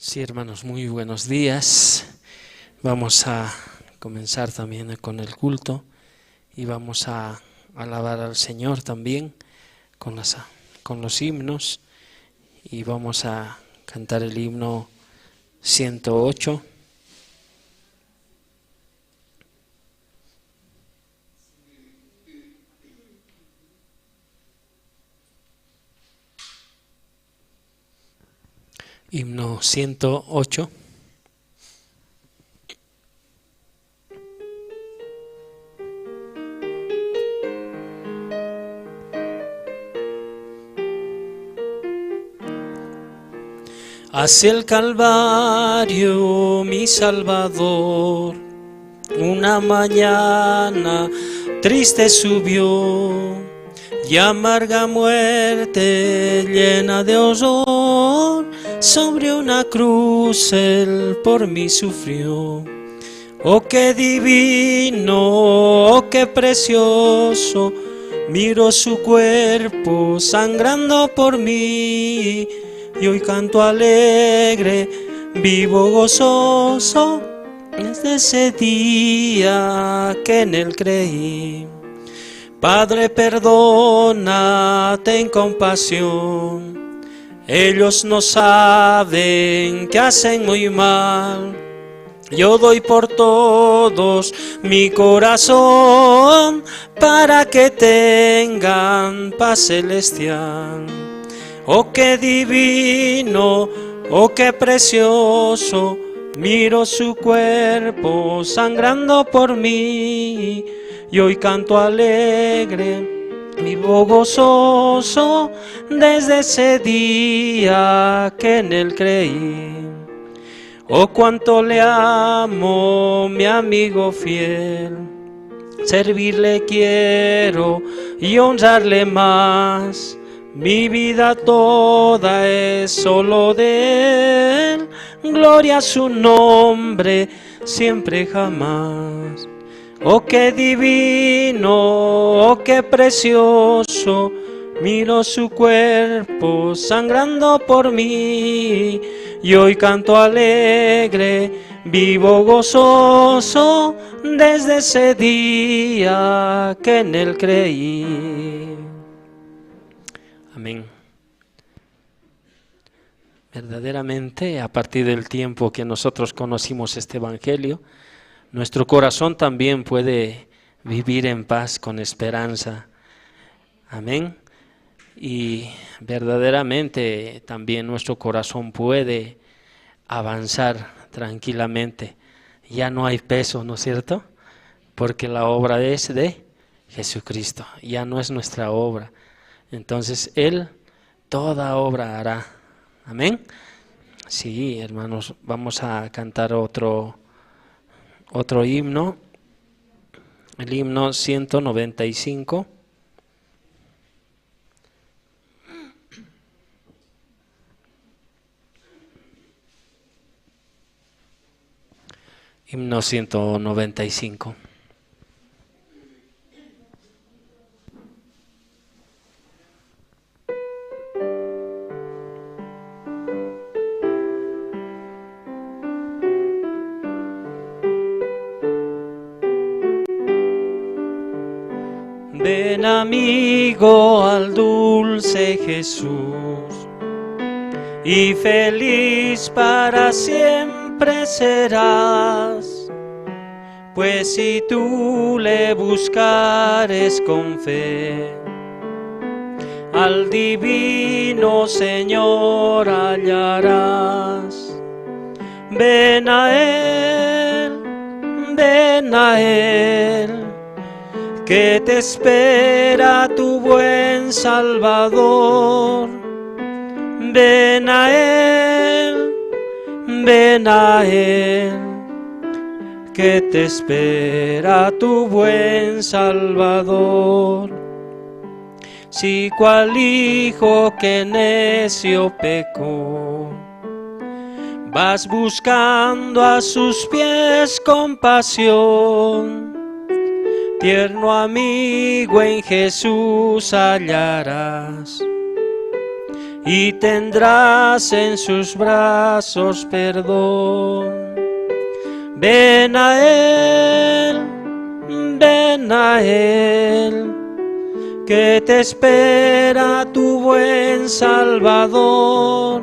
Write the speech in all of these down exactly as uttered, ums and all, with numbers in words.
Sí, hermanos, muy buenos días. Vamos a comenzar también con el culto y vamos a alabar al Señor también con las, con los himnos, y vamos a cantar el himno ciento ocho. Himno ciento ocho. Hacia el Calvario, mi Salvador, una mañana triste subió, y amarga muerte llena de horror, sobre una cruz él por mí sufrió. Oh, qué divino, oh, qué precioso, miro su cuerpo sangrando por mí, y hoy canto alegre, vivo gozoso, desde ese día que en él creí. Padre, perdona, ten compasión. Ellos no saben que hacen muy mal. Yo doy por todos mi corazón para que tengan paz celestial. Oh, qué divino, oh, qué precioso, miro su cuerpo sangrando por mí. Y hoy canto alegre, vivo gozoso, desde ese día que en él creí. Oh, cuánto le amo, mi amigo fiel. Servirle quiero y honrarle más. Mi vida toda es solo de él. Gloria a su nombre, siempre jamás. Oh, qué divino, oh, qué precioso, miro su cuerpo sangrando por mí. Y hoy canto alegre, vivo gozoso, desde ese día que en él creí. Amén. Verdaderamente, a partir del tiempo que nosotros conocimos este evangelio, nuestro corazón también puede vivir en paz, con esperanza. Amén. Y verdaderamente también nuestro corazón puede avanzar tranquilamente. Ya no hay peso, ¿no es cierto? Porque la obra es de Jesucristo, ya no es nuestra obra. Entonces, Él toda obra hará. Amén. Sí, hermanos, vamos a cantar otro, otro himno, el himno ciento noventa y cinco. Himno ciento noventa y cinco. Ven, amigo, al dulce Jesús, y feliz para siempre serás, pues si tú le buscares con fe, al divino Señor hallarás. Ven a Él, ven a Él, que te espera tu buen Salvador. Ven a Él, ven a Él, que te espera tu buen Salvador. Si cual hijo que necio pecó, vas buscando a sus pies compasión, tierno amigo en Jesús hallarás. y tendrás en sus brazos perdón. Ven a Él, ven a Él, que te espera tu buen Salvador.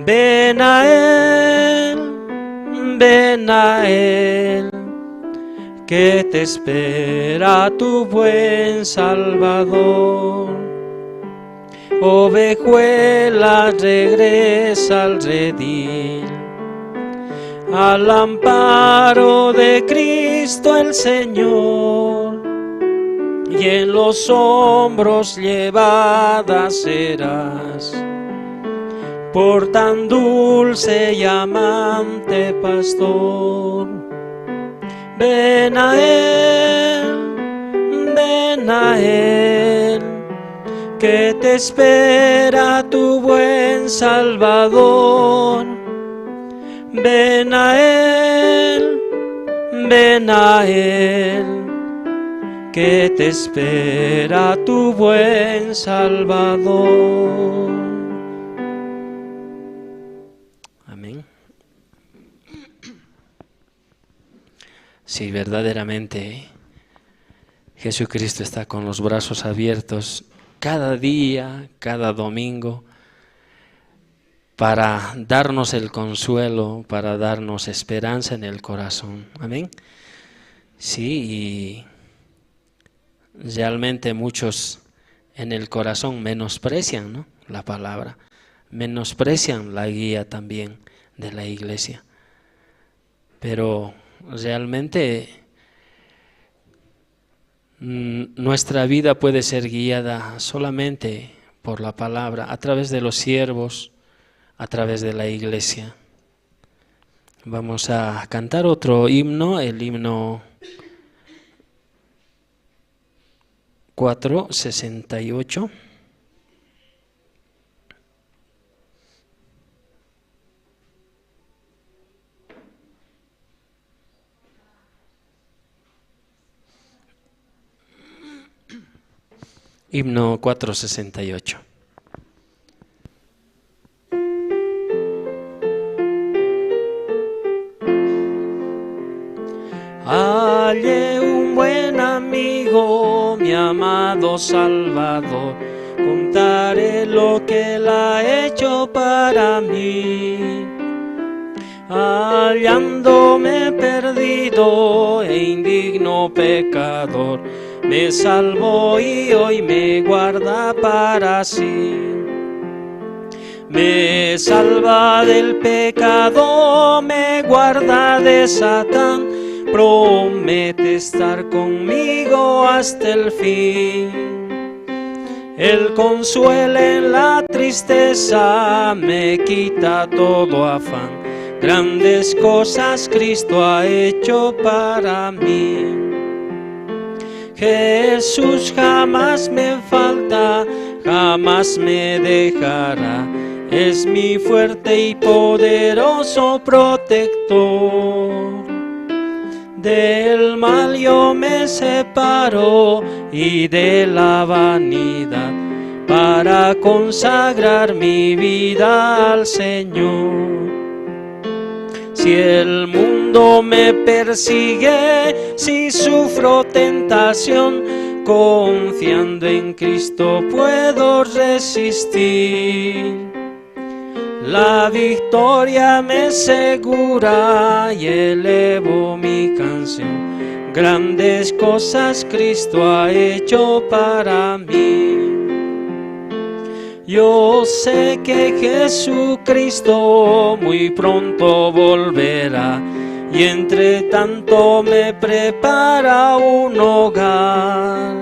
Ven a Él, ven a Él, que te espera tu buen Salvador. Ovejuela, regresa al redil, al amparo de Cristo el Señor, y en los hombros llevada serás por tan dulce y amante pastor. Ven a Él, ven a Él, que te espera tu buen Salvador. Ven a Él, ven a Él, que te espera tu buen Salvador. Amén. Sí, verdaderamente, ¿eh? Jesucristo está con los brazos abiertos cada día, cada domingo, para darnos el consuelo, para darnos esperanza en el corazón. Amén. Sí, y realmente muchos en el corazón menosprecian, ¿no?, la palabra, menosprecian la guía también de la iglesia. Pero realmente, mm, nuestra vida puede ser guiada solamente por la palabra, a través de los siervos, a través de la iglesia. Vamos a cantar otro himno, el himno cuatro sesenta y ocho. Himno cuatro sesenta y ocho. Hallé un buen amigo, mi amado Salvador, contaré lo que él ha hecho para mí. Hallándome perdido e indigno pecador, me salvó y hoy me guarda para sí. Me salva del pecado, me guarda de Satán, promete estar conmigo hasta el fin. Él consuela en la tristeza, me quita todo afán. Grandes cosas Cristo ha hecho para mí. Jesús jamás me falta, jamás me dejará. Es mi fuerte y poderoso protector. Del mal yo me separo y de la vanidad para consagrar mi vida al Señor. Si el mundo me persigue, si sufro tentación, confiando en Cristo puedo resistir. La victoria me segura y elevo mi canción. Grandes cosas Cristo ha hecho para mí. Yo sé que Jesucristo muy pronto volverá y entre tanto me prepara un hogar.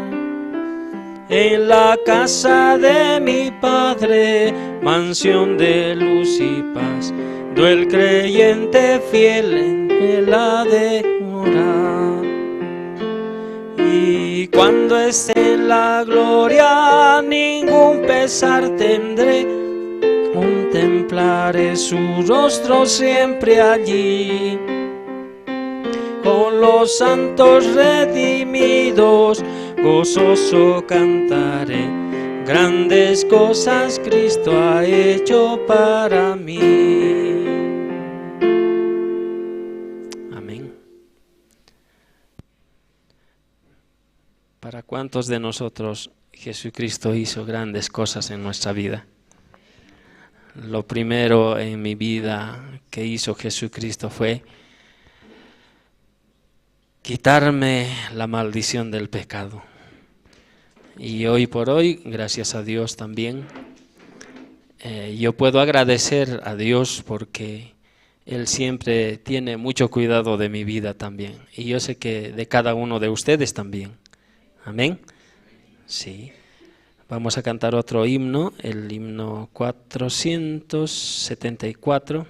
En la casa de mi Padre, mansión de luz y paz, do el creyente fiel en él ha de morar. Y cuando esté en la gloria, ningún pesar tendré, contemplaré su rostro siempre allí. Con los santos redimidos, gozoso cantaré, Grandes cosas Cristo ha hecho para mí. Amén. ¿Para cuántos de nosotros Jesucristo hizo grandes cosas en nuestra vida? Lo primero en mi vida que hizo Jesucristo fue quitarme la maldición del pecado. Y hoy por hoy, gracias a Dios también, eh, yo puedo agradecer a Dios porque Él siempre tiene mucho cuidado de mi vida también. Y yo sé que de cada uno de ustedes también. Amén. Sí. Vamos a cantar otro himno, el himno cuatrocientos setenta y cuatro.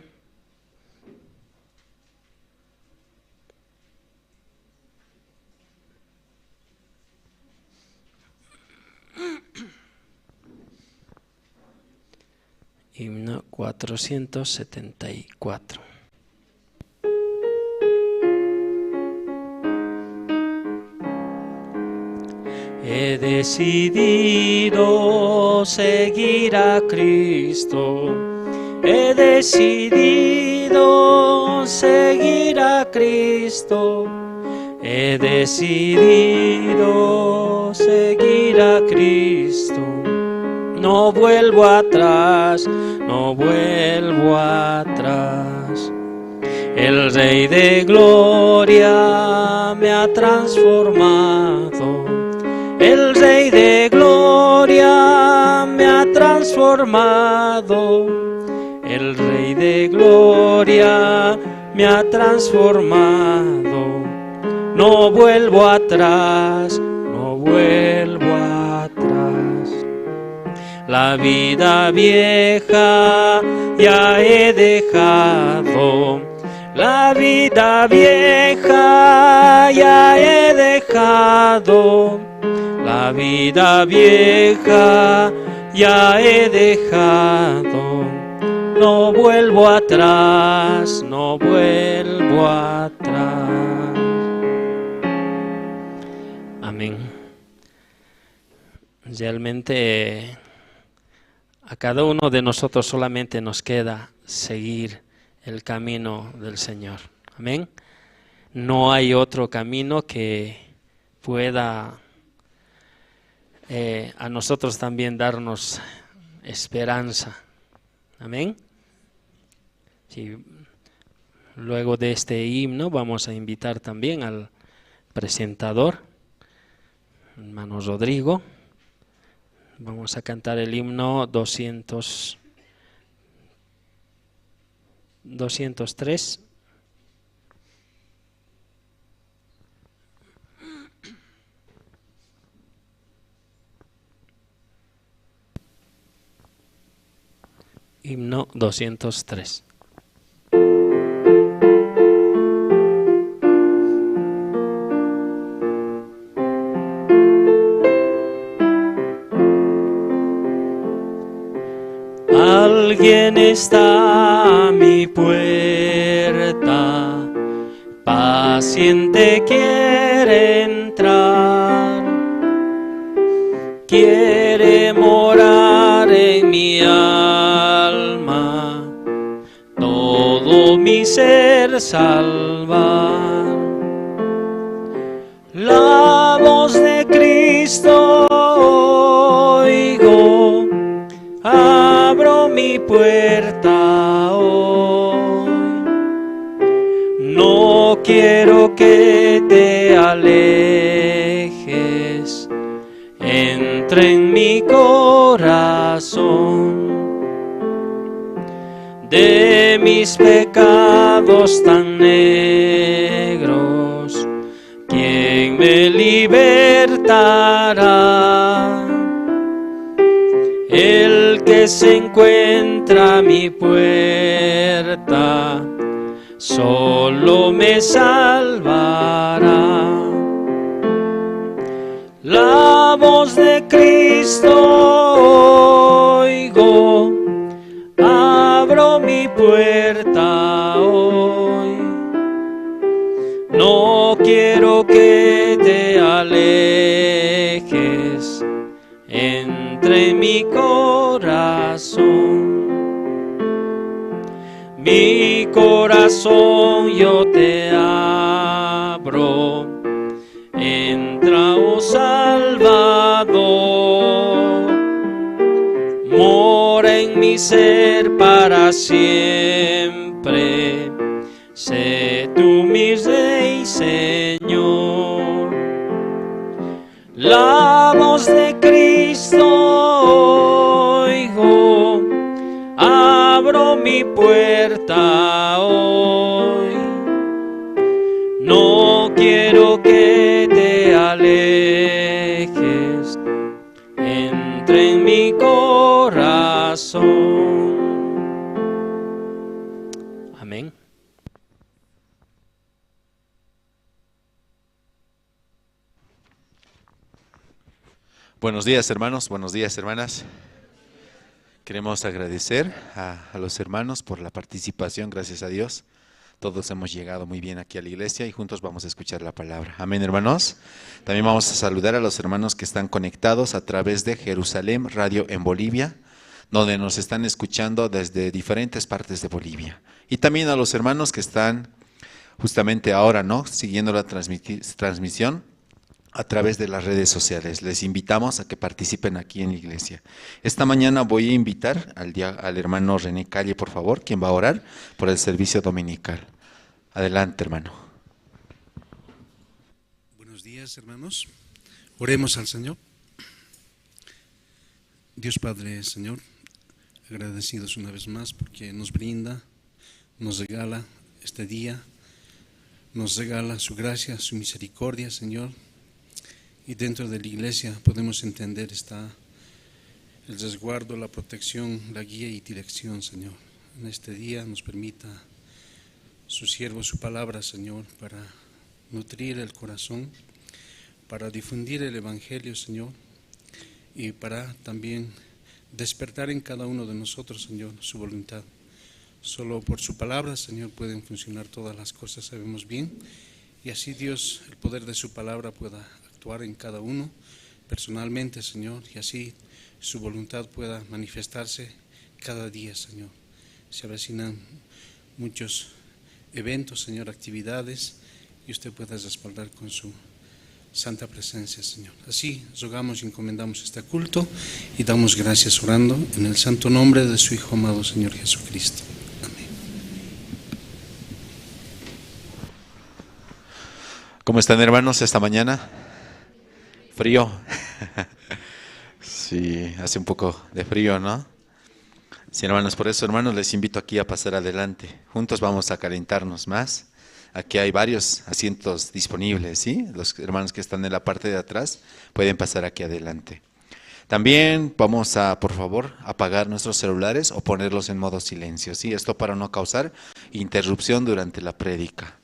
Himno cuatrocientos setenta y cuatro. He decidido seguir a Cristo, he decidido seguir a Cristo, he decidido seguir a Cristo. No vuelvo atrás, no vuelvo atrás. El Rey de Gloria me ha transformado. El Rey de Gloria me ha transformado. El Rey de Gloria me ha transformado. No vuelvo atrás, no vuelvo atrás. La vida vieja ya he dejado. La vida vieja ya he dejado. La vida vieja ya he dejado. No vuelvo atrás, no vuelvo atrás. Amén. Realmente, eh, a cada uno de nosotros solamente nos queda seguir el camino del Señor. Amén. No hay otro camino que pueda, eh, a nosotros también darnos esperanza. Amén. Sí, luego de este himno vamos a invitar también al presentador, hermano Rodrigo. Vamos a cantar el himno doscientos, doscientos tres. Himno doscientos tres. Alguien está a mi puerta, paciente quiere entrar, quiere morar en mi alma, todo mi ser salvar. La voz de Cristo oigo, abro mi puerta hoy. No quiero que te alejes, entre en mi corazón. De mis pecados tan negros, ¿quién me libertará? El que se encuentra a mi puerta, solo me salvará. La voz de Cristo oigo, abro mi puerta hoy. No quiero que te alejes, entre corazón. Mi corazón yo te abro. Entra, oh Salvador, mora en mi ser para siempre. Sé tú mi Rey, Señor. La voz de Cristo oigo, abro mi puerta hoy. No quiero que te alejes, entra en mi corazón. Amén. Buenos días, hermanos. Buenos días, hermanas. Queremos agradecer a, a los hermanos por la participación, gracias a Dios. Todos hemos llegado muy bien aquí a la iglesia y juntos vamos a escuchar la palabra. Amén, hermanos. También vamos a saludar a los hermanos que están conectados a través de Jerusalén Radio en Bolivia, donde nos están escuchando desde diferentes partes de Bolivia. Y también a los hermanos que están justamente ahora, ¿no? Siguiendo la transmiti-, transmisión a través de las redes sociales. Les invitamos a que participen aquí en la iglesia. Esta mañana voy a invitar al dia-, al hermano René Calle, por favor, quien va a orar por el servicio dominical. Adelante, hermano. Buenos días, hermanos. Oremos al Señor. Dios Padre, Señor, agradecidos una vez más porque nos brinda, nos regala este día, nos regala su gracia, su misericordia, Señor. Y dentro de la iglesia podemos entender está el resguardo, la protección, la guía y dirección, Señor. En este día nos permita su siervo, su palabra, Señor, para nutrir el corazón, para difundir el evangelio, Señor, y para también despertar en cada uno de nosotros, Señor, su voluntad. Solo por su palabra, Señor, pueden funcionar todas las cosas, sabemos bien. Y así, Dios, el poder de su palabra pueda actuar en cada uno personalmente, Señor, y así su voluntad pueda manifestarse cada día, Señor. Se avecinan muchos eventos, Señor, actividades, y usted pueda respaldar con su santa presencia, Señor. Así rogamos y encomendamos este culto y damos gracias orando en el santo nombre de su Hijo amado, Señor Jesucristo. Amén. ¿Cómo están, hermanos, esta mañana? Frío. Sí, hace un poco de frío, ¿no? Sí, hermanos, por eso, hermanos, les invito aquí a pasar adelante. Juntos vamos a calentarnos más. Aquí hay varios asientos disponibles, ¿sí? Los hermanos que están en la parte de atrás pueden pasar aquí adelante. También vamos a, por favor, apagar nuestros celulares o ponerlos en modo silencio, ¿sí? Esto para no causar interrupción durante la prédica.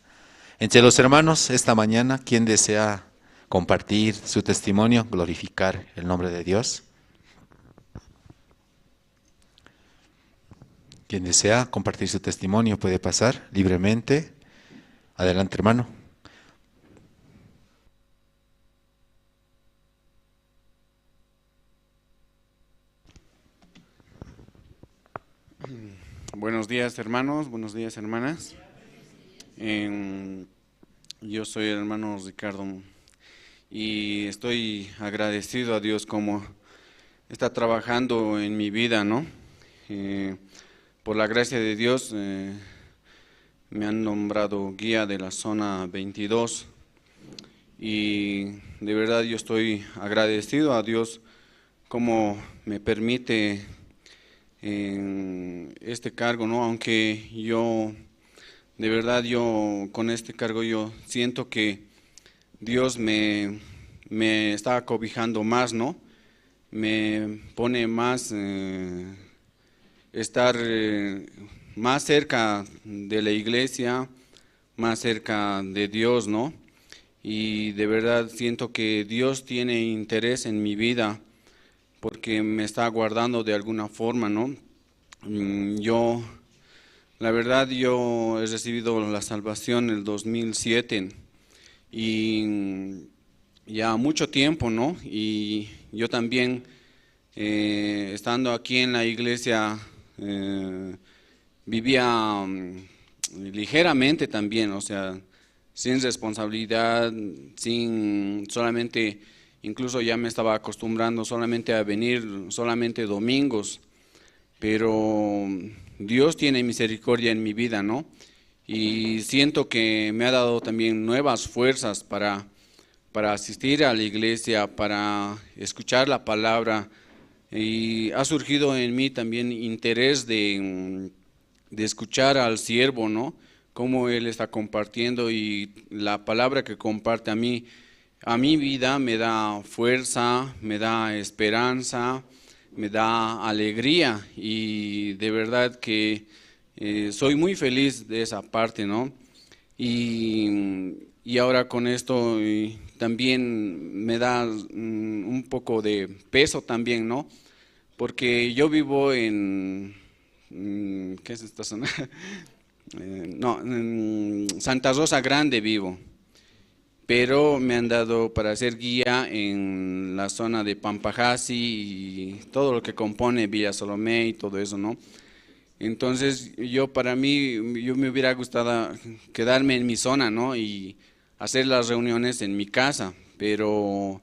Entre los hermanos, esta mañana, ¿quién desea compartir su testimonio, glorificar el nombre de Dios? Quien desea compartir su testimonio puede pasar libremente. Adelante, hermano. Buenos días, hermanos. Buenos días, hermanas. Em, yo soy el hermano Ricardo y estoy agradecido a Dios como está trabajando en mi vida, ¿no? Eh, por la gracia de Dios, eh, me han nombrado guía de la zona veintidós y de verdad yo estoy agradecido a Dios como me permite en este cargo, ¿no? Aunque yo, de verdad, yo con este cargo yo siento que Dios me, me está acobijando más, ¿no? Me pone más, eh, estar, eh, más cerca de la iglesia, más cerca de Dios, ¿no? Y de verdad siento que Dios tiene interés en mi vida porque me está guardando de alguna forma, ¿no? Mm, yo, la verdad, yo he recibido la salvación en el dos mil siete y, mm, ya mucho tiempo, ¿no? Y yo también Eh, estando aquí en la iglesia, eh, vivía, mm, ligeramente también, o sea, sin responsabilidad, sin solamente, incluso ya me estaba acostumbrando solamente a venir solamente domingos, pero Dios tiene misericordia en mi vida, ¿no? Y siento que me ha dado también nuevas fuerzas para, para asistir a la iglesia, para escuchar la palabra. Y ha surgido en mí también interés de, mm, de escuchar al siervo, ¿no? Cómo él está compartiendo y la palabra que comparte a mí, a mi vida me da fuerza, me da esperanza, me da alegría y de verdad que, eh, soy muy feliz de esa parte, ¿no? Y, y ahora con esto, eh, también me da, mm, un poco de peso también, ¿no? Porque yo vivo en, mm, ¿qué es esta zona? Eh, no, en Santa Rosa Grande vivo, pero me han dado para ser guía en la zona de Pampajasi y todo lo que compone Villa Salomé y todo eso, ¿no? Entonces, yo para mí, yo me hubiera gustado quedarme en mi zona, ¿no? Y hacer las reuniones en mi casa, pero,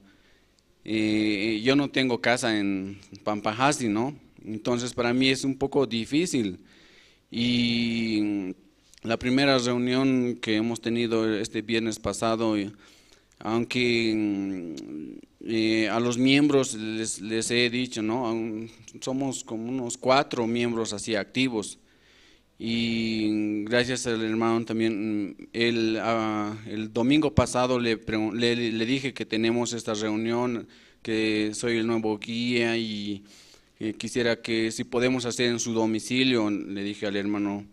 eh, yo no tengo casa en Pampajasi, ¿no? Entonces, para mí es un poco difícil. Y la primera reunión que hemos tenido este viernes pasado, eh, aunque, mm, eh, a los miembros les, les he dicho, ¿no? Aún somos como unos cuatro miembros así activos. Y gracias al hermano también, mm, él, ah, el domingo pasado le pregun-, le, le dije que tenemos esta reunión, que soy el nuevo guía y, eh, quisiera que si podemos hacer en su domicilio, le dije al hermano.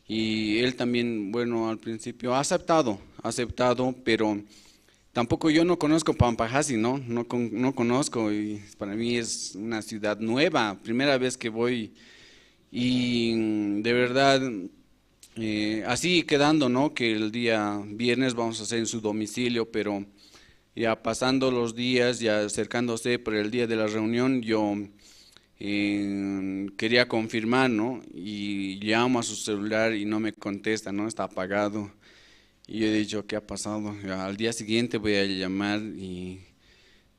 Y él también, bueno, al principio ha aceptado, ha aceptado, pero tampoco yo no conozco Pampajasi, ¿no? No con-, no conozco y para mí es una ciudad nueva, primera vez que voy. Y, mm, de verdad, eh, así quedando, ¿no? Que el día viernes vamos a hacer en su domicilio, pero ya pasando los días, ya acercándose por el día de la reunión, yo, eh, quería confirmar, ¿no? Y llamo a su celular y no me contesta, ¿no? Está apagado. Y yo he dicho, ¿qué ha pasado? Ya al día siguiente voy a llamar y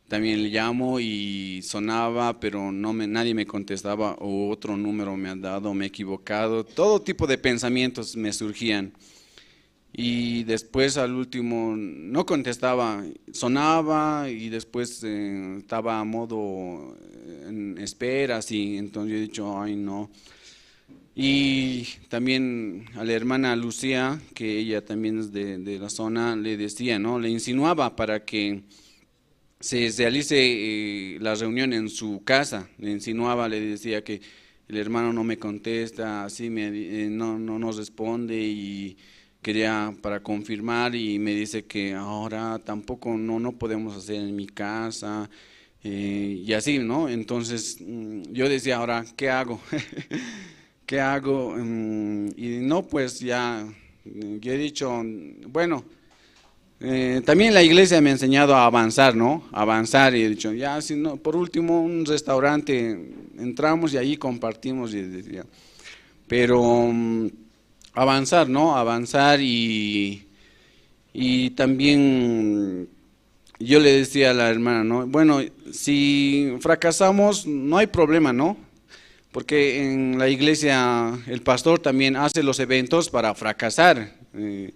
también le llamo y sonaba, pero no me, nadie me contestaba, o otro número me ha dado, me he equivocado. Todo tipo de pensamientos me surgían. Y después al último no contestaba, sonaba y después, eh, estaba a modo, eh, en espera, así. Entonces yo he dicho, ay, no. Y también a la hermana Lucía, que ella también es de, de la zona, le decía, ¿no? Le insinuaba para que se realice, eh, la reunión en su casa. Le insinuaba, le decía que el hermano no me contesta, así me, eh, no, no nos responde y quería para confirmar y me dice que ahora tampoco no, no podemos hacer en mi casa, eh, y así, ¿no? Entonces, mm, yo decía, ahora, ¿qué hago? ¿Qué hago? Mm, y no, pues ya, mm, yo he dicho, bueno, eh, también la iglesia me ha enseñado a avanzar, ¿no? Avanzar y he dicho, ya, si no, por último, un restaurante, entramos y allí compartimos, y decía. Pero, mm, avanzar, ¿no? Avanzar y, y también yo le decía a la hermana, ¿no? Bueno, si fracasamos, no hay problema, ¿no? Porque en la iglesia el pastor también hace los eventos para fracasar. Eh,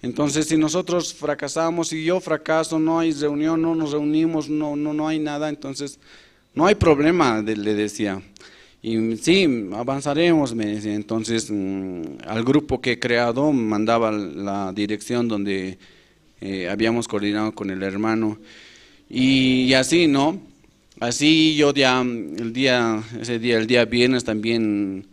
entonces, si nosotros fracasamos, si yo fracaso, no hay reunión, no nos reunimos, no, no, no hay nada, entonces no hay problema, de- le decía. Y sí, avanzaremos, me decía. Entonces, mm, al grupo que he creado mandaba la dirección donde, eh, habíamos coordinado con el hermano. Y, y así, ¿no? Así yo ya, mm, el día, ese día, el día viernes también,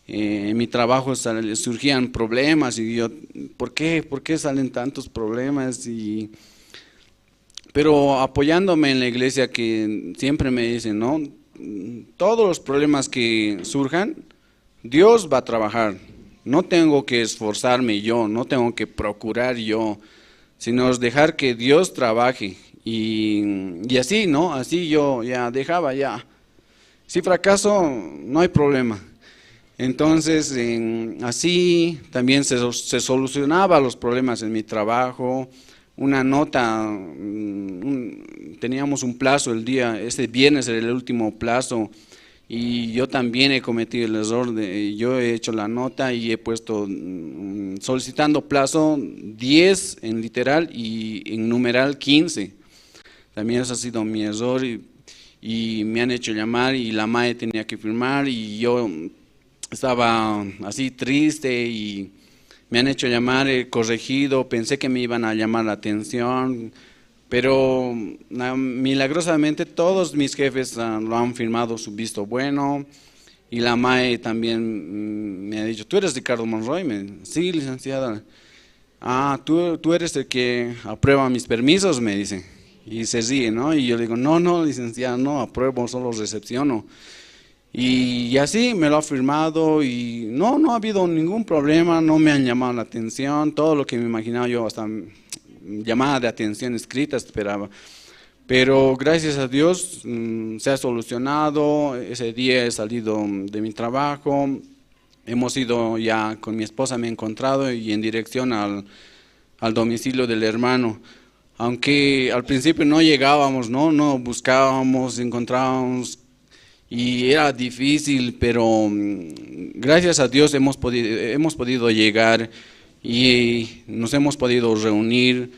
eh, en mi trabajo sal- surgían problemas y yo, ¿por qué? ¿Por qué salen tantos problemas? Y, pero apoyándome en la iglesia que siempre me dicen, ¿no? Mm, todos los problemas que surjan, Dios va a trabajar. No tengo que esforzarme yo, no tengo que procurar yo, sino es dejar que Dios trabaje. Y, y así, ¿no? Así yo ya dejaba ya. Si fracaso, no hay problema. Entonces, em, así también se, se solucionaba los problemas en mi trabajo. Una nota, mm, un- teníamos un plazo el día, este viernes era el último plazo, y yo también he cometido el error de, yo he hecho la nota y he puesto, mm, solicitando plazo diez en literal y en numeral quince. También ese ha sido mi error y, y me han hecho llamar y la mae tenía que firmar y yo estaba así triste y me han hecho llamar, he corregido, pensé que me iban a llamar la atención, pero, ah, milagrosamente todos mis jefes, ah, lo han firmado su visto bueno y la mae también, mm, me ha dicho: "¿Tú eres Ricardo Monroy?". Me, "Sí, licenciada". "Ah, tú, tú eres el que aprueba mis permisos", me dice. Y se ríe, ¿no? Y yo le digo: "No, no, licenciada, no apruebo, solo recepciono". Y, y así me lo ha firmado y no, no ha habido ningún problema, no me han llamado la atención, todo lo que me imaginaba yo, hasta, mm, llamada de atención escrita esperaba. Pero gracias a Dios, mm, se ha solucionado, ese día he salido de mi trabajo, hemos ido ya con mi esposa, me he encontrado y en dirección al, al domicilio del hermano. Aunque al principio no llegábamos, ¿no? No buscábamos, encontrábamos y era difícil, pero, mm, gracias a Dios hemos podi- hemos podido llegar y nos hemos podido reunir,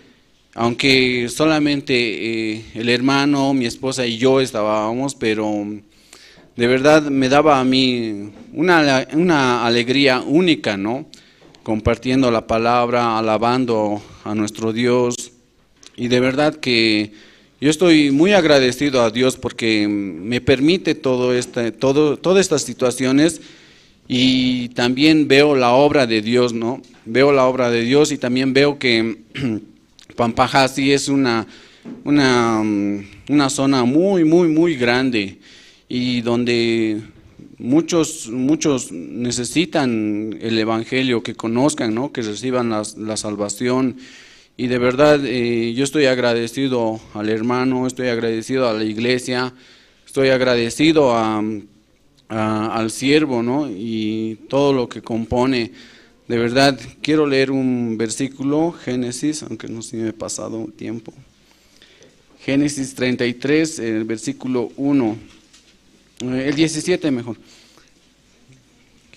aunque solamente, eh, el hermano, mi esposa y yo estábamos, pero, mm, de verdad me daba a mí una, una alegría única, ¿no? Compartiendo la palabra, alabando a nuestro Dios. Y de verdad que yo estoy muy agradecido a Dios porque me permite todo este, todo, todas estas situaciones y también veo la obra de Dios, ¿no? Veo la obra de Dios y también veo que Pampaja sí es una, una, mm, una zona muy, muy, muy grande y donde muchos, muchos necesitan el evangelio, que conozcan, ¿no? Que reciban la, la salvación. Y de verdad, eh, yo estoy agradecido al hermano, estoy agradecido a la iglesia, estoy agradecido a, a- al siervo, ¿no? Y todo lo que compone. De verdad, quiero leer un versículo, Génesis, aunque no se me ha pasado tiempo. Génesis treinta y tres, el versículo uno. Eh, el diecisiete mejor.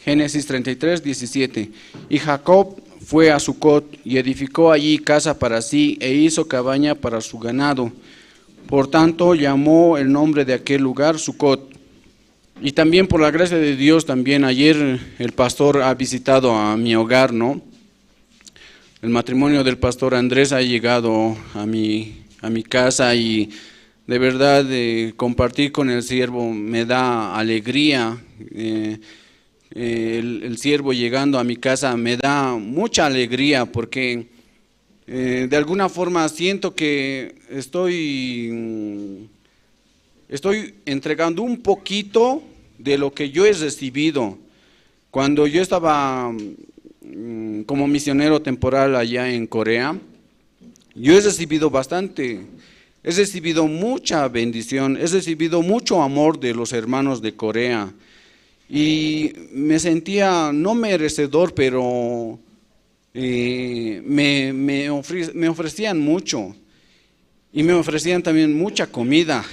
Génesis treinta y tres, diecisiete. Y Jacob fue a Sucot y edificó allí casa para sí e hizo cabaña para su ganado. Por tanto, llamó el nombre de aquel lugar Sucot. Y también por la gracia de Dios, también ayer el pastor ha visitado a mi hogar, ¿no? El matrimonio del pastor Andrés ha llegado a mi, a mi casa y de verdad, eh, compartir con el siervo me da alegría. Eh, eh, el, el siervo llegando a mi casa me da mucha alegría porque, eh, de alguna forma siento que estoy, mm, estoy entregando un poquito de lo que yo he recibido. Cuando yo estaba, mm, como misionero temporal allá en Corea, yo he recibido bastante, he recibido mucha bendición, he recibido mucho amor de los hermanos de Corea. Y me sentía no merecedor, pero, eh, me, me ofre- me ofrecían mucho. Y me ofrecían también mucha comida.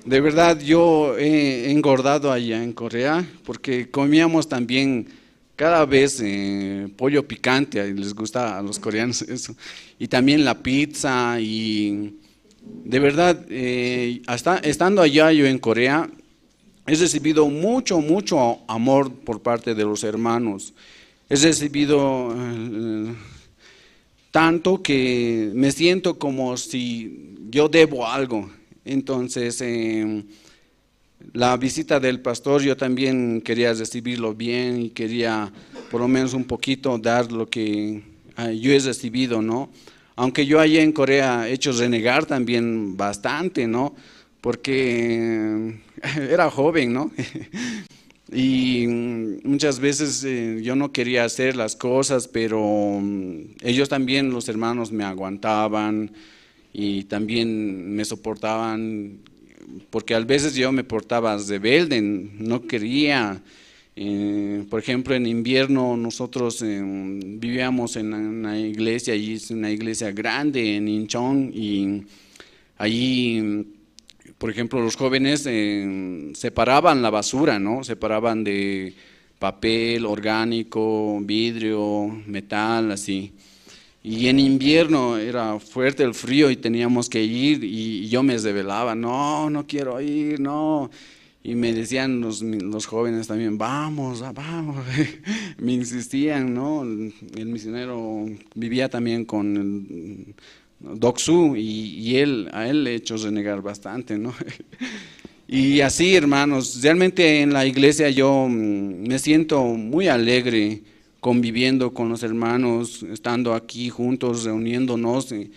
De verdad, yo he engordado allá en Corea, porque comíamos también cada vez, eh, pollo picante, y les gusta a los coreanos eso. Y también la pizza, y de verdad, eh, hasta, estando allá yo en Corea, he recibido mucho, mucho amor por parte de los hermanos. He recibido, eh, tanto que me siento como si yo debo algo. Entonces, eh, la visita del pastor, yo también quería recibirlo bien y quería por lo menos un poquito dar lo que, ah, yo he recibido, ¿no? Aunque yo allá en Corea he hecho renegar también bastante, ¿no? Porque era joven, ¿no? Y, mm, muchas veces, eh, yo no quería hacer las cosas, pero, mm, ellos también, los hermanos, me aguantaban y también me soportaban. porque a veces yo me portaba rebelde, no quería. Eh, por ejemplo, en invierno nosotros, em, vivíamos en una iglesia, y es una iglesia grande en Incheon, y allí, por ejemplo, los jóvenes, eh, separaban la basura, ¿no? Separaban de papel orgánico, vidrio, metal, así. Y en invierno era fuerte el frío y teníamos que ir, y yo me rebelaba, no, no quiero ir, no. Y me decían los, los jóvenes también, vamos, ah, vamos. Me insistían, ¿no? El misionero vivía también con el Doksu y, y él, a él le he hecho renegar bastante, ¿no? Y así, hermanos, realmente en la iglesia yo, mm, me siento muy alegre conviviendo con los hermanos, estando aquí juntos, reuniéndonos. Eh,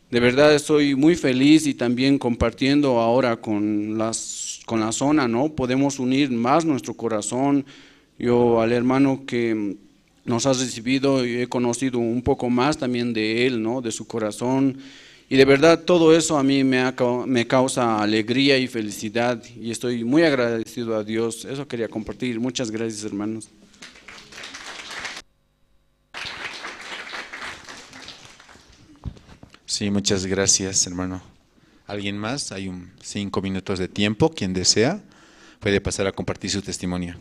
de verdad estoy muy feliz y también compartiendo ahora con las, con la zona, ¿no? Podemos unir más nuestro corazón. Yo al hermano que, mm, nos ha recibido y he conocido un poco más también de él, ¿no? De su corazón. Y de verdad todo eso a mí me ha cau-, me causa alegría y felicidad y estoy muy agradecido a Dios. Eso quería compartir. Muchas gracias, hermanos. Sí, muchas gracias, hermano. ¿Alguien más? Hay un cinco minutos de tiempo. Quien desea puede pasar a compartir su testimonio.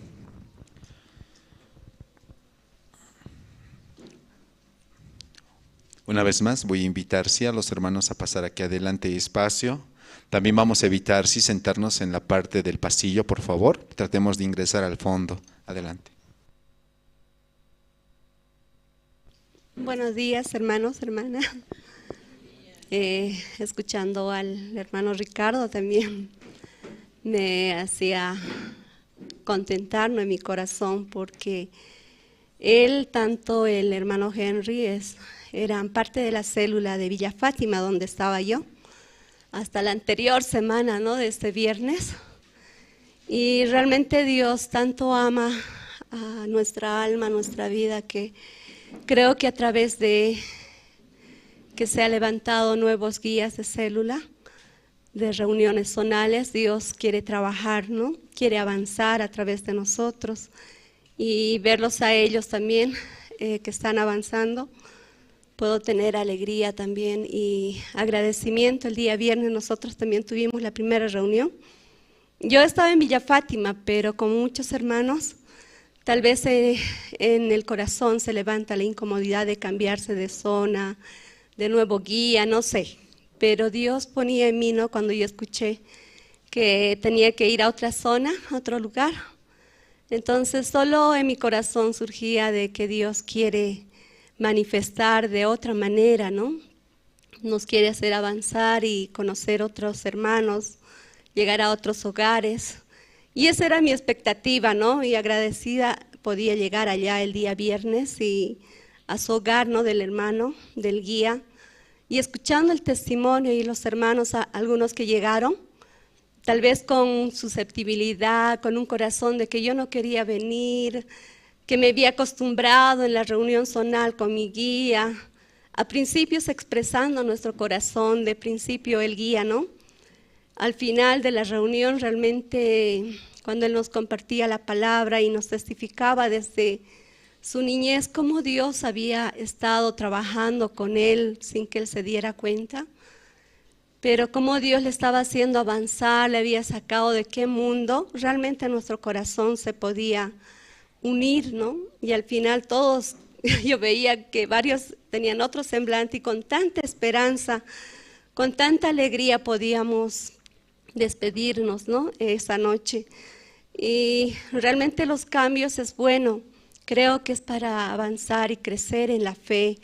Una vez más, voy a invitar, sí, a los hermanos a pasar aquí adelante espacio. También vamos a evitar, sí, sentarnos en la parte del pasillo, por favor. Tratemos de ingresar al fondo. Adelante. Buenos días, hermanos, hermana. Eh, escuchando al hermano Ricardo también me hacía contentarnos en mi corazón, porque él, tanto el hermano Henry, es, eran parte de la célula de Villa Fátima, donde estaba yo, hasta la anterior semana, ¿no? De este viernes. Y realmente Dios tanto ama a nuestra alma, a nuestra vida, que creo que a través de que se ha levantado nuevos guías de célula, de reuniones zonales, Dios quiere trabajar, ¿no? Quiere avanzar a través de nosotros y verlos a ellos también, eh, que están avanzando. Puedo tener alegría también y agradecimiento. El día viernes nosotros también tuvimos la primera reunión. Yo estaba en Villa Fátima, pero como muchos hermanos, tal vez, eh, en el corazón se levanta la incomodidad de cambiarse de zona, de nuevo guía, no sé. Pero Dios ponía en mí, ¿no? Cuando yo escuché que tenía que ir a otra zona, a otro lugar. Entonces, solo en mi corazón surgía de que Dios quiere manifestar de otra manera, ¿no? Nos quiere hacer avanzar y conocer otros hermanos, llegar a otros hogares. Y esa era mi expectativa, ¿no? Y agradecida podía llegar allá el día viernes y a su hogar, ¿no? Del hermano, del guía. Y escuchando el testimonio y los hermanos, a-, algunos que llegaron, tal vez con susceptibilidad, con un corazón de que yo no quería venir, que me había acostumbrado en la reunión zonal con mi guía, a principios expresando nuestro corazón, de principio el guía, ¿no? Al final de la reunión, realmente, cuando él nos compartía la palabra y nos testificaba desde su niñez cómo Dios había estado trabajando con él sin que él se diera cuenta, pero cómo Dios le estaba haciendo avanzar, le había sacado de qué mundo, realmente nuestro corazón se podía unir, ¿no? Y al final todos, yo veía que varios tenían otro semblante y con tanta esperanza, con tanta alegría podíamos despedirnos, ¿no? Esa noche. Y realmente los cambios es bueno. Creo que es para avanzar y crecer en la fe,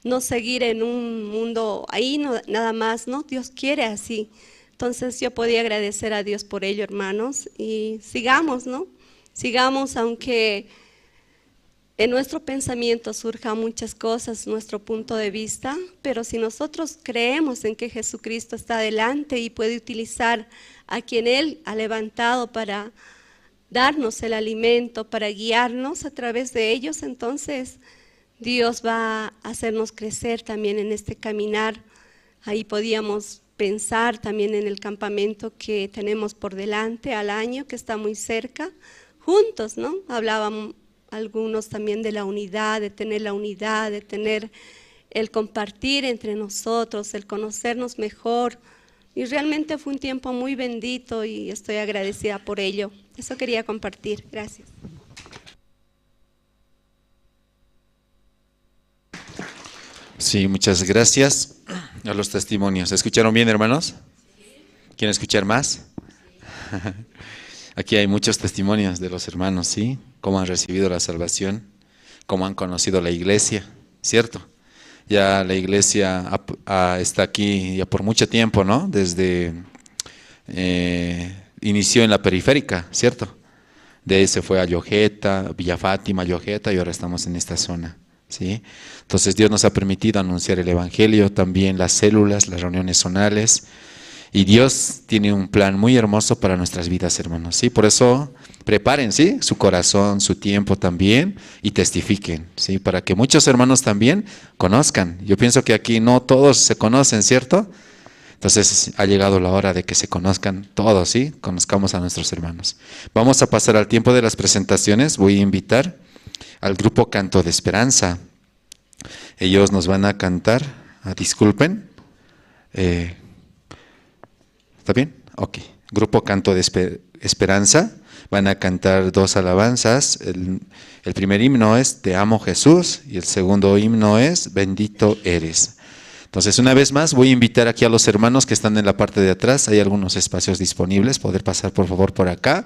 no seguir en un mundo ahí, no, nada más, ¿no? Dios quiere así. Entonces yo podía agradecer a Dios por ello, hermanos, y sigamos, ¿no? Sigamos, aunque en nuestro pensamiento surjan muchas cosas, nuestro punto de vista, pero si nosotros creemos en que Jesucristo está delante y puede utilizar a quien Él ha levantado para darnos el alimento, para guiarnos a través de ellos, entonces Dios va a hacernos crecer también en este caminar. Ahí podíamos pensar también en el campamento que tenemos por delante al año, que está muy cerca, juntos, ¿no? Hablaban algunos también de la unidad, de tener la unidad, de tener el compartir entre nosotros, el conocernos mejor. Y realmente fue un tiempo muy bendito y estoy agradecida por ello. Eso quería compartir. Gracias. Sí, muchas gracias a los testimonios. ¿Escucharon bien, hermanos? ¿Quieren escuchar más? Aquí hay muchos testimonios de los hermanos, ¿sí? Cómo han recibido la salvación, cómo han conocido la iglesia, ¿cierto? Ya la iglesia ha- ha- está aquí ya por mucho tiempo, ¿no? Desde eh, inició en la periférica, ¿cierto? De ahí se fue a Llojeta, Villa Fátima, Llojeta, y ahora estamos en esta zona, ¿sí? Entonces Dios nos ha permitido anunciar el evangelio, también las células, las reuniones zonales, y Dios tiene un plan muy hermoso para nuestras vidas, hermanos, ¿sí? Por eso preparen, ¿sí? Su corazón, su tiempo también, y testifiquen, ¿sí? Para que muchos hermanos también conozcan. Yo pienso que aquí no todos se conocen, ¿cierto? Entonces ha llegado la hora de que se conozcan todos, ¿sí? Conozcamos a nuestros hermanos. Vamos a pasar al tiempo de las presentaciones. Voy a invitar al grupo Canto de Esperanza. Ellos nos van a cantar, ah, disculpen. Eh, ¿Está bien? Ok. Grupo Canto de Espe- Esperanza. Van a cantar dos alabanzas. El, el primer himno es Te amo, Jesús, y el segundo himno es Bendito eres. Entonces, una vez más, voy a invitar aquí a los hermanos que están en la parte de atrás. Hay algunos espacios disponibles. Poder pasar, por favor, por acá.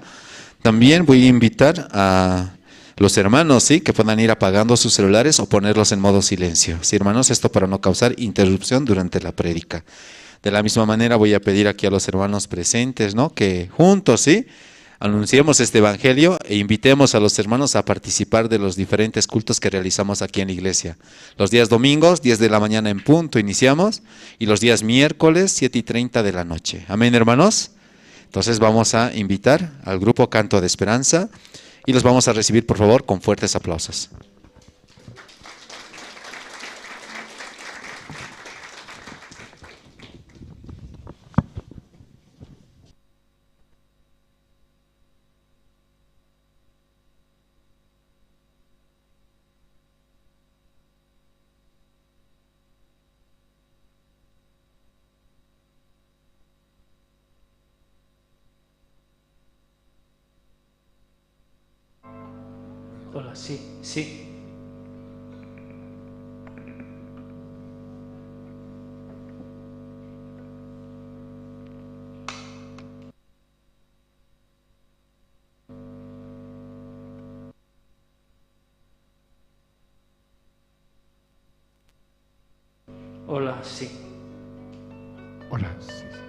También voy a invitar a los hermanos, ¿sí? Que puedan ir apagando sus celulares o ponerlos en modo silencio. Sí, hermanos, esto para no causar interrupción durante la prédica. De la misma manera voy a pedir aquí a los hermanos presentes, ¿no? Que juntos, ¿sí? Anunciemos este evangelio e invitemos a los hermanos a participar de los diferentes cultos que realizamos aquí en la iglesia. Los días domingos, diez de la mañana en punto, iniciamos, y los días miércoles, siete y treinta de la noche. Amén, hermanos. Entonces vamos a invitar al grupo Canto de Esperanza y los vamos a recibir, por favor, con fuertes aplausos. Hola, sí, sí. Hola, sí. Hola, sí, sí.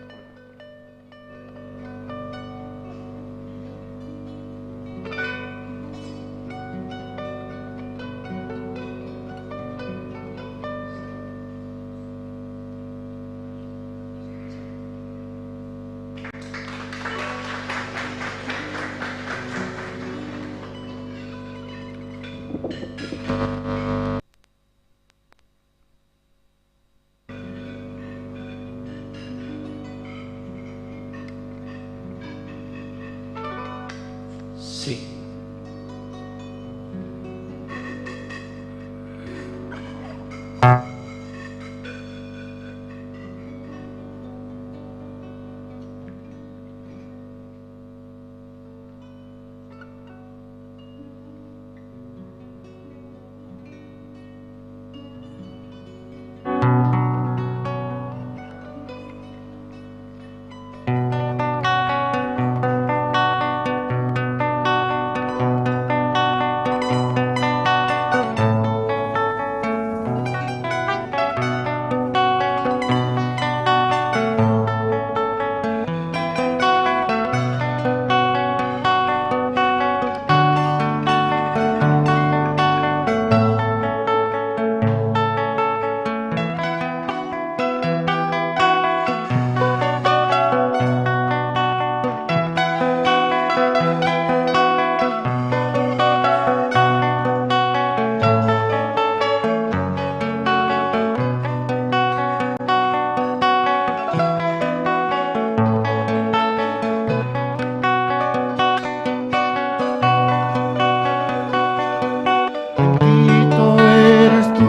Sí.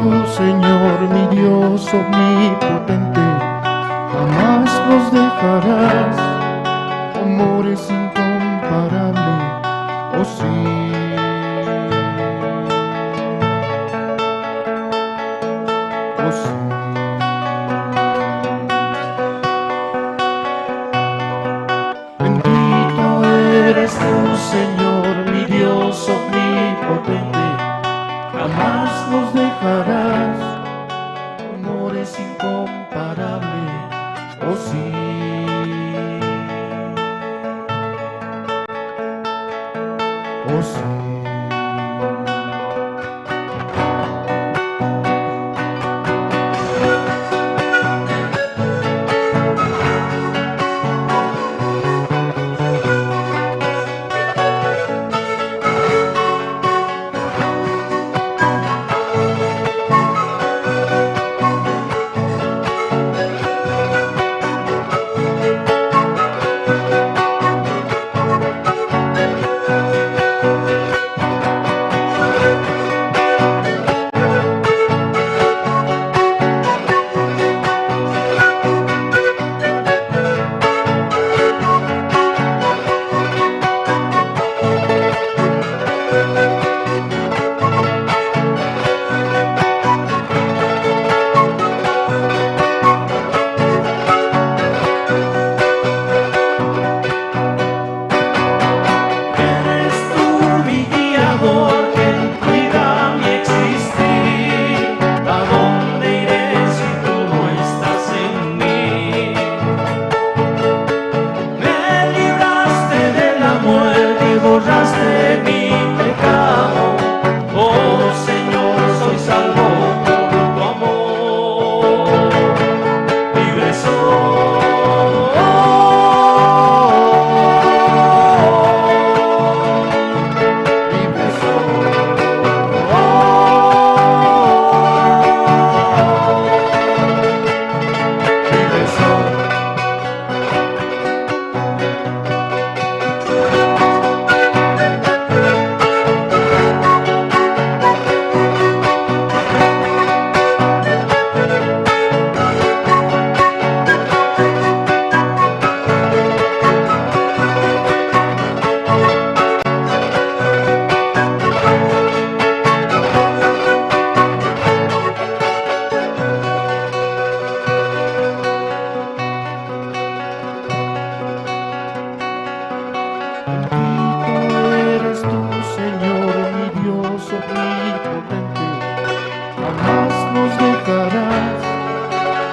Señor, mi Dios omnipotente, jamás nos dejarás. Tu amor es incomparable, oh sí, oh sí. Bendito eres tú, Señor, mi Dios omnipotente, jamás nos dejarás. Tu amor es incomparable, oh sí, oh sí. Eres tú mi guiador, quien cuida mi existir. ¿A dónde iré si tú no estás en mí? Me libraste de la muerte y borraste mi pecado. Oh Señor, soy salvo por tu amor. Libre soy. Libre soy. Libre soy. Bendito eres tú, Señor, mi Dios omnipotente, jamás nos dejarás,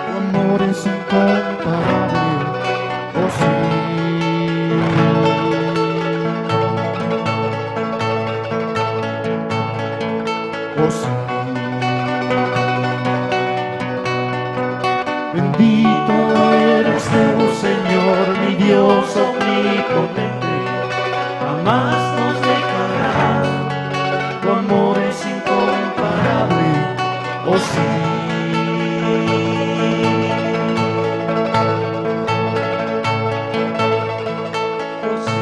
tu amor es incomparable, oh sí, oh sí. Bendito eres tú, Señor, mi Dios omnipotente, jamás nos dejarás, tu amor es incomparable, oh sí, oh sí.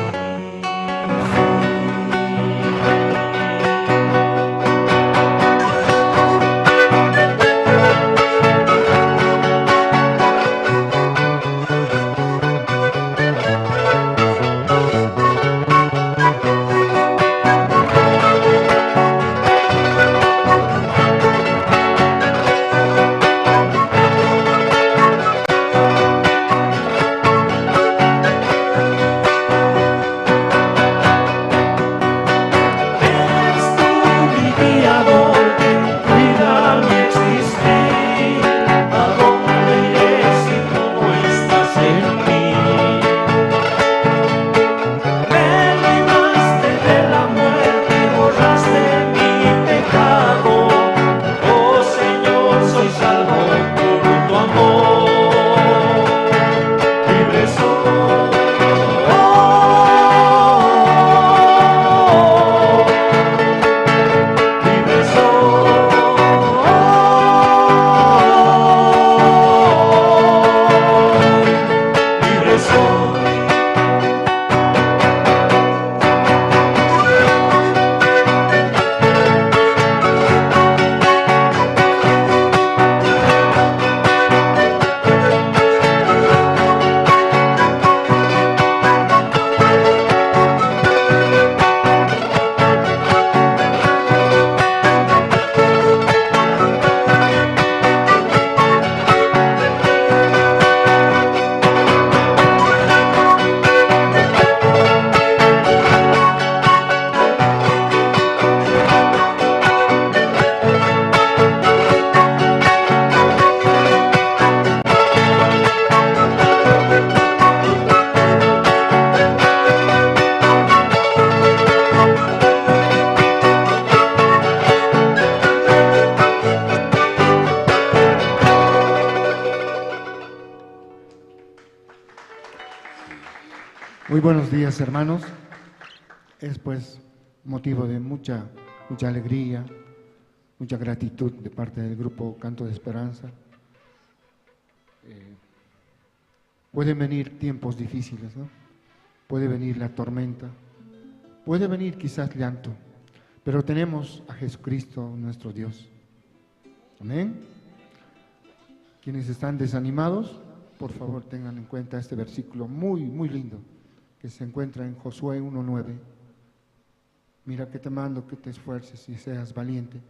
Muy buenos días, hermanos. Es, pues, motivo de mucha, mucha alegría, mucha gratitud de parte del grupo Canto de Esperanza. Eh, Pueden venir tiempos difíciles, ¿no? Puede venir la tormenta, puede venir quizás llanto, pero tenemos a Jesucristo, nuestro Dios. Amén. Quienes están desanimados, por favor, tengan en cuenta este versículo muy, muy lindo que se encuentra en Josué uno nueve. Mira que te mando que te esfuerces y seas valiente.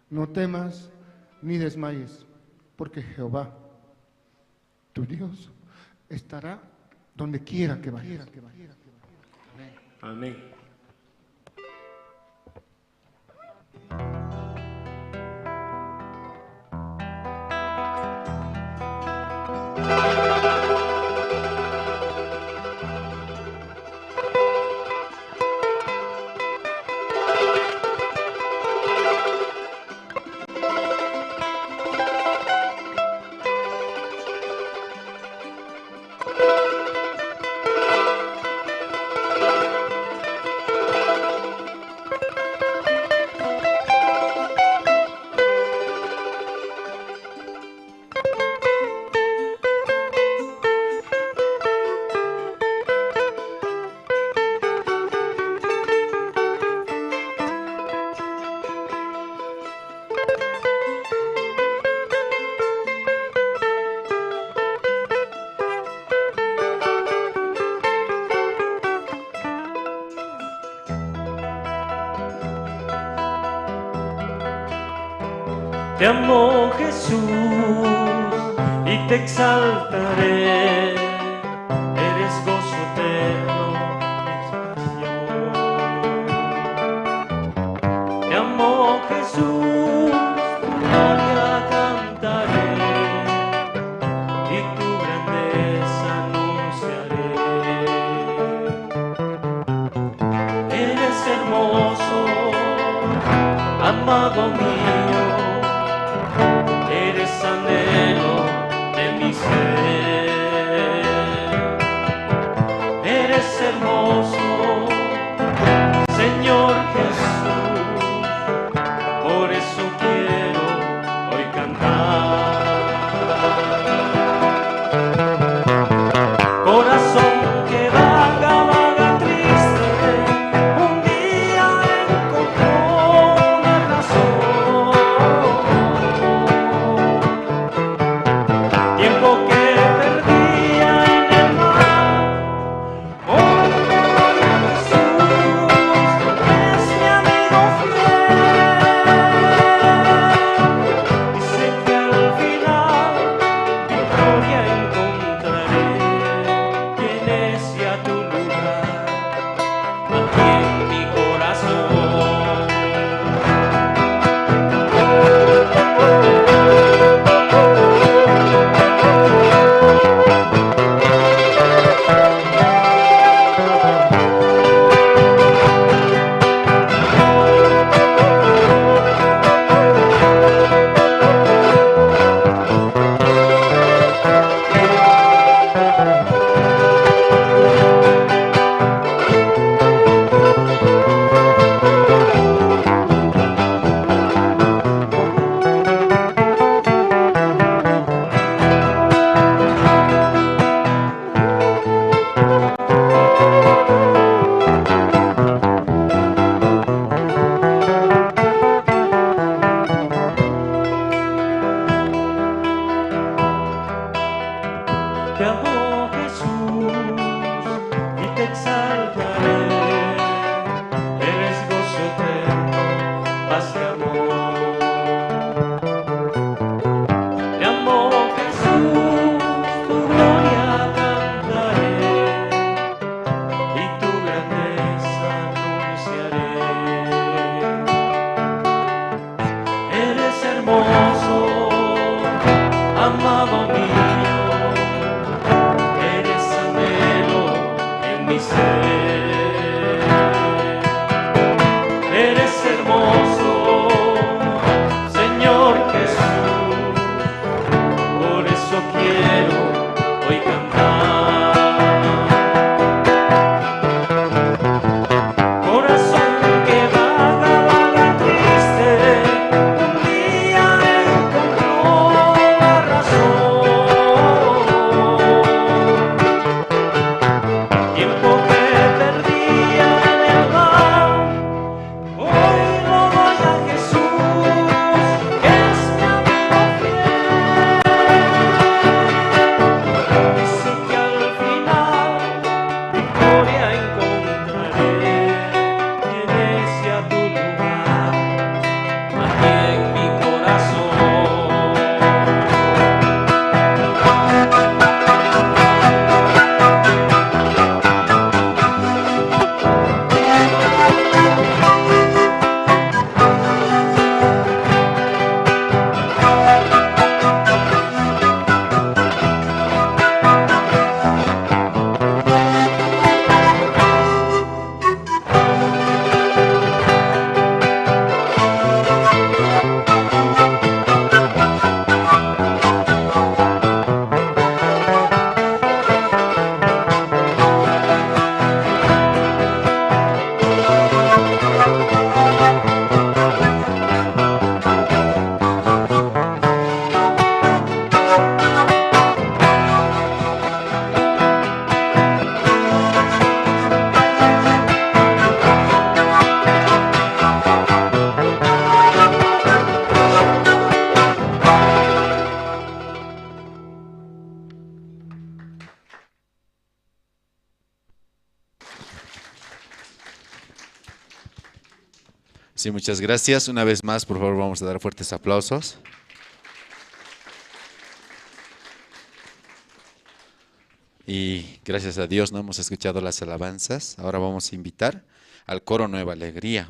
No temas ni desmayes, porque Jehová, tu Dios, estará donde quiera que vayas. Amén. Te amo, Jesús, y te exaltaré. Eres gozo eterno, mi salvación. Te amo, Jesús, tu gloria cantaré, y tu grandeza anunciaré. Eres hermoso, amado mío, eres anhelo de mi ser. Eres hermoso, Señor Jesús, por eso quiero hoy cantar. Corazón que vaga, vaga triste, un día encontró una razón. Tiempo que perdía en el mar, hoy voy a Jesús, es mi amigo fiel. Y sé que al final victoria encontraré. Quien es ya tu lugar aquí en mi corazón. Te amo, Jesús, y te exaltaré. Eres gozo eterno, paz y amor. Te amo, Jesús, tu gloria cantaré, y tu grandeza anunciaré. Eres hermoso, amado mío, eres anhelo en mi ser. Eres hermoso, Sí, muchas gracias. Una vez más, por favor, vamos a dar fuertes aplausos. Y gracias a Dios, ¿no? Hemos escuchado las alabanzas. Ahora vamos a invitar al coro Nueva Alegría.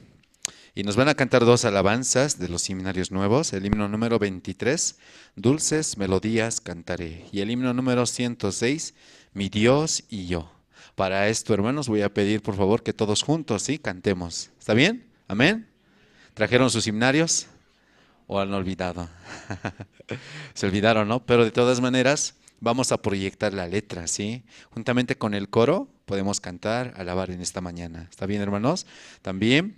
Y nos van a cantar dos alabanzas de los seminarios nuevos, el himno número veintitrés, Dulces Melodías Cantaré, y el himno número ciento seis, Mi Dios y Yo. Para esto, hermanos, voy a pedir, por favor, que todos juntos, ¿sí? Cantemos. ¿Está bien? Amén. ¿Trajeron sus himnarios o han olvidado? Se olvidaron, ¿no? Pero de todas maneras, vamos a proyectar la letra, ¿sí? Juntamente con el coro podemos cantar, alabar en esta mañana. ¿Está bien, hermanos? También,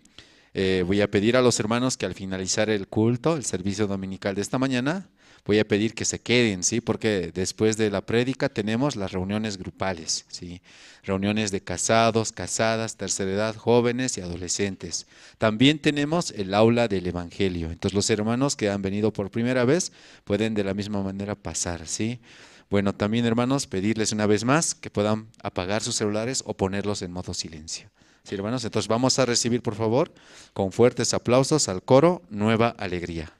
eh, voy a pedir a los hermanos que al finalizar el culto, el servicio dominical de esta mañana, voy a pedir que se queden, ¿sí? Porque después de la prédica tenemos las reuniones grupales, ¿sí? Reuniones de casados, casadas, tercera edad, jóvenes y adolescentes. También tenemos el aula del evangelio. Entonces, los hermanos que han venido por primera vez pueden de la misma manera pasar, ¿sí? Bueno, también, hermanos, pedirles una vez más que puedan apagar sus celulares o ponerlos en modo silencio. Sí, hermanos, entonces vamos a recibir, por favor, con fuertes aplausos al coro Nueva Alegría.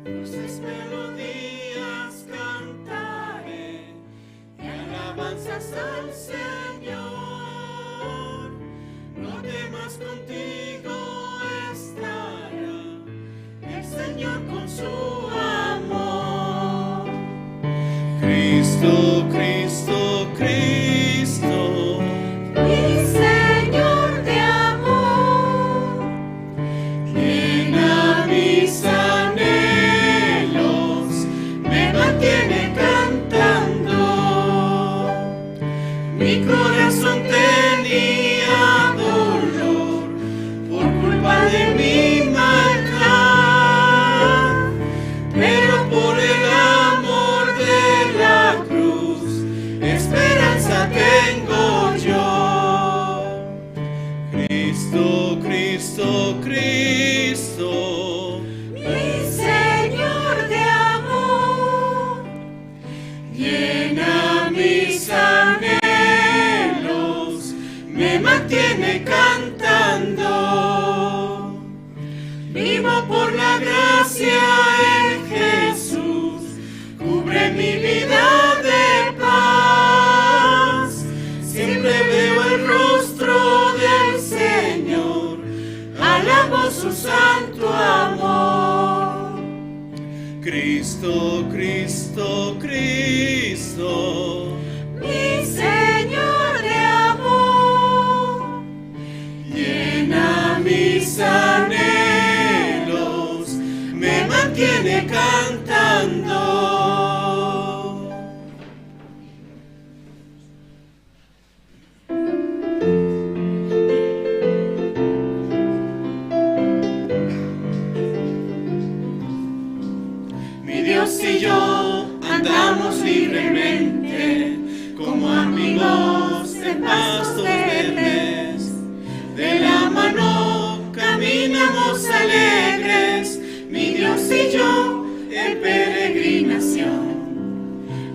Dulces melodías cantaré y alabanzas al Señor. No temas, contigo estará el Señor con su amor. Cristo, Cristo, Cristo, mi Señor de amor, llena mis anhelos, me mantiene cantando. Mi corazón tenía dolor por culpa de mi maldad, pero por el amor de la cruz, esperanza tengo yo. Cristo, Cristo, Cristo, mi Señor de amor, llena mis anhelos, me mantiene cantando. Vivo por la gracia en Jesús, cubre mi vida de paz. Siempre veo el rostro del Señor, alabo su santo amor. Cristo, Cristo, Cristo, mi Señor de amor, llena mis anhelos, me mantiene cantando. Mi Dios y yo andamos libremente, como amigos en pastos verdes. De la mano caminamos alegres, mi Dios y yo en peregrinación.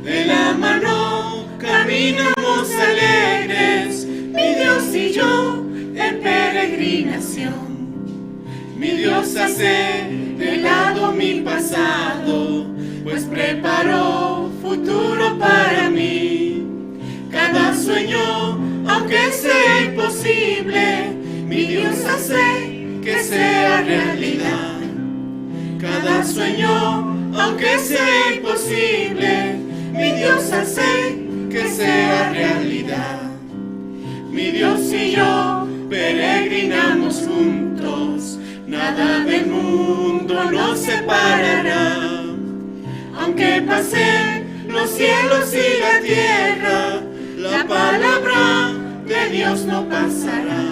De la mano caminamos alegres, mi Dios y yo en peregrinación. Mi Dios hace de lado mi pasado, pues preparó futuro para mí. Cada sueño, aunque sea imposible, mi Dios hace que sea realidad. Cada sueño, aunque sea imposible, mi Dios hace que sea realidad. Mi Dios y yo peregrinamos juntos, Nada del mundo nos separará. Aunque pasen los cielos y la tierra, la palabra de Dios no pasará.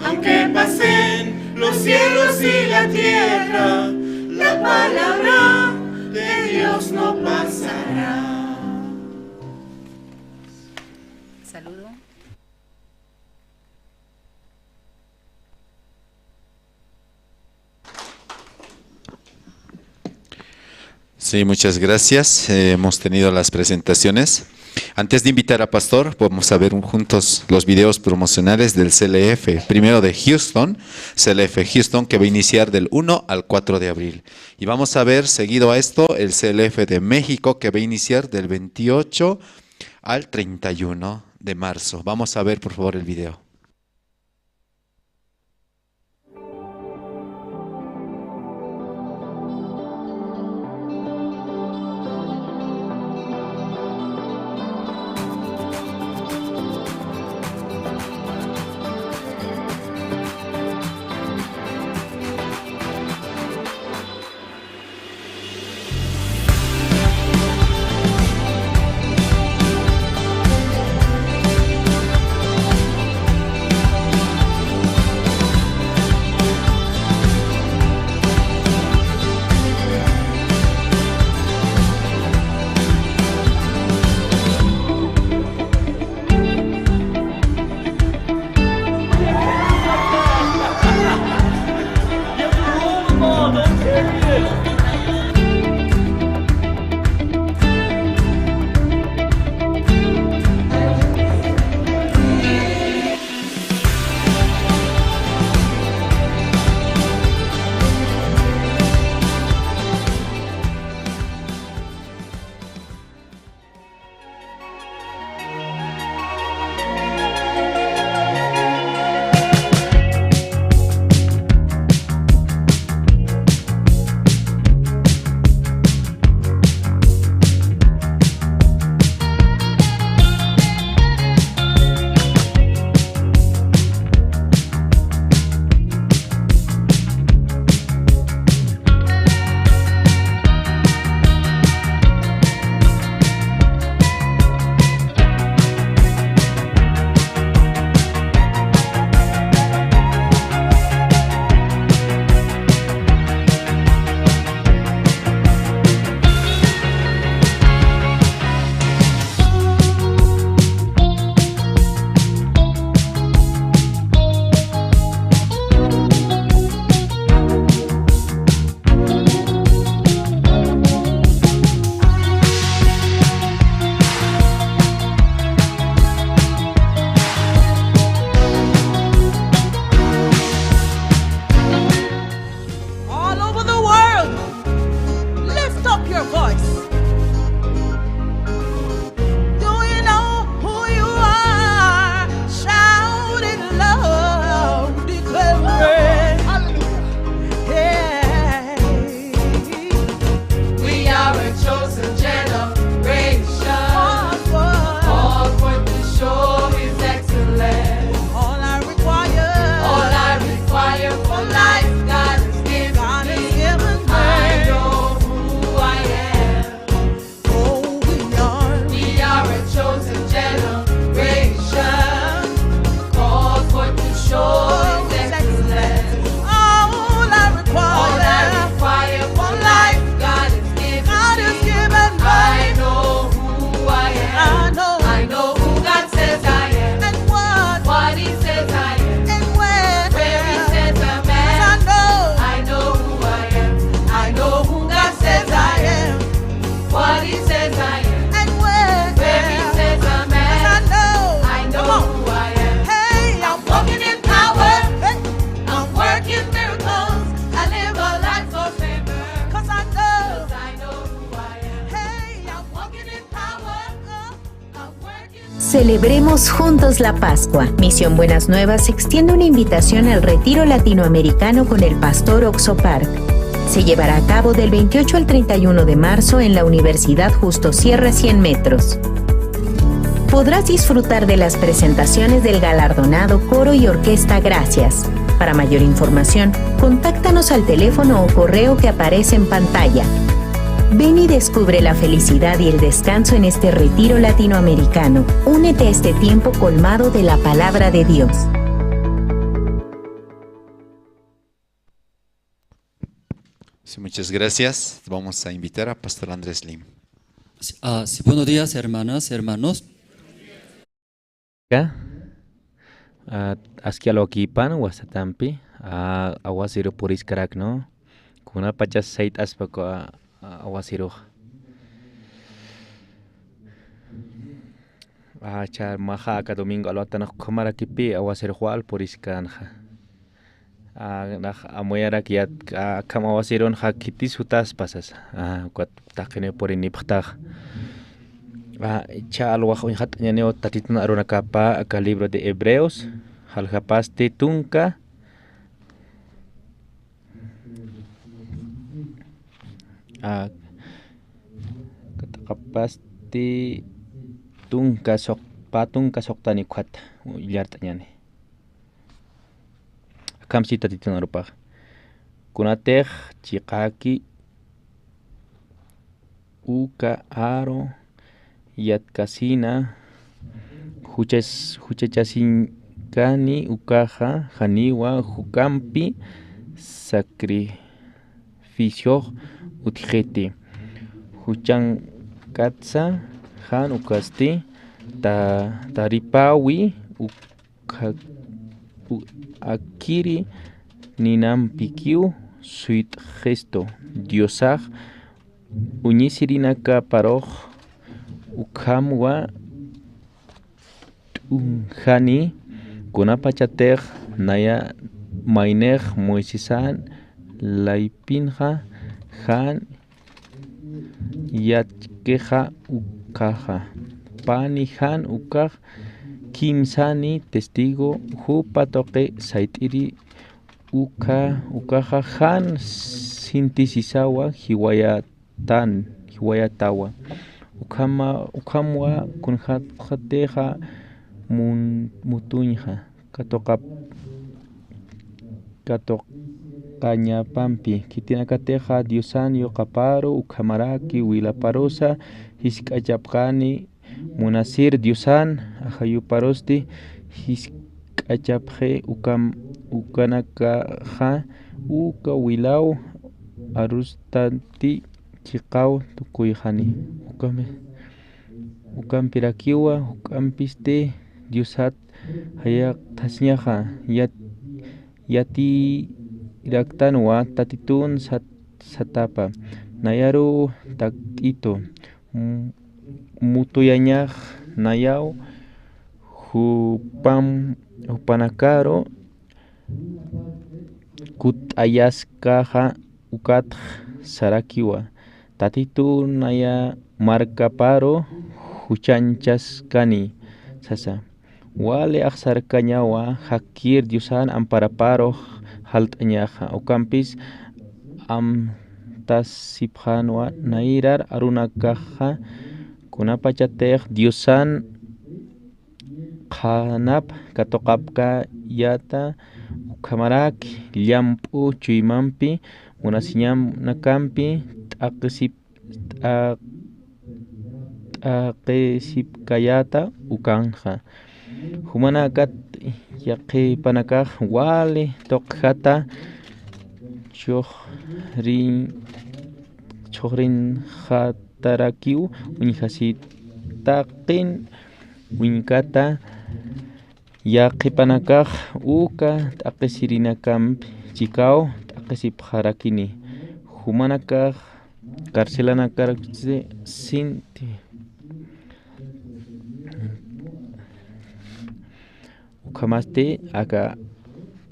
Aunque pasen los cielos y la tierra, la palabra de Dios no pasará. Saludo. Sí, muchas gracias. Eh, hemos tenido las presentaciones. Antes de invitar a Pastor, vamos a ver un- juntos los videos promocionales del C L F, primero de Houston, C L F Houston, que va a iniciar del uno al cuatro de abril. Y vamos a ver, seguido a esto, el C L F de México, que va a iniciar del veintiocho al treinta y uno de marzo. Vamos a ver, por favor, el video. All over the world, lift up your voice. Do you know who you are? Shout it loud, declare it. Hallelujah. Yeah. We are a chosen generation. Called forth. Called forth to show His excellence. All I require. All I require for life, God has given me. God has given me. I know who I am. Oh, we are. We are a chosen generation. Called forth to show His excellence. All I require. All I require for life, God has given me. God has given me. I know who I am. I know. I know who God says I am. And what? What He says I am. And where? Where He says I'm at. 'Cause I know. I know who I am. I know who God says I am. What He says I am. And where? Where He says I'm at. 'Cause I know. I know who I am. Hey, I'm walking in power. Hey. I'm working miracles. I live a life of favor. 'Cause I know. 'Cause I know who I am. Hey, I'm walking in power. I'm working. Celebremos juntos la Pascua. Misión Buenas Nuevas extiende una invitación al retiro latinoamericano con el pastor Oxo Park. Se llevará a cabo del veintiocho al treinta y uno de marzo en la Universidad Justo Sierra Cien Metros. Podrás disfrutar de las presentaciones del galardonado coro y orquesta Gracias, Para mayor información, contáctanos al teléfono o correo que aparece en pantalla. Ven y descubre la felicidad y el descanso en este retiro latinoamericano. Únete a este tiempo colmado de la palabra de Dios. Sí, muchas gracias. Vamos a invitar a Pastor Andrés Lim. Sí, ah, sí, buenos días, hermanas, hermanos. Ka, ah, aski alwakipan wasatampi, ah, awasiru puriskaraknu, kunapachas sayt'aspa ku, ah, awasirux. Ah, char maxa aka domingo alwatanax ukhamarakipi awasirux wal puriskänxa. Ah, nax amuyarak yat, ah, akham awasirunxa khitis jutaspa sasa. Ah, ukat taqiniw purinipxtax. Ah, ichha alwax uñxat'añaniw Tatitun arunakapa aka libro de Hebreos, jaljapasti tunka, ah, kataqapasti tunka suq, pä tunka suqtani ukhata illart'añani. Akham siti Tatitun arupax. Kunatix chiqäki uka aru yatkasina juchas, juchachasinkani ukaxa janiwa juk'ampi sacrificiox utjxiti. Juchankatsa jan ukasti ta, taripäwi uk akiri ninampikiw suyt'xistu. Diosax uñisirinakaparux ukhamwa t'unjani, kunapachatix naya maynix Moisesan laypinxa jan yatkixa ukkhaxa. Pani jan ukkax kimsani testigo jupa tuqi sayt'iri ukha, ukkaxa jan sintisisawa jiwayatan, jiwayatawa. Ukhama, ukhamwa kunjatxatixa mun, mutuñxa. Katuqap, katuqañapampi khitinakatixa Diosan yuqaparu ukhamaraki wilaparusa jisk'achapxani munasir Diosan ajayuparusti jisk'achapxi ukam, ukanakaxa uka wilaw arustanti chiqaw tukuyxani. Ukami, ukampirakiwa juk'ampisti Diosat jayaqtasiñaxa yat, yatiraktanwa Tatitun sat, satapa. Nayaru takt'itu. Mu, mutuyañax nayaw jupam, jupanakaru kutt'ayaskaxa ukatx sarakiwa. Tatitu naya markaparu juchanchaskani sasa. Wali axsarkañawa jakkir Diosan amparaparux jalt'añaxa. Ukampis amtasipxänwa nayarar arunakaxa kunapachatix Diosan qhanap katuqapkayäta ukhamaraki llamp'u chuymampi munasiñanakampi t'aqhisip, t'aq, t'aqhisipkayäta ukanxa. Jumanakat yaqhipanakax wali tuqjata chuxrin, chuxrinxatarakiw uñjasitaqin uñkata. Yaqhipanakax uka t'aqhisirinakampi chikaw t'aqhisipxarakini. Jumanakax carcelanakarakchi sinti. Ukhamasti aka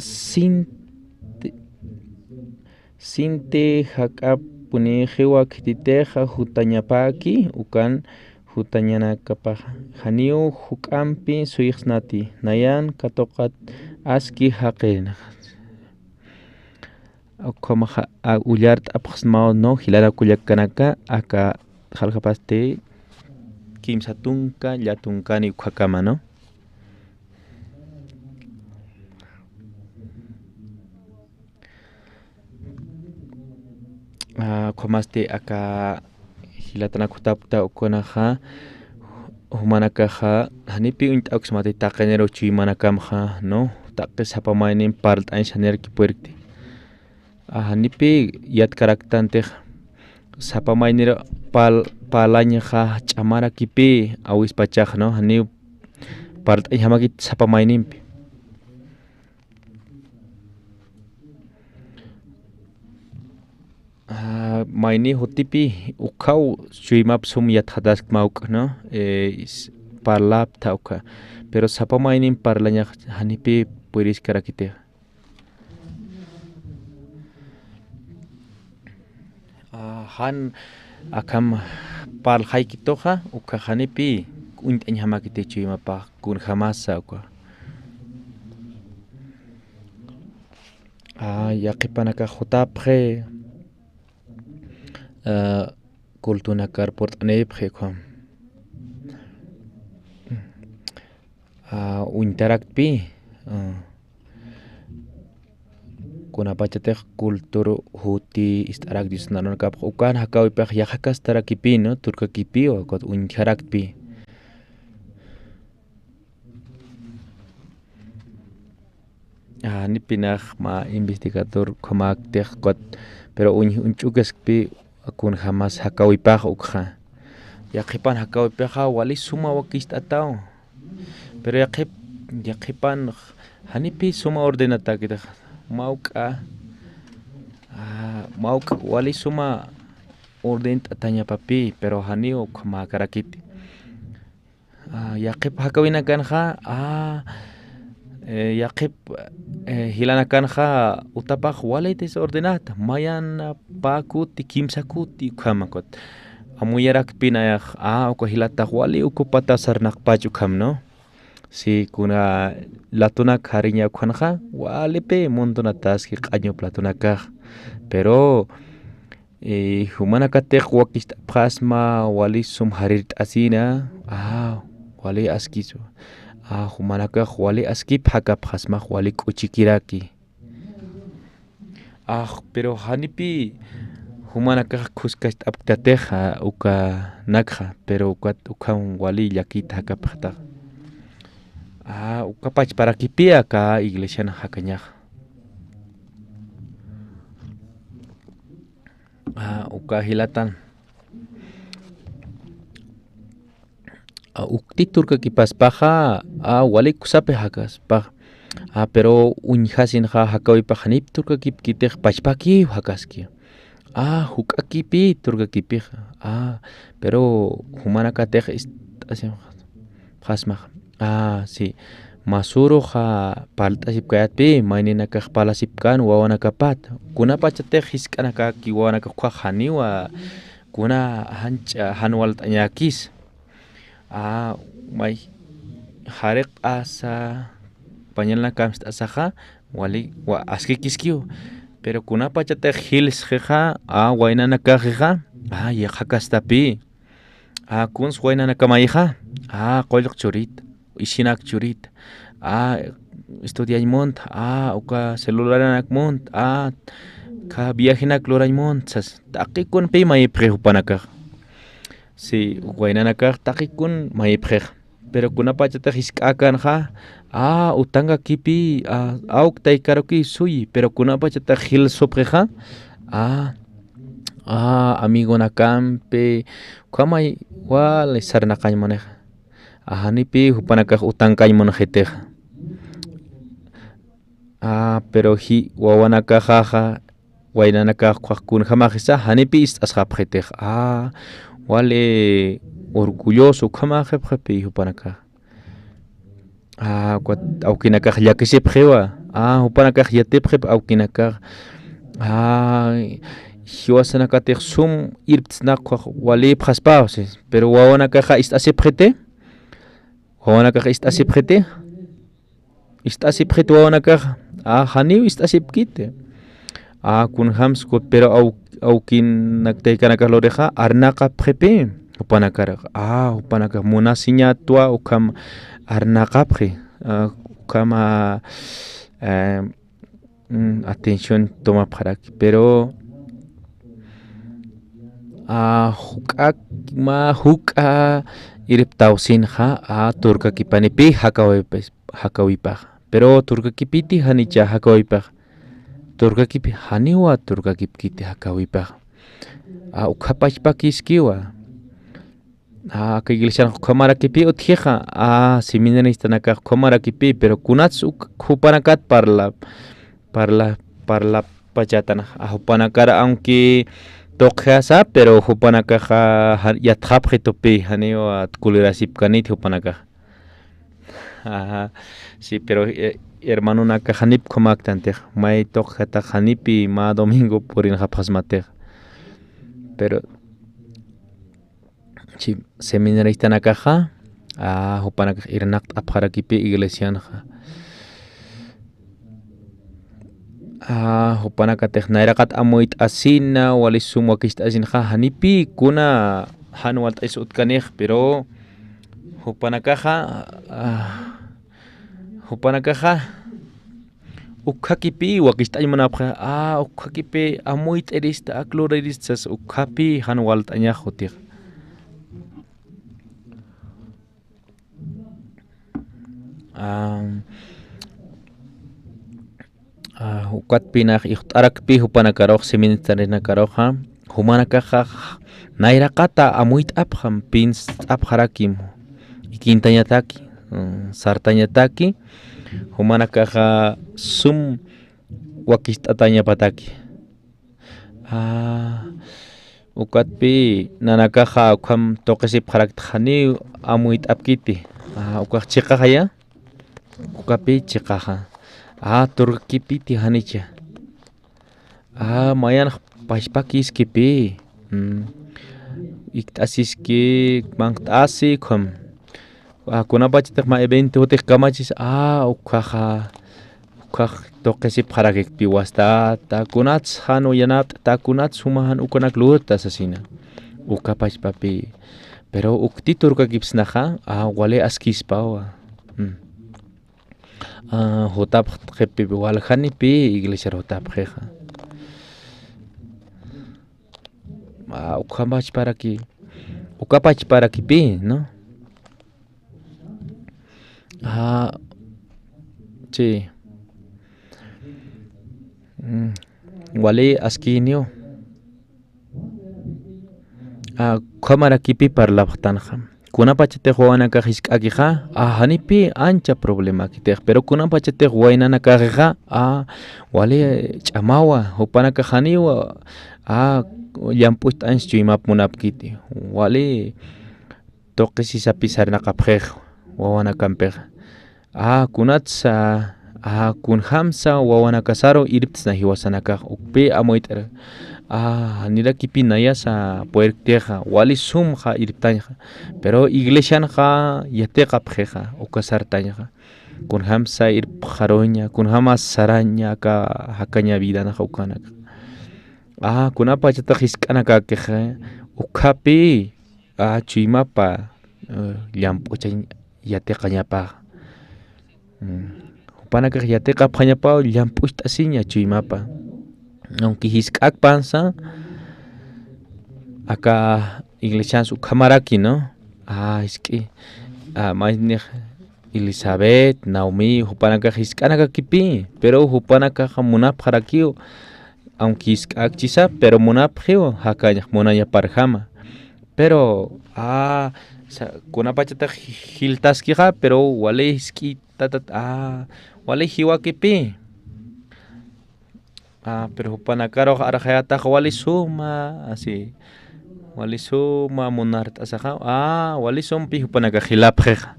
sinti, sinti jak'apunixiwa khititixa jutañapaki ukan jutañanakapaxa. Janiw juk'ampi suyxsnati, nayan katuqat aski jaqinxa. Ukhamaxa, a, ullart'apxsmaw, ¿no? Jilanak kullakkanaka, aka jaljapasti kimsa tunka, llatunkani ukhakama, ¿no? Ukhamasti aka jilatanak jutapkta ukanxa, jumanakaxa janipi uñt'awksmati taqiniru chuymanakamxa, ¿no? Taqi sapa maynin parlt'añ sanirki puerkti. Janipi yatkaraktantixa, sapa maynir pal-, parlañxa ch'amarakipi awispachax, ¿no? Janiw parlt'añjamakit sapa maynimpi. Mayni jutipi ukhaw chuymap sum yatxataskma uk, ¿no? Parlapta ukha. Pero sapa maynin parlañax janipi puriskarakitixa. Jan akham parlxaykituxa, ukha janipi uñt'añjamakiti chuymapax, kunjamasa ukha. Yaqhipanakax jutapxi, cultunakar purt'anipxi ukham. Uñtaraktpi, kunapachatix cultur juti ist'arak Dios nanunakapx ukan jakäwipax yaqhakastarakipï, ¿no? Turkakipiw, ukat uñjaraktpi. Janipinax mä investigador ukhamäktix, ukat, pero uñ-, uñch'ukaskpi kunjamas jakäwipax ukxa. Yaqhipan jakäwipaxa wali suma wakicht'ataw. Pero yaqhip-, yaqhipan janipi suma ordenatäkitix. Mä juk'a, mä juk'a wali suma ordenat'atañapapï, pero janiw ukhamäkarakiti. Yaqhip jakäwinakanxa, yaqhip jilanakanxa utapax wali desordenata, mayanapakuti, kimsakuti, ukham ukat. Amuyarakpi nayax, uka jilatax wali ocupata sarnaqpach ukham, ¿no? Si kuna latunak jariña ukhanxa, walipï montonataski q'añu platonakax. Pero jumanakatix wakicht'apxasma wali sum jarirt'asina, wali askisu. Jumanakax wali askip jakapxasmax wali k'uchikiraki. Pero janipi jumanakax khuskacht'apktatix ukanakxa, pero ukat ukham wali llakit jakapxtax. Uka pachparakipï aka iglesian jakañax. Uka jilatan. Ukti turkakipaspaxa, wali kusapi jakaspax. Pero uñjasinxa jakäwipax janip turkakipkitix pachpakiw jakaski. Juk'akipï turkakipixa. Pero jumanakatix ist'asim jasmax. Sí. Masuruxa parlt'asipkayatpï, mayninakax parlasipkän wawanakapat. Kunapachatix jisk'anakaki wawanakax ukkhax janiwa, kuna janch'a, jan walt'añäkis. May jariq'asa, pañalanakamst'asaxa, wali, wa, askikiskiw. Pero kunapachatix jilsxixa, waynanakaxixa, yaqhakastapï. Kuns waynanakamayixa, qullq churit, isinak churit, estudiañ munt, uka celularanak munt, kha viajenak lurañ munt, sas, taqi kunpï mayipxi jupanakax. Sí, waynanakax taqi kun mayipxix. Pero kunapachatix jisk'akanxa, utankakipï, awk taykaruki suyi, pero kunapachatix jilsupxixa, amigonakampi, ukhamay wali sarnaqañ munixa. Janipï jupanakax utankañ munxitixa. Pero ji wawanakaxaxa, waynanakax ukkhax kunjamaxisa, janipï ist'asxapxitix. Wali orgulloso ukhamaxipxipï jupanakax. Ukat awkinakax llakisipxiwa. Jupanakax yatipxip awkinakax. Jiwasanakatix sum irptsnaq ukkhax walïpxaspaw, sí. Pero wawanakaxa ist'asipxiti. Wawanakax ist'asipxiti. Ist'asipxit wawanakax. Janiw ist'asipkiti. Kunjams ukat, pero aw-, awkinak taykanakax lurixa arnaqapxipï. Jupanakarax. Jupanakax munasiñatwa ukham arnaqapxi. Ukham atención tomapxaraki. Pero A, juk'ak, mä juk'a irptawsinxa, a, turkakipanipi jakawipax, jakawipax. Pero turkakipiti janicha jakawipax. Turkakipi janiwa turkakipkiti jakawipax. A, ukha pachpakiskiwa. A, aka iglesianxa ukhamarakipi utjixa. A, seminaristanakax ukhamarakipi, pero kunats uk-, jupanakat parla, parla, parlapachatan. A, jupanakar aunque tuqjasa, pero jupanakaxa, ja-, yatxapxitupi, janiwa tukulirasipkanit jupanakax. Ajá. Sí, pero, eh, hermanonakax janip khumaktantix, may tuqjatax janipi mä domingo purinxapxasmatix. Pero, sí, seminaristanakaxa, a, jupanakax irnaqt'apxarakipi iglesianxa. A, jupanakatix nayraqat amuyt'asina, wali sum wakicht'asinxa, janipi kuna jan walt'aysa utkanix, pero jupanakaxa, a, jupanakaxa, ukhakipi wakicht'añ munapxa, a, ukhakipi amuyt'irista, aklurïrista sas, ukhapi jan walt'añax jutix. A, a, ukatpinax ixt'arakpi jupanakarux, seminaristanakaruxa, jumanakaxa nayraqata amuyt'apxam, pinst'apxarakim, ikintañataki, mm, sartañataki, jumanakaxa sum wakicht'atañapataki. A, ukatpi nanakaxa ukham tuqisipxarakta janiw amuyt'apkiti. A, ukax chiqaxaya, ukapi chiqaxa. A, turkakipiti janicha. A, mayanx pachpakiskipi. Mm. Ikt'asiski, manqt'asi, ukham. A, kunapachatix mä evento jutix kamachis, a, ukhaxa, ukhax tuqisipxarakikpi wastata, kunats jan yanapt'ata, kunats juma jan ukanak luta sasina. Uka pachpapi. Pero ukti turkakipsnaxa, a, wali askispawa. Mm. A, jutapxtxipi waljanipi iglesiar jutapxixa. A, ukhamachparaki, ukapachparakipi, ¿no? A, sí. Mm, wali askiniw. A, ukhamarakipi parlapxtanxa. Kunapachatix wawanakax jisk'akixa, a, janipi ancha problemakitix. Pero kunapachatix waynanakaxixa, a, wali ch'amawa, jupanakax janiwa, a, llamp'ucht'añs chuymap munapkiti. Wali tuqisisapi sarnaqapxix wawanakampixa. A, kunatsa, a, kunjamsa wawanakasaru irptsna jiwasanakax, ukpi amuyt'ir. A, nirakipi nayasa puerktixa, wali sumxa irptañxa. Pero iglesianxa yatiqapxixa, uka sartañxa. Kunjamsa irpxaruña, kunjamas saraña, aka jakaña vidanxa ukanaka. A, kunapachatix jisk'anakakixa, ukhapi, a, chuymapa, eh, llamp'uchañ yatiqañapa. Mm. Jupanakax yatiqapxañapa llamp'ucht'asiña chuymapa. Aunque jisk'akpansa, aka iglesians ukhamaraki, ¿no? A, jisk'i, a, maynix Elizabeth, Naomi, jupanakax jisk'anakakipi, pero jupanakax munapxarakiw, aunque jisk'akchisa, pero munapxiw, jakañax munañaparjama. Pero, a, sa-, kunapachatix jiltaskixa, pero wali jisk'itatat, a, wali jiwakipi. A, pero jupanakarux arxayatax wali suma, así, wali suma munart'asaxa, a, wali sumpi jupanakax jilapxixa.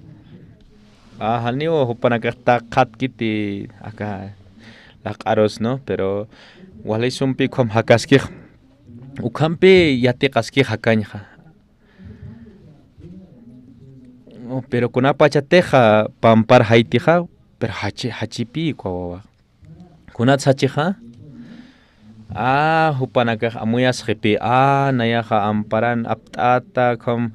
A, janiw jupanakax taqhatkiti aka laq'arus, ¿no? Pero wali sumpi ukham jakaskix. Ukhampi yatiqaski jakañxa. Pero kunapachatixa pampar jaytixa, pero jachi-, jachipi ukwa wawa. Kunats jachixa? A, jupanakax amuyasxipi, a, nayaxa amparan apt'ata, ukham,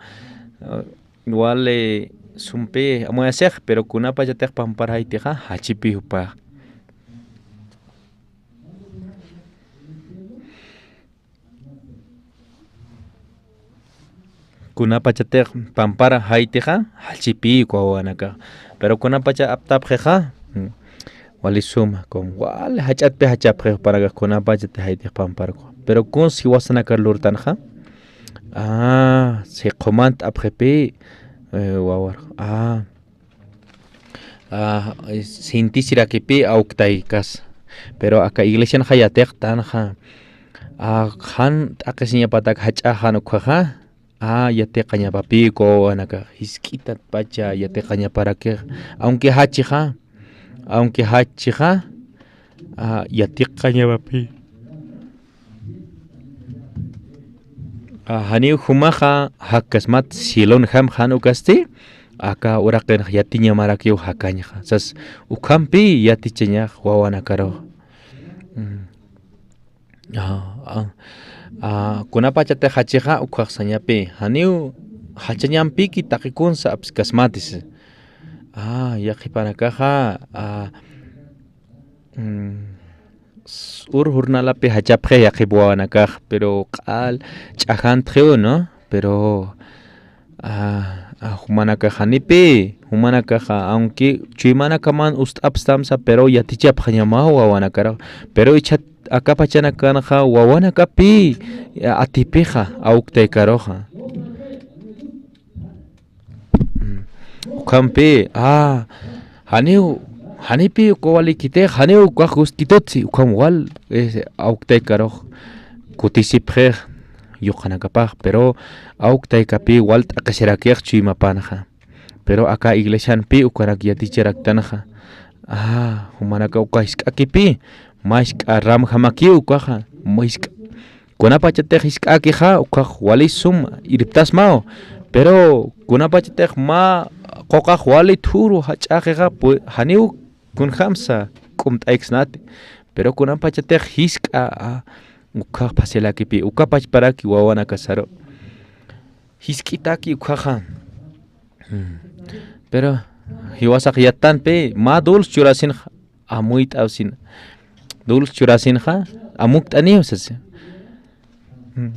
eh, wali sumpi amuyasix, pero kunapachatix pampar jaytixa, jachipi jupax. kunapachatix pampar jaytixa, jallchipï uka wawanakax. Pero kunapacha aptapxixa, mm, wali suma, como wali jach'atpi jachapxi jupanakax kunapachatix jaytix pamparku. Pero kuns jiwasanakar lurtanxa, ah, siqumant'apxipï, eh, wawar. Ah, ah, sintisirakipi awktaykas. Pero aka iglesianxa yatiqtanxa, ah, jan t'aqhisiñapatak jach'a jan ukhaxa, ah, yatiqañapapï uka wawanakax, jisk'itatpacha yatiqañaparakix, aunque jachixa, aunque jachixa, ah, yatiqañapapï. Ah, janiw jumaxa jakkasmat cielonjam jan ukasti, aka uraqinx yatiñamarakiw jakañxa. Sas ukhampi yatichañax wawanakarux. Mm. Ah, ah, ah, kunapachatix jachixa ukhax sañapi, janiw jachañampiki taqi kunsa apskasmatis. Ah, yaqhipanakaxa, ah, mm, s-, ur jornalapi jachapxi yaqhip wawanakax, pero q'al ch'ajantxiw, ¿no? Pero, ah, ah, jumanakax janipï, jumanakaxa, aunque chuymanakaman ust'apstamsa, pero yatichapxañamaw wawanakarax. Pero ichhat aka pachanakanxa wawanakapï, eh, atipixa, awktaykaruxa. Mm. Ukhampi, ah, janiw, janipï uka walikitix, janiw ukax gustkitutsi, ukham wal, eh, awktaykarux kutisipxix yuqanakapax, pero awktaykapï wal t'aqhisirakix chuymapanxa. Pero aka iglesianpï ukanak yaticharaktanxa. Ah, jumanaka uka jisk'akipï, mä jisk'a ramjamakiw ukaxa, mä jisk'a Kunapachatix jisk'äkixa, ukax wali sum irptasmaw. Pero kunapachatix mä quqax wali thuru jach'äkixa, pu-, janiw kunjamsa k'umt'ayksnati. Pero kunapachatix jisk'a, a, ukax phasilakipï, uka pachparaki wawanakasaru. Jisk'itaki ukaxa. Mm. Pero jiwasax yattanpï, mä dulce churasinxa, amuyt'awsin. Dulce churasinxa, amukt'aniw sasi. Mm.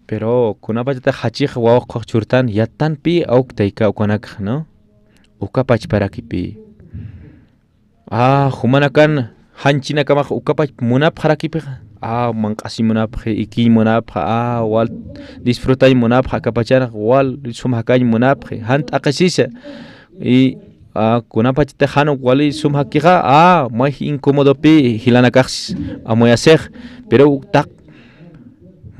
Pero kunapachatix jachix wawa qhuq churtan, yattanpï awktayka ukanakxa, ¿no? Uka pachparakipï. Ah, jumanakan janchinakamax ukapach munapxarakipixa. Ah, manq'asiñ munapxi, ikiñ munapxa, ah, wal disfrutañ munapxa, akapachanx wal sum jakañ munapxi, jan t'aqhisisa. Y, ah, kunapachatix jan wali sum jakixa, ah, may incómodopï jilanakaxsis amuyasix. Pero taq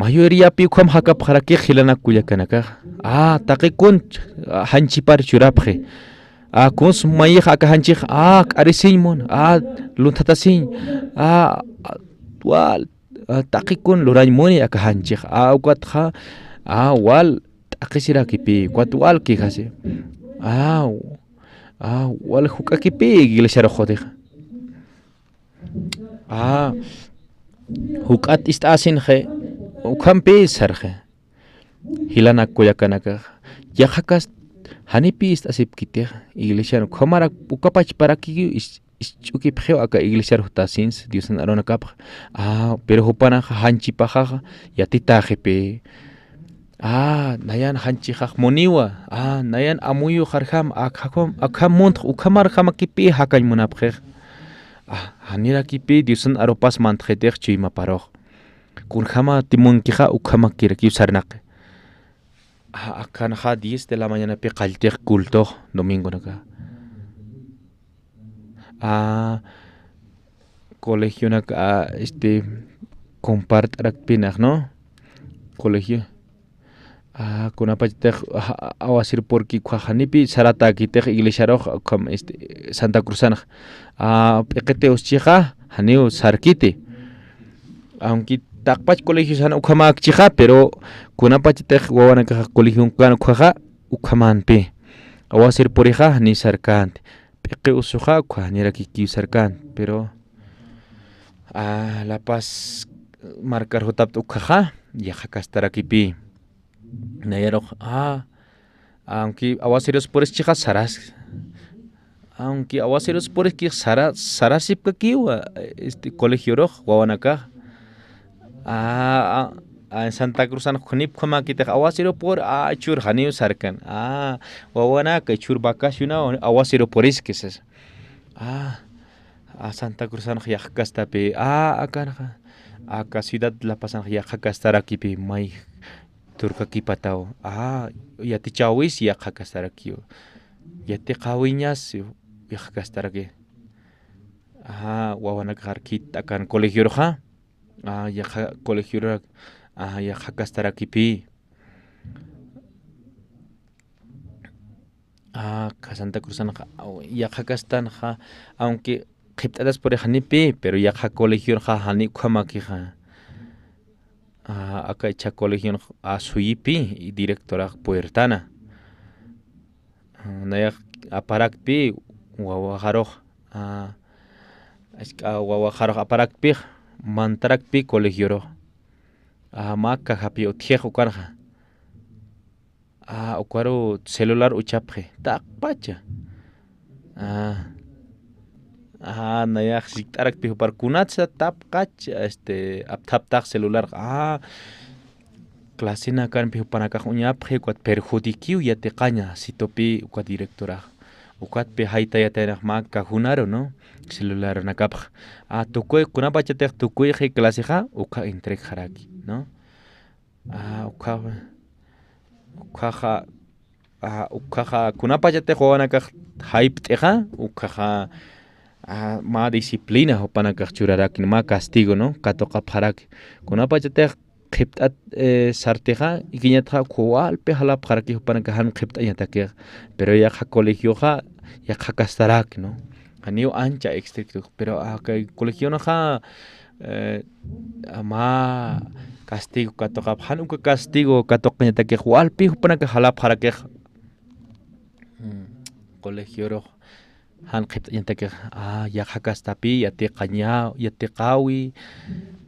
mayoríapï ukham jakapxarakix jilanak kullakanakaxa. Ah, taqi kun, ah, janchipar churapxi. A, kuns mayix aka janchix, a, k'arisiñ mun, a, lunthatasiñ, a, a, wal, a, taqi kun lurañ muni aka janchix, a, ukatxa, a, wal t'aqhisirakipï, ukat wal quejasi. A, a, wal juk'akipï iglesiarux jutixa. A, juk'at ist'asinxi, ukhampï sarxi. Jilanak kullakanakax, yaqhakas janipï ist'asipkitix, iglesian ukhamarak ukapachparakiw is-, isch'ukipxiw aka iglesiar jutasins, Diosan arunakapx. A, pero jupanaxa janchipaxaxa yatitäxipï. A, nayan janchixax muniwa, a, nayan amuyuxarjam, akhakum, akham muntx, ukhamarjamakipï jakañ munapxix. A, janirakipï Diosan arupas mantxitix chuymaparux. Kunjamati munkixa ukhamakirakiw sarnaqi. A, akanxa diez de la mañanapï qalltix cultox domingonaka. A, colegionak, a, este, compart'arakpinax, ¿no? Colegio. A, kunapachatix, a, awasir porque ukkhax janipï saratäkitix iglesiarux, ukham, este, Santa Cruzanx. A, p'iqiti uschixa, janiw sarkiti. Aunque taqpach colegiosan ukhamäkchixa, pero kunapachatix wawanakaxa colegionkan ukkhaxa, ukhamanpï. Awasir purixa, janiw sarkänti. P'iqi usuxa, ukkha janirakikiw sarkänti. Pero, a, La Paz markar jutapta ukkhaxa, yaqha kastarakipï. Nayarux, a, aunque awasirus purischixa saras, aunque awasirus puriskix sara-, sarasipkakiw, a, este, colegiorux, wawanakax. A, a, A, Santa Cruzan jnip khumakitix awasiru pur, a, chur janiw sarkan. A, wawanaka chur vacacionaw awasiru puriski sas. A, a, Santa Cruzan yaqha castapi, a, akanxa, aka ciudad La Pazan yaqha castarakipi, may turkakipataw. A, yatichawis yaqha castarakiw. Yatiqawiñas yaqha castaraki. A, wawanakax arkit akan colegiorxa. A, yaqha colegiorak, a, yaqha castarakipi. A, aka Santa Cruzanxa, aw, yaqha castanxa, aunque qhipt'atas puri janipi, pero yaqha colegionxa jani ukhamakixa. A, aka ichha colegion, a, suyipi, y directorax puertana. A, nayax aparakpi, wawaxarux, a, ask'a wawaxarux aparakpix, mantarakpi colegiorux. A, mä cajapi utjix ukanxa. A, ukaru celular uchapxi, taqpacha. A, a, nayax sikt'arakpi jupar kunatsa tapqach, este, apthaptax celular. A, clasinakanpi jupanakax uñapxi, ukat perjudiquiw yatiqaña, situpi uka directorax. Ukatpi jaytayataynax mä cajonaru, ¿no? Celularnakapx. A, tukuy, kunapachatix tukuyxi clasexa, uka entregxaraki, ¿no? A, ukhaxa, ukhaxa, a, ukhaxa, kunapachatix wawanakax jaypt'ixa, ukhaxa, a, mä disciplina jupanakax churaraki, mä castigo, ¿no? Katuqapxaraki. Kunapachatix qhipt'at, eh, sartixa, ikiñatxa, ukhawalpi jalapxaraki jupanakax jan qhipt'añatakix. Pero yaqha colegioxa, yaqha castaraki, ¿no? Janiw ancha estricto, pero, a, kay colegionxa, eh, mä castigo katuqapxi, jan uka castigo katuqañatakix, walpi jupanakax jalapxarakix. Mm, colegiorux, jan qhipt'añatakix, a, yaqha castapi, yatiqaña, yatiqawi,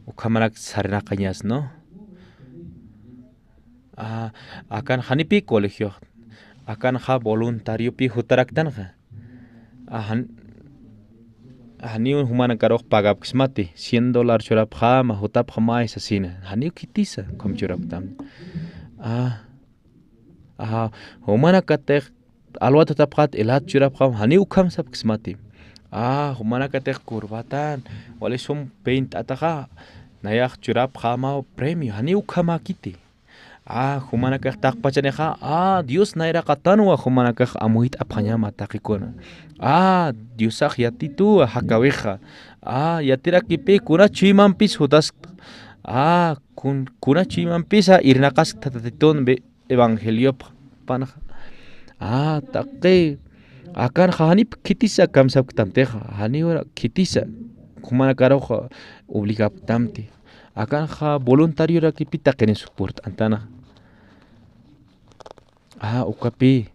ukhamarak sarnaqañas, ¿no? A, akan janipi colegiox, akanxa voluntariopi jutaraktanxa. A, jan-, janiw jumanakarux pagapksmati, cien dólar churapxäma, jutapxamay sasina. Janiw khitisa, ukham churapktam. A, a, jumanakatix alwat jutapxät, elat churapxäma, janiw ukham sapksmati. A, jumanakatix corbatan, wali sum pint'ataxa, nayax churapxämaw premio, janiw ukhamäkiti. A, jumanakax taqpachanixa, a, Dios nayraqatanwa jumanakax amuyt'apxañama taqikuna. A, Diosax yatituwa jakawixa. A, yatirakipi kuna chuymampis jutaskta. A, kun-, kuna chuymampisa irnaqaskta Tatitun bi-, evangeliopx panxa. A, taqi, akanxa janip khitisa kamsapktamtixa, janiw khitisa, jumanakarux obligapktamti. Akanxa voluntariorakipi taqini suk purt'antana. A, ukapi.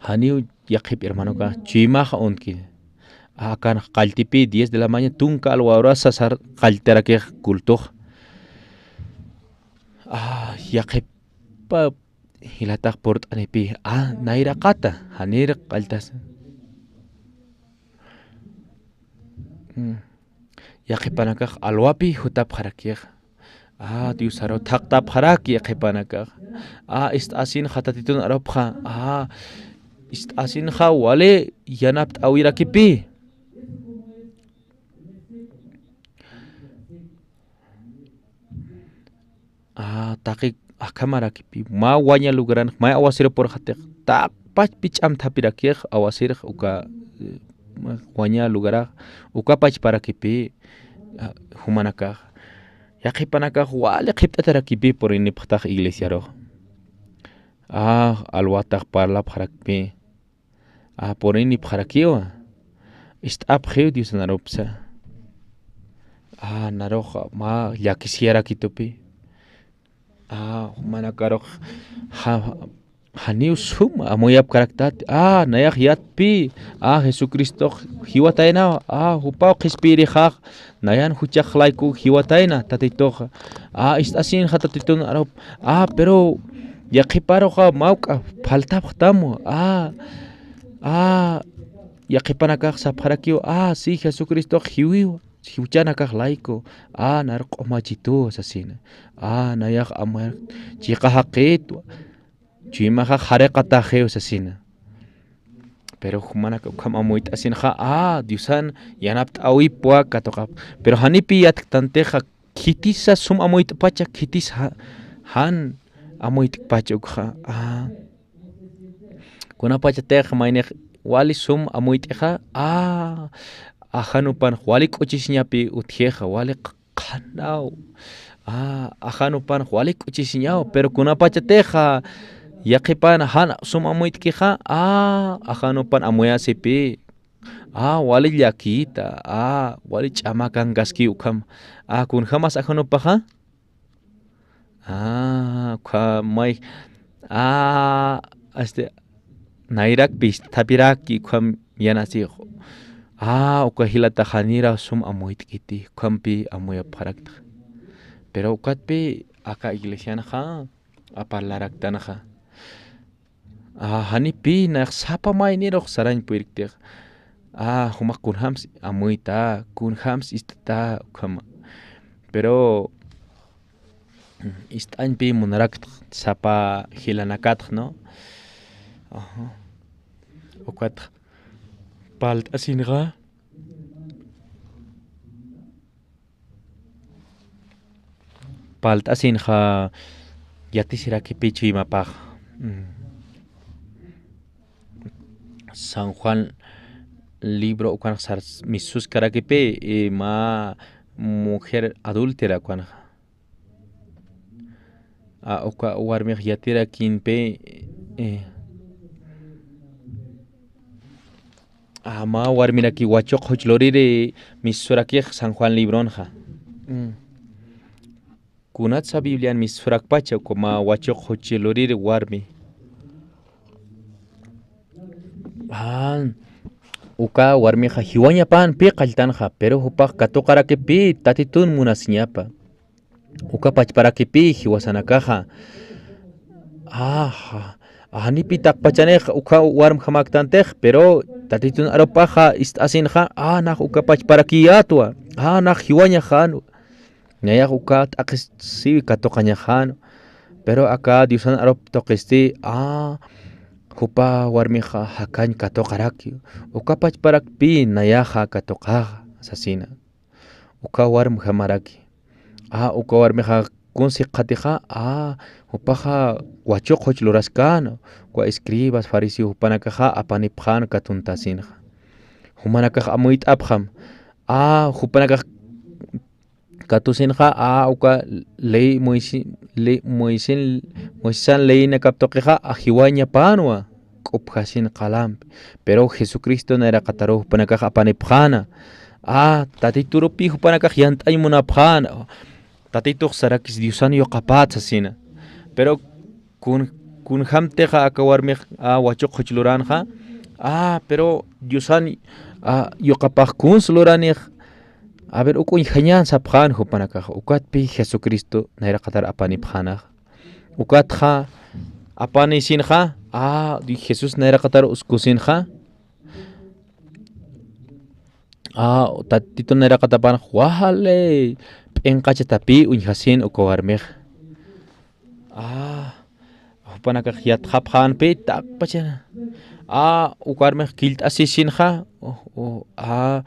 Janiw yaqhip hermanoka, chuymaxa uñki. A, akanxa qalltipi diez de la mañana, tunka alwa horasa sar qalltarakix cultox. A, yaqhipa jilatax purt'anipi, a, nayraqata, janir qalltas. Mm. Yaqhipanakax alwapi jutapxarakix. A, Diosaru thaqtapxaraki yaqhipanakax. A, ist'asinxa Tatitun arupxa. A, ist'asinxa wali yanapt'awirakipi. A, taqi akhamarakipi, mä waña lugaran, mä awasiru purxatix, taqpachpi ch'amthapirakix, awasirx uka, eh, waña lugarax, uka pachparakipi, a, jumanakax, yaqhipanakax wali qhipt'atarakipi purinipxtax iglesiarux. A, alwatax parlapxarakpi. A, purinipxarakiwa. Ist'apxiw Diosan arupsa. A, narux mä llakisiyarakitupi. A, jumanakarux ja-, janiw sum amuyapkaraktat. A, nayax yatpi. A, Jesucristox jiwataynawa. A, jupaw qhispiyirixax. Nayan juchax layku jiwatayna Tatituxa. A, ist'asinxa Tatitun arup. A, pero yaqhiparuxa mawk'a faltapxtam. A, a, yaqhipanakax sapxarakiw. A, sí, Jesucristox jiwiw. jiwchanakax layku, a, nar q'umachituw sasina. A, nayax amuyar chiqa jaqitwa. Chuymaxa jariqataxiw sasina. Pero jumanaka ukham amuyt'asinxa, a, Diosan yanapt'äwipwa katuqap. Pero janipi yatktantixa, khitisa sum amuyt'pacha, khitis ja-, jan amuyt'pacha ukxa. A. Kunapachatix maynix wali sum amuyt'ixa, a, ajanupan wali k'uchisiñapi utjixa, wali q-, qhanaw. A, ajanupan wali k'uchisiñaw, pero kunapachatixa yaqhipan jan sum amuyt'kixa, a, ajanupan amuyasipï. A, wali llakita, a, wali ch'amakankaski ukham. A, kunjamas ajanupaxa. A, ukham may. A, este, nayrakpis thapiraki ukham yanasixu. A, uka jilata janira sum amuyt'kiti, ukhampi amuyapxarakta. Pero ukatpi aka iglesianxa, a, parlaraktanxa. A, janipi nax sapa maynirux sarañ puyirktix. A, jumax kunjams amuyta, kunjams ist'ta, ukhama. Pero, ist'añpi munaraktx sapa jilanakatx, ¿no? Ajá. Ukat palt'asinxa. Palt'asinxa yatisirakipi chuymapax. Mm. San Juan libro ukanxa sar-, misuskarakipi, eh, mä mujer adúltera ukanxa. A, uka warmix yatirakimpi, eh, a, mä warmiraki wachuq juch luriri misurakix San Juan libronxa. Mm. Kunatsa Biblian misurakpacha uka mä wachuq juch luriri warmi. A, uka warmixa jiwañapan pï qalltanxa, pero jupax katuqarakipï Tatitun munasiñapa. Uka pachparakipï jiwasanakaxa. Aja, janipi taqpachanix uka warmjamaktantix, pero Tatitun arupaxa ist'asinxa, a, nax uka pachparakiyätwa, a, nax jiwañaxänwa. Nayax uka t'aqhisiwi katuqañaxänwa. Pero aka Diosan arup tuqisti, a, jupa warmixa jakañ katuqaraki. Uka pachparakpï nayaxa katuqaxa, sasina. Uka warmjamaraki. A, uka warmixa kuns jikxatixa, a, jupaxa wachuq juch luraskän, uka escribas, fariseo jupanakaxa apanipxän katuntasinxa. Jumanakax amuyt'apxam. A, jupanakax katusinxa, a, uka ley Moisi-, ley Moisen-, Moisesan leyinakap tuqixa, a, jiwañapänwa. K'upjasin qalampi. Pero Jesucristo nayraqataru jupanakax apanipxäna. A, Tatiturupi jupanakax yant'añ munapxäna. Tatitux sarakis Diosan yuqapät sasina. Pero kun-, kunjamtixa aka warmix, a, wachuq juch luranxa. A, pero Diosan, a, yuqapax kuns luranix. A ver, uk uñjañän sapxän jupanakax. Ukatpi Jesucristo nayraqatar apanipxänax. Ukatxa apanisinxa, a, Jesús nayraqatar uskusinxa, a, Tatitun nayraqatapan wali p'inqachatapï uñjasin uka warmix. A, jupanakax yatxapxänpï taqpachana. A, uka warmix killt'asisinxa, o, o, a,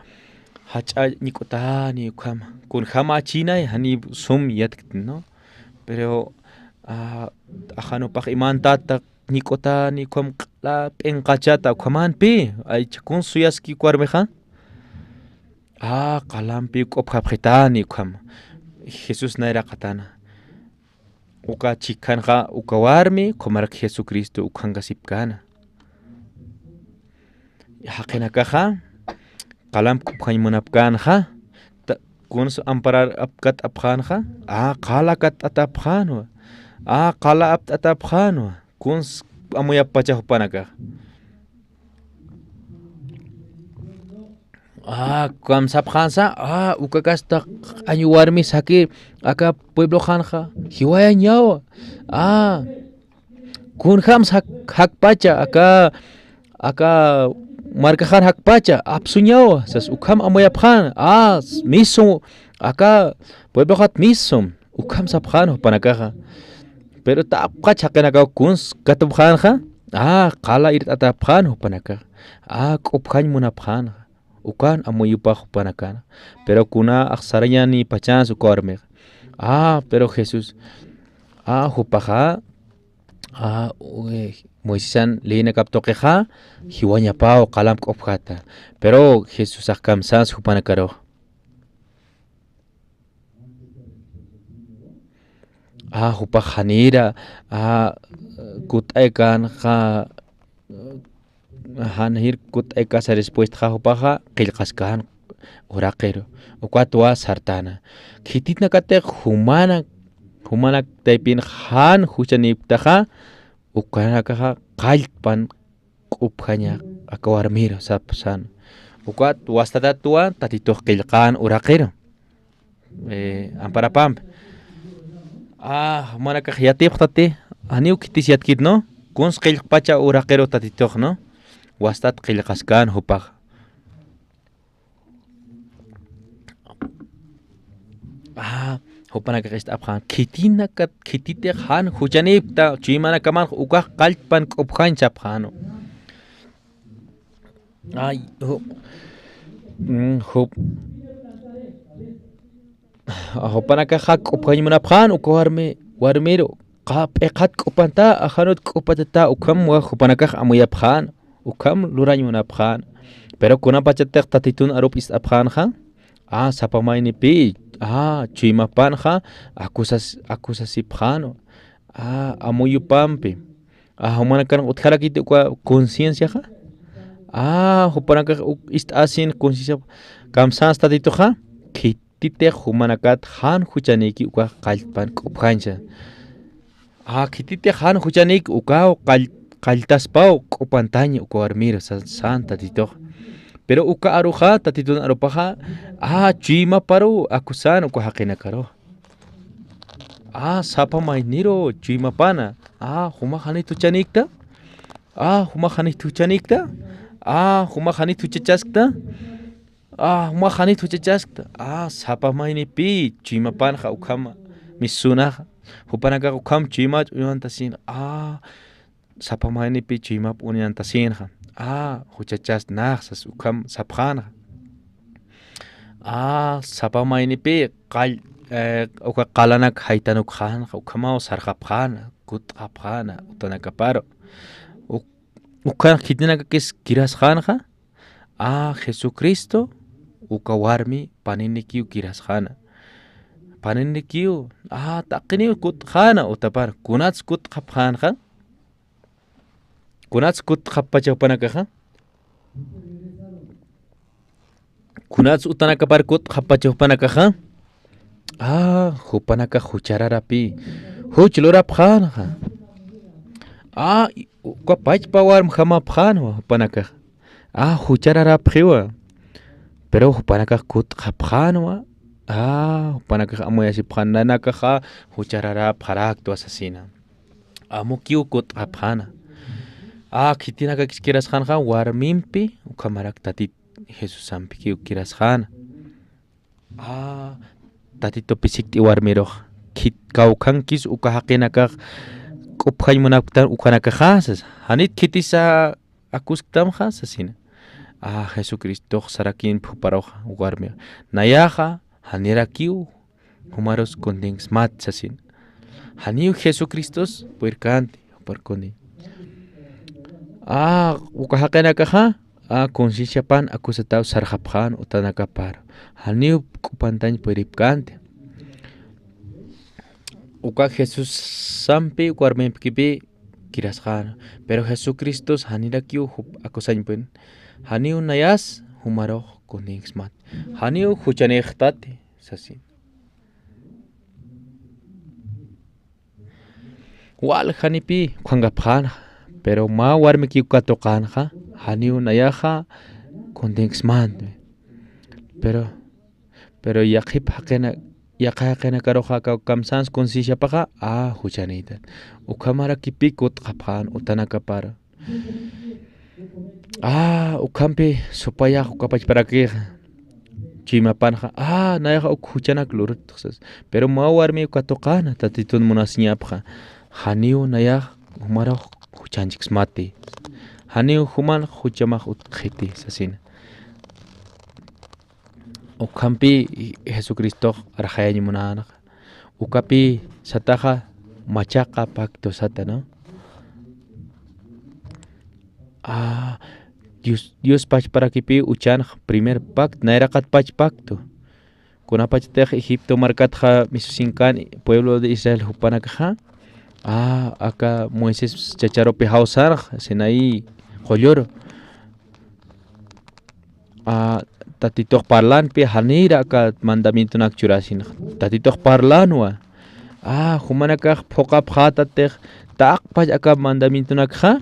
jach'a ñik'utani ukhama. Kunjama achinay, jani sum yatkti, ¿no? Pero, a, ajanupax imantäta ñik'utani ukham q'ala p'inqachata ukhamanpï, aycha kuns suyaski uka warmixa. A, qalampi k'upjapxitani ukhama. Jesús nayraqatana. Uka chhikhanxa uka warmi, ukhamarak Jesucristo ukhankasipkäna. Jaqinakaxa, qalamp k'upjañ munapkänxa, ta-, kuns amparar apkat'apxänxa, a, qala katt'atapxänwa, a, qala apt'atapxänwa, kuns amuyappacha jupanakax. A, kamsapxänsa, a, uka kasta q'añ warmi saki aka puebloxanxa, jiwayañawa, a, kunjams jak-, jakpacha aka, aka markaxan jakpacha, apsuñawa, sas ukham amuyapxan, a, misu, aka puebloxat misu, ukham sapxan jupanakaxa. Pero tapqach jaqinakaw kuns katupxanxa, a, qala irt'atapxan jupanakaxa, a, k'upjañ munapxanxa, ukan amuyupax jupanakana. Pero kuna axsarañanipachans uka warmixa. A, pero Jesús, a, jupaxa, a, u-, eh, Moisesan leyinakap tuqixa, jiwañapaw qalamp k'upjata. Pero Jesusax kamsans jupanakaru. A, jupax janira, a, kut'aykanxa, janir kut'aykasa respuestaxa jupaxa, qillqaskan uraqiru. Ukatwa sartana. Khitinakatix jumana, jumanak taypin jan juchanipktaxa, ukanakaxa qallpan k'upjaña aka warmiru sapsan. Ukat wastatatwa Tatitux qillqan uraqiru. Eh, amparapampi. A, jumanakax yatipxtati, janiw khitis yatkit, ¿no? Kuns qillqpacha uraqiru Tatitux, ¿no? Wastat qillqaskan jupax. A, jupanakax ist'apxan, khitinakat, khititix jan juchanipkta, chuymanakamanx ukax qallpan k'upjañ sapxanu. Ay, ju-, mm, jup-, jupanakaxa k'upjañ munapxan uka warmi, warmiru, qa-, p'iqhat k'upanta, ajanut k'upatata, ukham wa jupanakax amuyapxan, ukham lurañ munapxan. Pero kunapachatix Tatitun arup ist'apxanxa, a, sapa maynipi, a, chuymapanxa, akusas-, akusasipxanu, a, amuyupampi. A, jumanakan utjarakiti uka concienciaxa. A, jupanakax uk-, ist'asin conciencia kamsans Tatituxa, khititix jumanakat jan juchaniki ukax qallpan k'upjañsa. A, khititix jan juchanik ukaw qall-, qalltaspaw k'upantañ uka warmiru sa-, san Tatitux. Pero uka aruxa, Tatitun arupaxa, a, chuymaparu akusan uka jaqinakaru. A, sapa mayniru chuymapana. A, jumax janit juchanikta. A, jumax janit juchanikta. A, jumax janit juchachaskta. A, jumax janit juchachaskta. A, sapa maynipi chuymapanxa ukhama misunaxa. Jupanakax ukham chuymach uñantasin. A, sapa maynipi chuymap uñantasinxa. A, juchachas nax sas ukham sapxanxa. A, sapa maynipi qall-, eh, uka qalanak jaytanukxanxa, ukhamaw sarxapxana, kut'xapxana, utanakaparu. Uk-, ukhan khitinakakis kirasxanxa, a, Jesucristo, uka warmi paninikiw kirasxana. Paninikiw, a, taqiniw kut'xana, utapar, kunats kut'xapxanxa, kunats kut'xappacha jupanakaxa. Kunats utanakapar kut'xappacha jupanakaxa. A, jupanakax juchararapi. Juch lurapxanxa. A, uka pachpa warmjamapxanwa jupanakax. A, juchararapxiwa. Pero jupanakax kut'xapxanwa. A, jupanakax amuyasipxan nanakaxa juchararapxaraktwa sasina. Amukiw kut'xapxana. A, khitinakakis kirasxanxa warmimpi, ukhamarak Tatit Jesusampikiw kirasxana. A, Tatitupi sikt'i warmirux. Khit-, kawkhankis uka jaqinakax k'upjañ munapktan ukanakaxa, sas. Janit khitisa akusktamxa, sasina. A, Jesucristox sarakimpi juparux warmi. Nayaxa, janirakiw, jumarus kuntinksmat sasin. Janiw Jesucristos puyrkanti, jupar kunin. A, uka jaqinakaxa, a, concienciapan akusataw sarxapxan utanakapar. Janiw k'upantañ puyripkanti. Uka Jesusampi, uka warmimpikipi kirasxan. Pero Jesucristos janirakiw jup akusañpun. Janiw nayas jumarux kuntinksmat. Janiw juchanixtati. Sasin. Wal janipi khunkapxanxa, pero mä warmikiw katuqanxa, janiw nayaxa kuntinksmantwi. Pero, pero yaqhip jaqina, yaqha jaqinakaruxa aka kamsans concienciapaxa, a, juchanïtat. Ukhamarakipi kut'xapxan utanakapar. Ah, ukhampi supayax uka pachparakix chuymapanxa, ah, nayaxa uk juchanak lurutxa sas. Pero mä warmi uka tuqana, Tatitun munasiñapxa, janiw nayax jumarux juchanchiksmati. Janiw juman juchamax utjxiti sasina. Ukhampi Jesucristox arxayañ munänxa. Ukapi sataxa machaqa pacto sata, ¿no? Ah, Dios, Dios pachparakipi uchanx primer pacto, nayraqat pach pacto. Kunapachatix Egipto markatxa misusinkan pueblo de Israel jupanakaxa. Ah, aka Moisés chacharupi jawsanx, Sinaí qullur. Ah, Tatitux parlanpi janïr aka mandamientonak churasin. Tatitux parlanwa. Ah, jumanakax phuqapxätatix taqpach aka mandamientonakxa.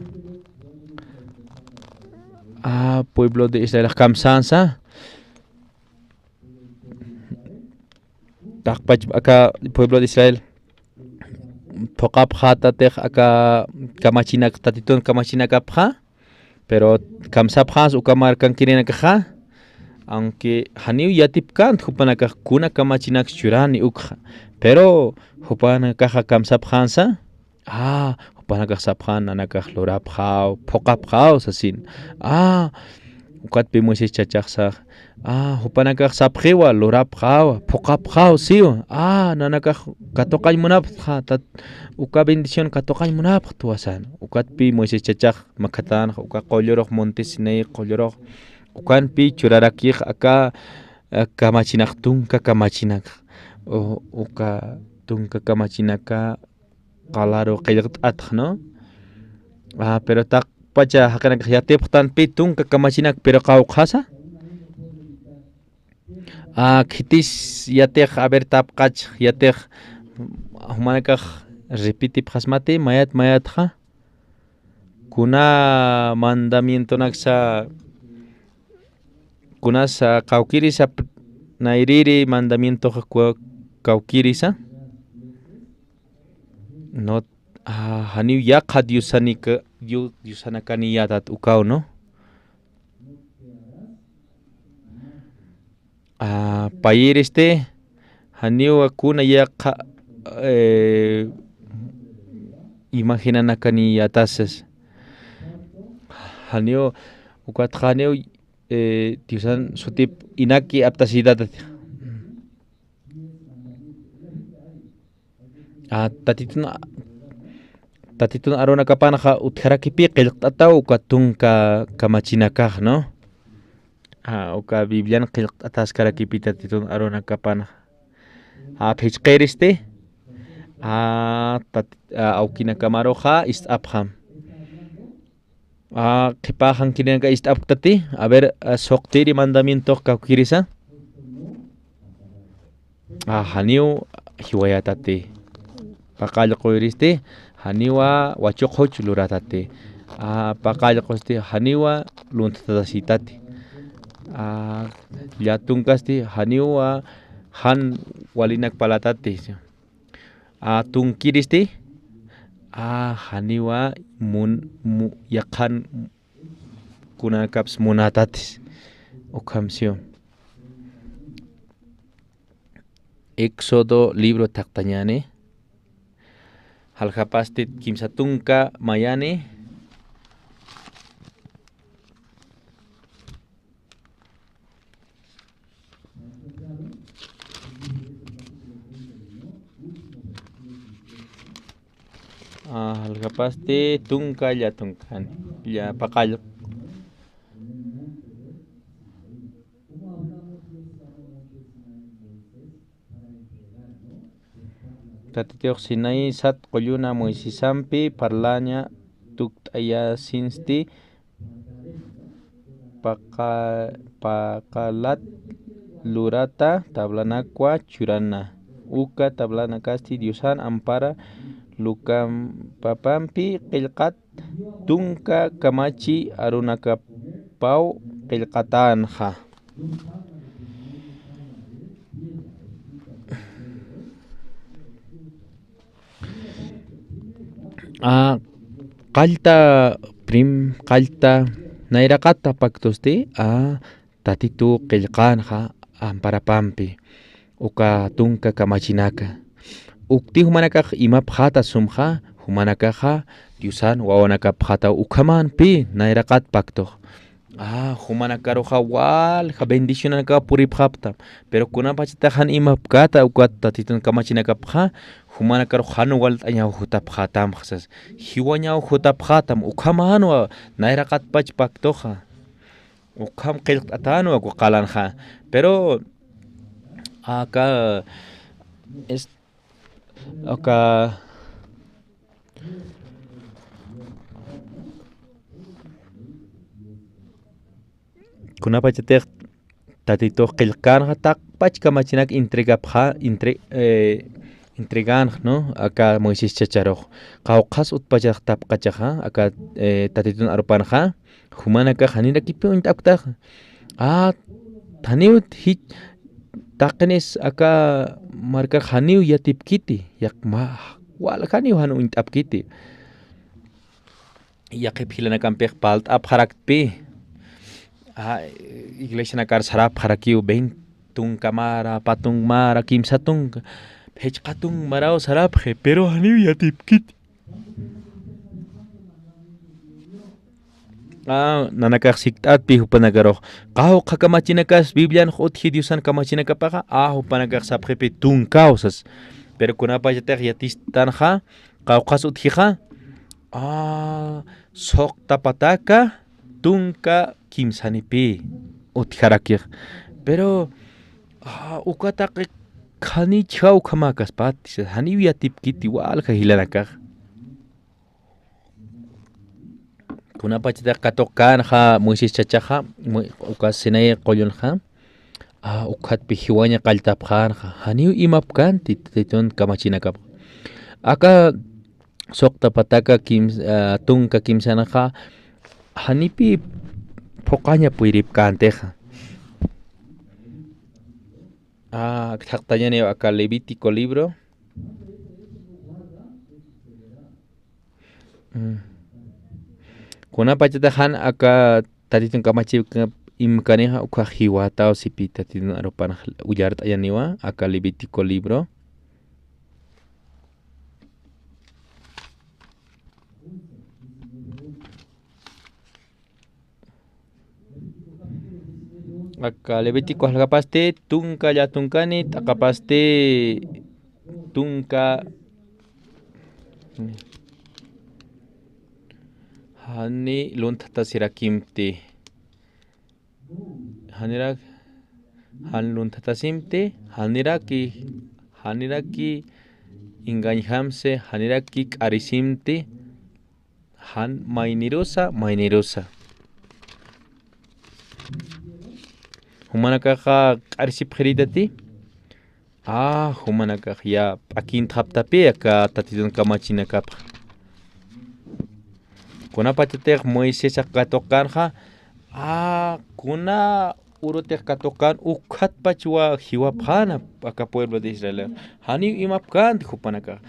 Ah, pueblo de Israel kamsänsa. Taqpach aka pueblo de Israel phuqapxätatix aka kamachinak, Tatitun kamachinakapxa, pero kamsapxäns uka markankirinakaxa, aunque janiw yatipkänti jupanakax kuna kamachinak churani ukxa, pero jupanakaxa kamsapxänsa, ah, jupanakax sapxän nanakax lurapxäw, phuqapxäw sasin. Ah, ukatpi Moisés chachaxsa, ah, jupanakax sapxiwa, lurapxäwa, phuqapxäw siwa. Ah, nanakax katuqañ munapxta, tat-, uka bendición katuqañ munapxtwa san. Ukatpi Moisés chachax makhatänxa, uka qullurux, monte Sinaí qullurux, ukanpi churarakix aka, ah, kamachinak, tunka kamachinak. U-, uka tunka kamachinaka qalaru qillqt'atx, ¿no? Ah, pero taqpacha jaqinakax yatipxtanpï tunka kamachinak, pero qawqhasa. Ah, khitis yatix, a ver, tapqach, yatix, jumanakax repetipxasmati, mayat, mayatxa. Kuna mandamientonaksa, kunasa kawkïrisa, nayrïri mandamientoxa ku-, kawkïrisa. No, ah, janiw yaqha diosanika, dio-, diosanakanïyätat ukaw, ¿no? Ah, payïristi, janiw kuna yaqha, eh, imaginanakanïyätasas. Janiw, ukatxa janiw, eh, diosan sutip inaki aptasïtatati. Ah, Tatitun, Tatitun Aaronakapanxa utjarakipï qillqt'ataw uka tunka kamachinakax, ¿no? Ah, uka Biblian qillqt'ataskarakipï Tatitun Aaronakapanxa. Ah, phichqiristi, ah, Tat-, ah, awkinakamaruxa ist'apxam. Ah, qhipaxankirinaka ist'apktati, a ver, ah, suqtiri mandamientox kawkïrisa. Ah, janiw jiwayatati. Paqallquyristi, janiwa wachuqhuch luratati. Ah, paqallqusti, janiwa lunthatasïtati. Ah, llatunkasti, janiwa jan walinak palatati. Ah, tunkiristi, ah, janiwa mun-, mu-, yaqhan kunanakaps munatatis. Ukham siw. Éxodo libro thaqtañäni. Jaljapasti kimsa tunka mayani. Ah, jaljapasti tunka lla tunkani, lla paqallq. Tatitux Sinaí sat qulluna Moisesampi parlaña tukt'ayasinsti, paqa-, paqalat lurata tablanakwa churana. Uka tablanakasti Diosan ampara lukampapampi qillqat tunka kamachi Aaronakapaw qillqatänxa. Ah, qallta prim, qallta Nayraqat pactosti, a, Tatitu qillqanxa amparapampi, uka tunka kamachinaka. Ukti jumanakax imapxata sumxa, jumanakaxa Diosan wawanakapxata ukhamanpi nayraqat pactox. A, jumanakaruxa walja bendicionanaka puripxaptam. Pero kunapachatax jan imapkata ukat Tatitun kamachinakapxa, jumanakarux jan walt'añaw jutapxatam, sas. Jiwañaw jutapxatam, ukhamanwa nayraqatpach pactoxa. Ukham qillqt'atänwa uka qalanxa. Pero aka, es-, aka, kunapachatix Tatitux qillqanxa taqpach kamachinak entregapxa, entre-, eh, entreganx, ¿no? Aka Moisés chacharux. Qawqhas utpachax tapqachaxa, aka, eh, Tatitun arupanxa, jumanakax janirakipi uñt'apktaxa. A, janiw jich, taqinis aka markar janiw yatipkiti, yaq ma, wal janiw jan uñt'apkiti. Yaqhip jilanakampix palt'apxaraktpi. A, iglesianakar sarapxarakiw veinte tunka mara, pä tunka mara, kimsa tunka, phichqa tunka maraw sarapxi, pero janiw yatipkiti. A, nanakax sikt'atpi jupanakarux. Qawqha kamachinakas Biblianx utji Diosan kamachinakapaxa, a, jupanakax sapxipi tunkaw sas. Pero kunapachatix yatistanxa, qawqhas utjixa, a, suqta pataka tunka kimsanipï utjarakix. Pero, a, uka taqi khanichjaw ukhamäkaspati, janiw yatipkiti walja jilanakax. Kunapachatix katuqkänxa Moisés chachaxa, Mo-, uka Sinaí qullunxa, a, ukhatpi jiwaña qalltapxänxa, janiw imapkänti Tatitun kamachinakapxa. Aka suqta pataka kims-, a, tunka kimsanxa, janipï phuqaña puyripkäntixa. A, thaqtañaniw aka Levítico libro. Mm. Kunapachatix jan aka Tatitun kamachi imkanixa, ukkhax jiwataw sipï Tatitun arupan ullart'añaniwa, aka Levítico libro. Aka Levítico jalkapasti, tunka llätunkani, t'aqapasti, tunka, jani lunthatasirakimti. Janirak, jan lunthatasimti, janiraki, janiraki engañjamsi, janiraki k'arisimti, jan maynirusa, maynirusa. Jumanakaxa k'arisipxiritati, a, jumanakax ya p'akintxaptapi aka Tatitun kamachinakapxa. Kunapachatix Moisés katuqkänxa, a, kuna urutix katuqkän, ukhatpachwa jiwapxäna aka pueblo de Israel. Janiw imapkänti jupanakax.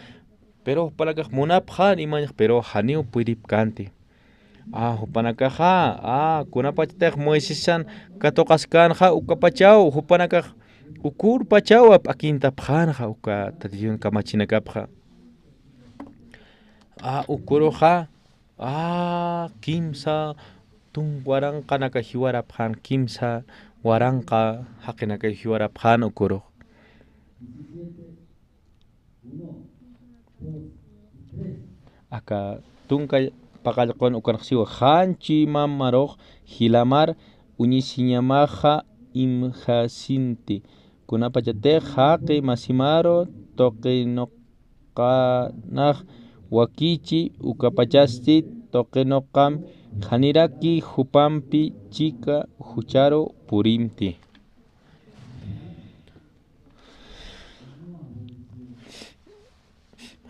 Pero jupanakax munapxän imañax, pero janiw puyripkänti. A, jupanakaxa, a, kunapachatix Moisesan katuqaskänxa, ukapachaw jupanakax ukurpachaw p'akintapxänxa uka Tatitun kamachinakapxa. A, ukuruxa, a, kimsa tunka waranqanaka jiwarapxän, kimsa waranqa jaqinaka jiwarapxän ukurux. Aka tunka paqallqun ukanxsiwa, jan chuymamarux jilamar uñisiñamaxa imjasinti. Kunapachatix jaqi masimaru tuqinuqanax wakichi, ukapachasti tuqinuqam janiraki jupampi chika jucharu purimti.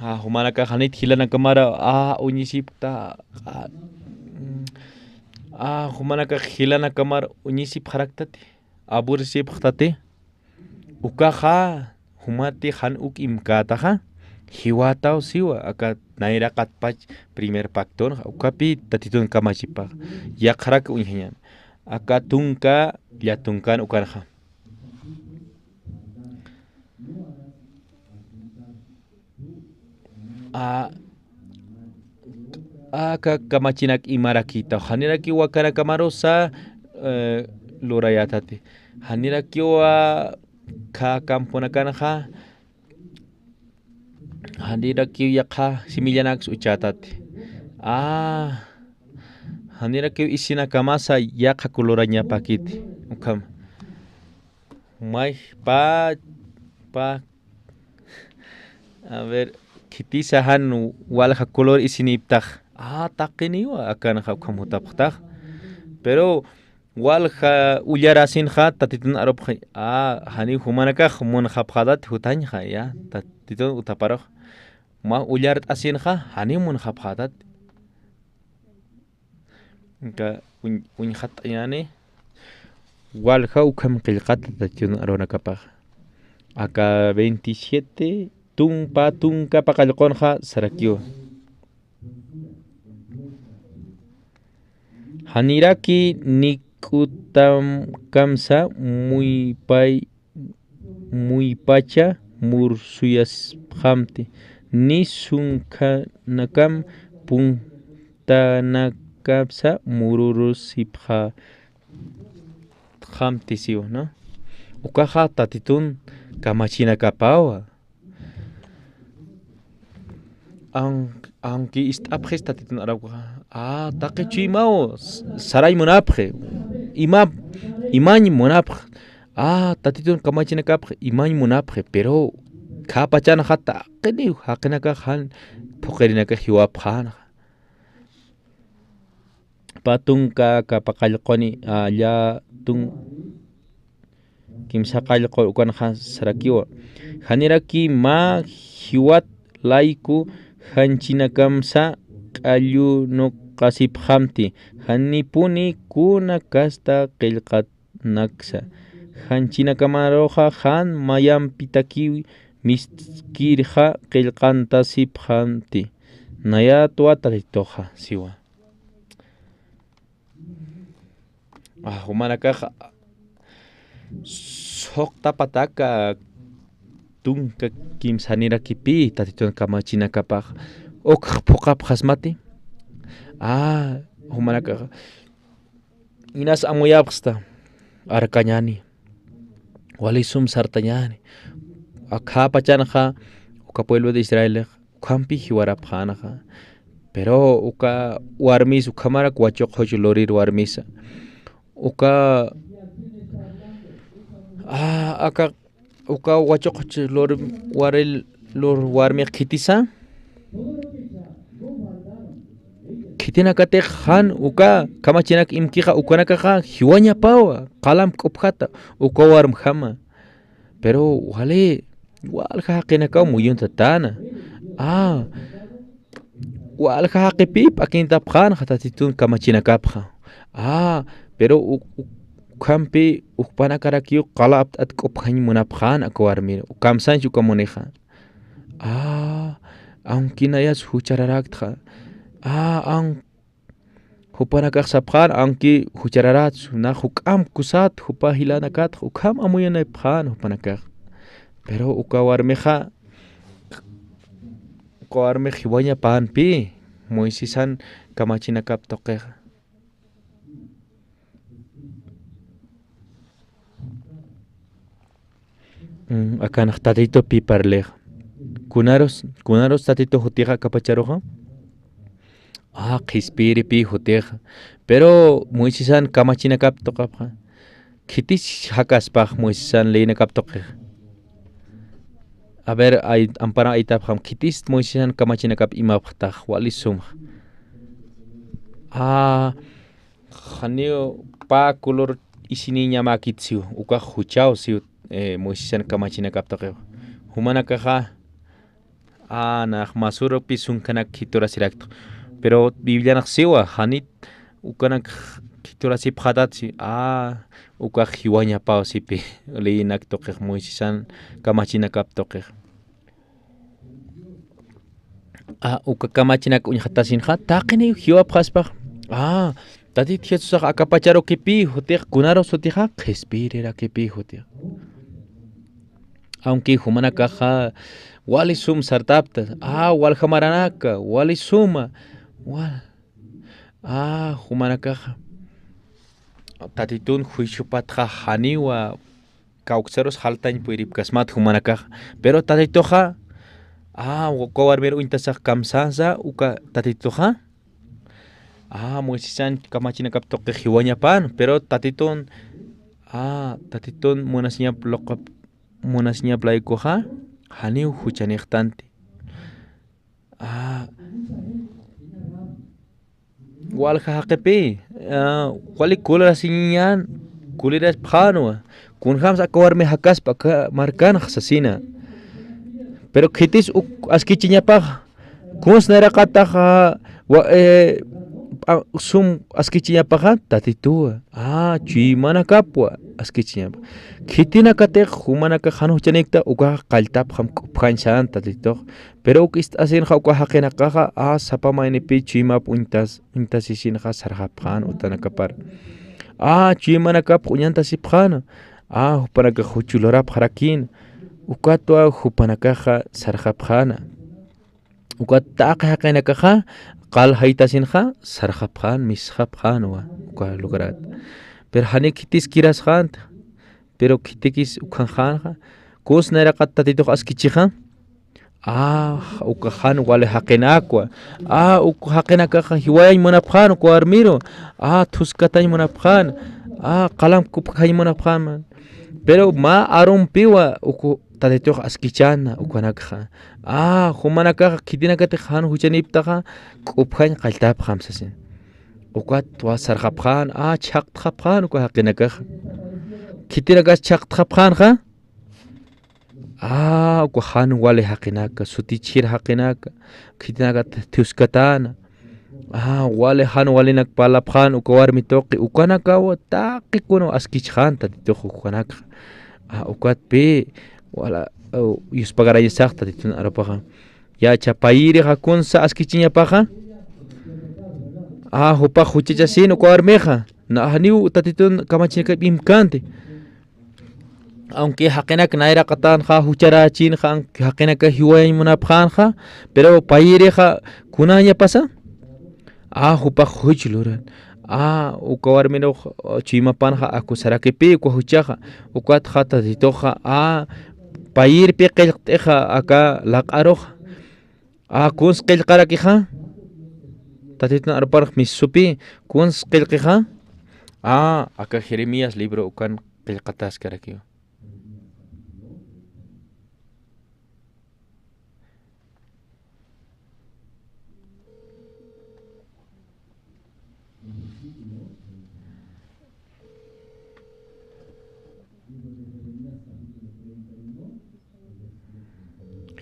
A, jumanakax janit jilanakamar, a, uñisipkta, a, mm, a, jumanakax jilanakamar uñisipxaraktati, aburrisipxtati. Ukaxa, jumati jan uk imkätaxa, jiwataw siwa, aka nayraqatpach primer pactonxa, ukapi Tatitun kamachipax, yaqharak uñjañan. Aka tunka, llatunkan ukanxa. A, aka kamachinak imarakïtaw, janirakiw akanakamarusa, eh, lurayätati. Janirakiw, a, khä camponakanxa, janirakiw yaqha simillanak uchätati. A, janirakiw isinakamasa yaqha kulurañapäkiti. Ukham. May pa, pa, a ver, khitisa jan walja color isinïptax. A, taqiniwa akanxa ukham jutapxtax. Pero walja ullarasinxa Tatitun arupxi. A, janiw jumanakax munxapxätati jutañxa, ya, Tatitun utaparux. Mä ullart'asinxa janiw munxapxätati. Aka uñ-, uñxatt'añäni, walja ukham qillqata Tatitun aruwanakapax. Aka veintisiete, tumpa, tunka paqallqunxa sarakiwa. Janiraki nik'utankamsa muypay muypacha mursuyasipxamti, ni sunkhanakam puntanakapsa mururusipxamti siwa, ¿no? Ukaxa Tatitun kamachinakapawa. Aun-, aunque ist'apxis Tatitun arawkaxa, a, taqi chuymaw, s-, sarañ munapxi, ima, imañ munapxi, a, Tatitun kamachinakapxi, imañ munapxi, pero khä pachanxa taqiniw jaqinakax jan phuqirinakax jiwapxänxa. Pä tunka, aka paqallquni, a, llätun, kimsaqallqu ukanxa sarakiwa. Janiraki mä jiwat layku janchinakamsa q'allunuqasipxamti, janipuni kuna kasta qillqanaksa. Janchinakamaruxa jan mayampitakiw miskirxa qillqantasipxamti. Nayatwa Tatituxa, siwa. A, jumanakax suxta pataka tunka kimsanirakipi Tatitun kamachinakapax ukx phuqapxasmati. A, jumanakax inas amuyapxsta, arkañäni, wali sum sartañäni. Akhä pachanxa uka pueblo de Israelix ukhampi jiwarapxänxa. Pero uka warmis ukhamarak wachuqxuch lurir warmisa. Uka, a, aka, uka wachuqxuch lur, waril, lur warmix khitisa. Khitinakatix jan uka kamachinak imkixa ukanakaxa jiwañapawa, qalamp k'upjata uka warmjama. Pero wali, walja jaqinakaw muyuntatäna. A, walja jaqipï p'akintapxänxa Tatitun kamachinakapxa. A, pero u-, u-, ukhampi ukpanakarakiw qala apt'at k'upjañ munapxän aka warmir, kamsañch uka munixa. A, aunque nayas juchararaktxa. A, aun-, jupanakax sapxän, aunque juchararatsu, nax juk'amp kusat, jupa jilanakatx ukham amuyunipxän jupanakax. Pero uka warmixa, uka warmix jiwañapänpï, Moisesan kamachinakap tuqixa. Mm, akanx Tatitupï parlix. Kunarus, kunarus Tatitu jutixa aka pacharuxa? A, qhispiyiripï jutixa. Pero Moisesan kamachinakap tuqapxa, khitis jakaspax Moisesan leyinakap tuqixa? A ver, ay, amparan aytapxam, khitis Moisesan kamachinakap imapxtax, wali sumxa. A, janiw pä color isinïñamäkit siw, ukax juchaw siw, eh, Moisesan kamachinakap tuqiw. Jumanakaxa, a, nax masurupi sunkhanak khiturasiraktx. Pero Biblianx siwa, janit ukanak khiturasipxätat si, a, ukax jiwañapaw sipi, leyinak tuqix, Moisesan kamachinakap tuqix. A, uka kamachinak uñjatasinxa, taqiniw jiwapxaspax. A, Tatit Jesusax akapacharukipi jutix, kunaru sutixa, qhispirirakipï jutix. Aunque jumanakaxa wali sum sartapta, a, walja maranaka, wali suma, wal-, a, jumanakaxa Tatitun juiciopatxa janiwa kawksarus jaltañ puyripkasmat jumanakaxa. Pero Tatituxa, a, uka warmir uñtasax kamsansa, uka Tatituxa, a, Moisesan kamachinakap tuqi jiwañapan, pero Tatitun, a, Tatitun munasiñap luqap, munasiñap laykuxa, janiw juchanixtanti. A, walja jaqipï, a, wali kulirasiñan, kuliraspxänwa, kunjams aka warmi jakaspa aka markanx sasina. Pero khitis uk askichiñapax, kuns nayraqataxa, wa-, e, a, sum askichiñapaxa, Tatituwa, a, chuymanakapwa askichiñapa. Khitinakatix jumanakax jan juchanikta, ukax qalltapxam k'upjañ sän Tatitux. Pero uk ist'asinxa uka jaqinakaxa, a, sapa maynipï chuymap uñtas-, uñtasisinxa sarxapxän utanakapar. A, chuymanakapx uñantasipxäna. A, jupanakax juch lurapxarakïna. Ukatwa jupanakaxa sarxapxäna. Ukat taqi jaqinakaxa, qal jaytasinxa, sarxapxän, misxapxänwa, uka lugarat. Pero jani khitis kirasxänti. Pero khitikis ukhanxänxa, kuns nayraqat Tatitux askichixa. A, uka jan wali jaqinakwa. A, uk jaqinakaxa jiwayañ munapxän uka warmiru. A, thuskatañ munapxän. A, qalam k'upjañ munapxän. Pero mä arumpiwa uk Tatitux askichäna ukanakxa. A, jumanakaxa khitinakatix jan juchaniptaxa, k'upjañ qalltapxam sasin. Ukatwa sarxapxän, a, chhaqtxapxän uka jaqinakaxa. Khitinakas chhaqtxapxänxa. A, uka jan wali jaqinaka, sutichir jaqinaka, khitinakat thiwskatäna. A, wali jan walinak parlapxän uka warmi tuqi, ukanakawa taqi kuna askichxän Tatitux ukanakxa. A, ukatpï, wala, u, yuspagarañasax Tatitun arupaxa. Yacha payïrixa kunsa askichiñapaxa. A, jupax juchachasin uka warmixa. Na, janiw Tatitun kamachinakap imkänti. Aunque jaqinaka nayraqatänxa, jucharächinxa, aunque jaqinaka jiwayañ munapxänxa, pero payïrixa kunañapasa. A, jupax juch luran. A, uka warmirux, o, chuymapanxa akusarakipi uka juchaxa. Ukatxa Tatituxa, a, payïrpi qillqt'ixa aka laq'aruxa. A, kuns qillqarakixa. Tatitun arupanx misupi, kuns qillqixa. A, aka Jeremías libro ukan qillqataskarakiwa.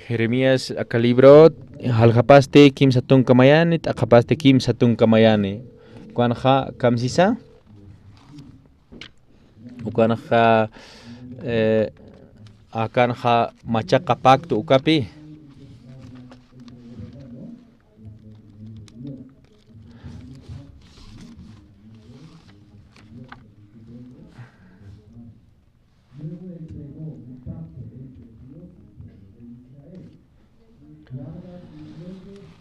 Jeremías aka libro, jaljapasti kimsa tunka mayani, t'aqapasti kimsa tunka mayani. Ukanxa kamsisa, ukanxa, eh, akanxa machaqa pacto ukapi.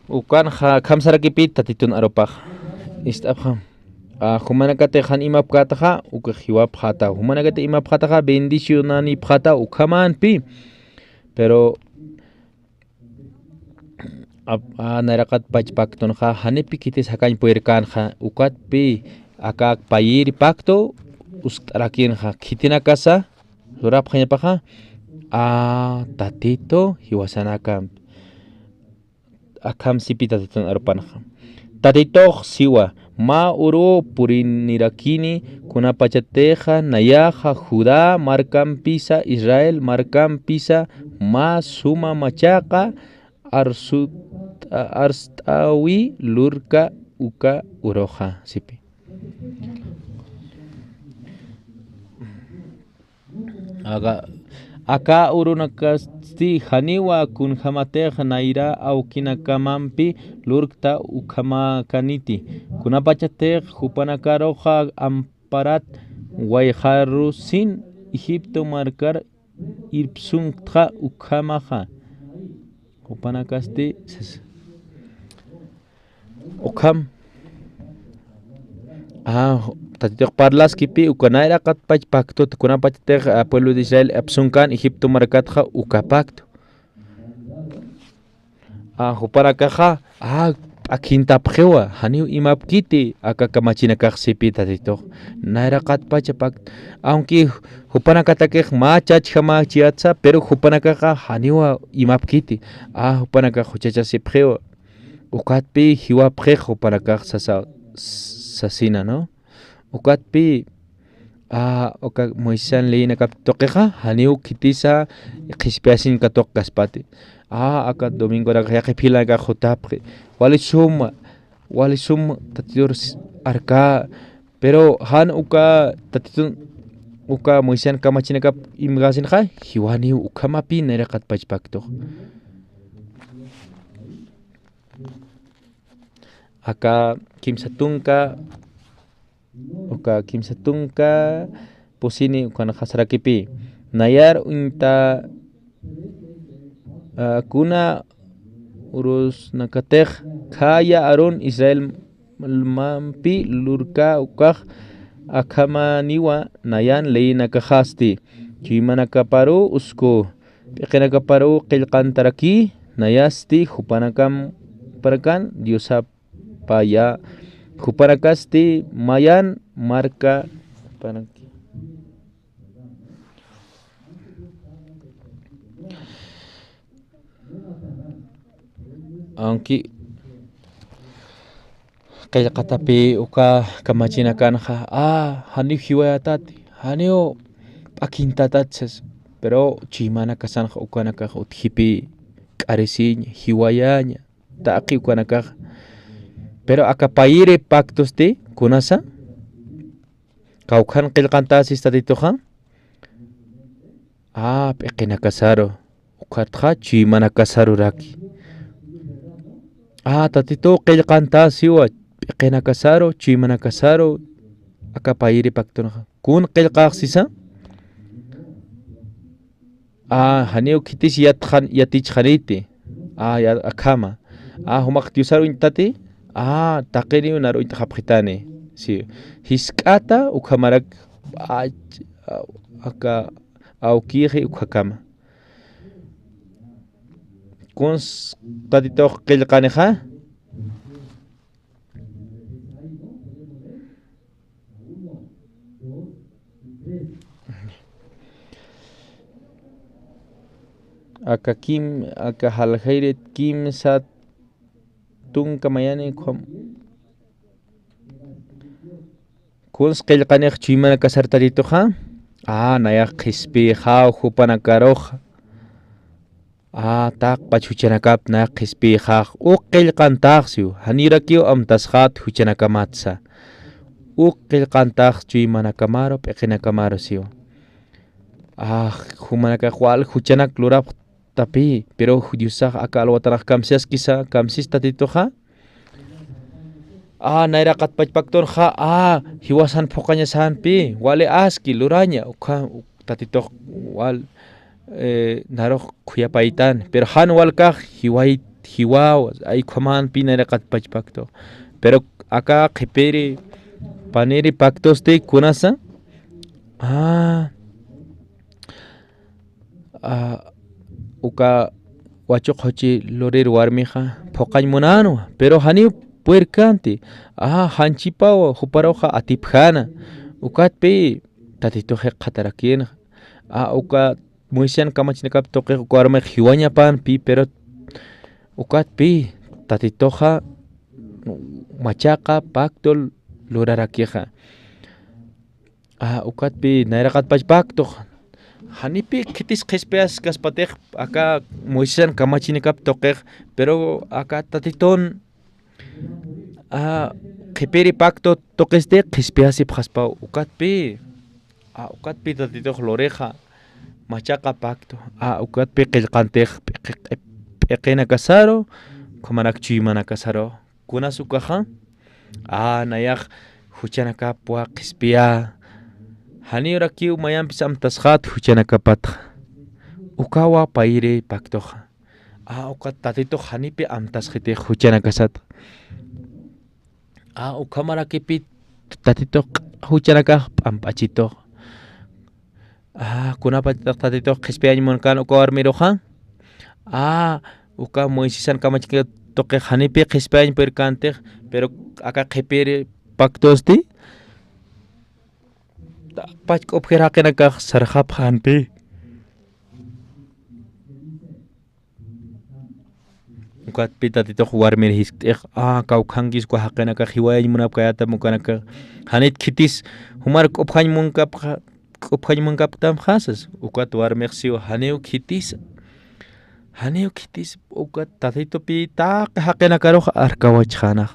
Ukanxa kamsarakipi Tatitun arupax. Ist'apxam. A, jumanakatix jan imapkätaxa, ukax jiwapxätaw. Jumanakatix imapxätaxa, bendicionanipxätaw ukhamänpi. Pero a, a, nayraqat pach pactonxa, janipi khitis jakañ puyrkänxa, ukatpi aka payïri pacto uskt'arakinxa, khitinakasa lurapxañapaxa, a, Tatito jiwasanakampi. Akham sipi Tatitun arupanxa. Tatitox siwa, mä uru purinirakini, kunapachatixa nayaxa Judá markampisa, Israel markampisa, mä suma machaqa arsut-, arst'äwi lurka uka uruxa, sipi. Aka, Aka urunakasti janiwa kunjämatix nayra awkinakamampi lurkta ukhamakaniti. Kunapachatix jupanakaruxa amparat wayxarusin Egipto markar irpsunktxa ukhamaxa. Jupanakasti sas-, ukham. Ah, Tatitux parlaskipï uka nayraqatpach pactot, kunapachatix, ah, pueblo de Israel apsunkan Egipto markatxa uka pacto. Ah, jupanakaxa, ah, p'akhintapxiwa, janiw imapkiti, aka kamachinakax sipï Tatitux. Nayraqatpacha pacto. Aunque jupanakatakix mä chachjamachiyatsa, pero jupanakaxa janiwa imapkiti. Ah, jupanakax juchachasipxiwa. Ukatpï jiwapxix jupanakax sasa, sasina, ¿no? Ukatpï, ah, uka Moisesan leyinakap tuqixa, janiw khitisa qhispiyasiñ katuqkaspati. Ah, aka domingonakax yaqhip jilanakax jutapxi. Wali suma, wali suma Tatitur s-, arkä, pero jan uka Tatitun, uka Moisesan kamachinakap imkasinxa, jiwaniw ukhamapï nayraqatpach pactux. Aka kimsa tunka, uka kimsa tunka pusini ukanxa sarakipï. Nayar uñta, ah, kuna urusnakatix khaya Aarón Israel mampi lurkä ukax akhamaniwa nayan leyinakaxasti. Chuymanakaparu usku p'iqinakaparu qillqantaraki, nayasti jupanakam, jupanakan Diosap paya, jupanakasti mayan marka, jupanaki. Aunque qillqatapï uka kamachinakanxa, ah, janiw jiwayatati, janiw p'akintatat sas, pero chuymanakasanxa ukanakax utjipï k'arisiña, jiwayaña, taqi ukanakax. Pero aka payiri pactosti, kunasa, kawkhan qillqantäsis Tatituxa, ah, p'iqinakasaru, ukatxa chuymanakasaruraki. Ah, Tatituw qillqantäsiwa, p'iqinakasaru, chuymanakasaru, aka payiri pactonxa. Kun qillqax sisa, ah, janiw khitis yatxan-, yatichxaniti. Ah, ya, akhama. Ah, jumax Diosar uñtati. Ah, taqiniw nar uñtxapxitani. Sí. Jisk'ata ukhamarak, ah, ch-, ah, aka awkixi ukhakhama. Kuns Tatitux qillqanixa. Aka kim, aka jaljayrit kimsa tunka mayani khum. Kuns qillqanix chuymanakasar Tatituxa. Ah, nayax qhispiyxaw jupanakaruxa. Ah, taqpach juchanakap nayax qhispiyxax. Uk qillqantax siw. Janirakiw amtasxat juchanakamatsa. Uk qillqantax chuymanakamaru, p'iqinakamaru siw. Ah, jumanakax wal juchanak lurapxtapï, pero Diosax aka alwatanax kamsiskisa, kamsis Tatituxa. Ah, nayraqatpach pactonxa, ah, jiwasan phuqañasanpï, wali aski luraña, ukha, Tatitux wal, eh, narux khuyapaytan, pero jan walkax jiwayt, jiwaw, ay ukhamanpï nayraqatpach pacto. Pero aka qhipiri, paniri pactosti kunasa, ah, ah, uka wachuq juchi lurir warmixa phuqañ munänwa, pero janiw puerkanti, ah, janchipaw juparuxa atipjäna, ukatpï Tatitux jikxatarakïnxa, ah, uka Moisesan kamachinakap tuqix uka warmix jiwañapanpï, pero ukatpï Tatituxa machaqa pacto lurarakixa. Ah, ukatpï nayraqatpach pactox. Janipï khitis qhispiyaskaspatix aka Moisesan kamachinakap tuqix, pero aka Tatitun, ah, qhipiri pacto tuqisti qhispiyasipxaspaw ukatpï. Ah, ukatpï Tatitux lurixa. machaqa pacto. A, ukatpi qillqantix p'iqi-, p'iqinakasaru, ukhamarak chuymanakasaru. Kunas ukaxa? A, nayax juchanakapwa qhispiyä. Janiw rakiw mayampis amtasxät juchanakapatxa. Ukawa payiri pactoxa. A, ukat Tatitux janipi amtasxitix juchanakasat. A, ukhamarakipï Tatitux juchanakax p'amp'achitux. A, kunapachatix Tatitux qhispiyañ munkän uka warmiruxa. A, uka Moisesan kamachiki tuqix janipi qhispiyañ purkantix, pero aka qhipiri pactosti. Pach k'upjir jaqinakax sarxapxänpï. Ukatpï Tatitux warmir jiskt'ix, a, kawkhankis uka jaqinakax jiwayañ munapkayätam ukanakax. Janit khitis, jumar k'upjañ munkapxa, k'upjañ munkapktam jasas. Ukat warmix siw, janiw khitisa. Janiw khitisa, ukat Tatitupï taqi jaqinakarux arkawachxänaxa.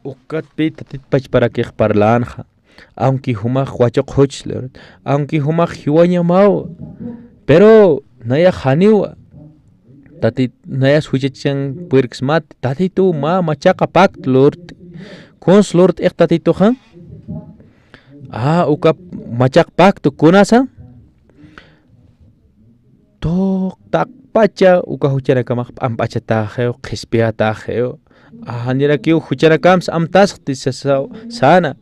Ukatpï Tatit pachparakix parlänxa. Aunque jumax wachuq juch lurti, aunque jumax jiwañamaw, pero nayax janiwa. Tatit, nayas juchachan purksmat, Tatituw mä machaqa pacto lurti. Kuns lurt'ix Tatituxa? A, uka machaqa pacto kunasa? Tuq taqpacha uka juchanakamax p'amp'achatäxiw, qhispiyatäxiw. A, janirakiw juchanakamsa amtasxti sasaw, säna.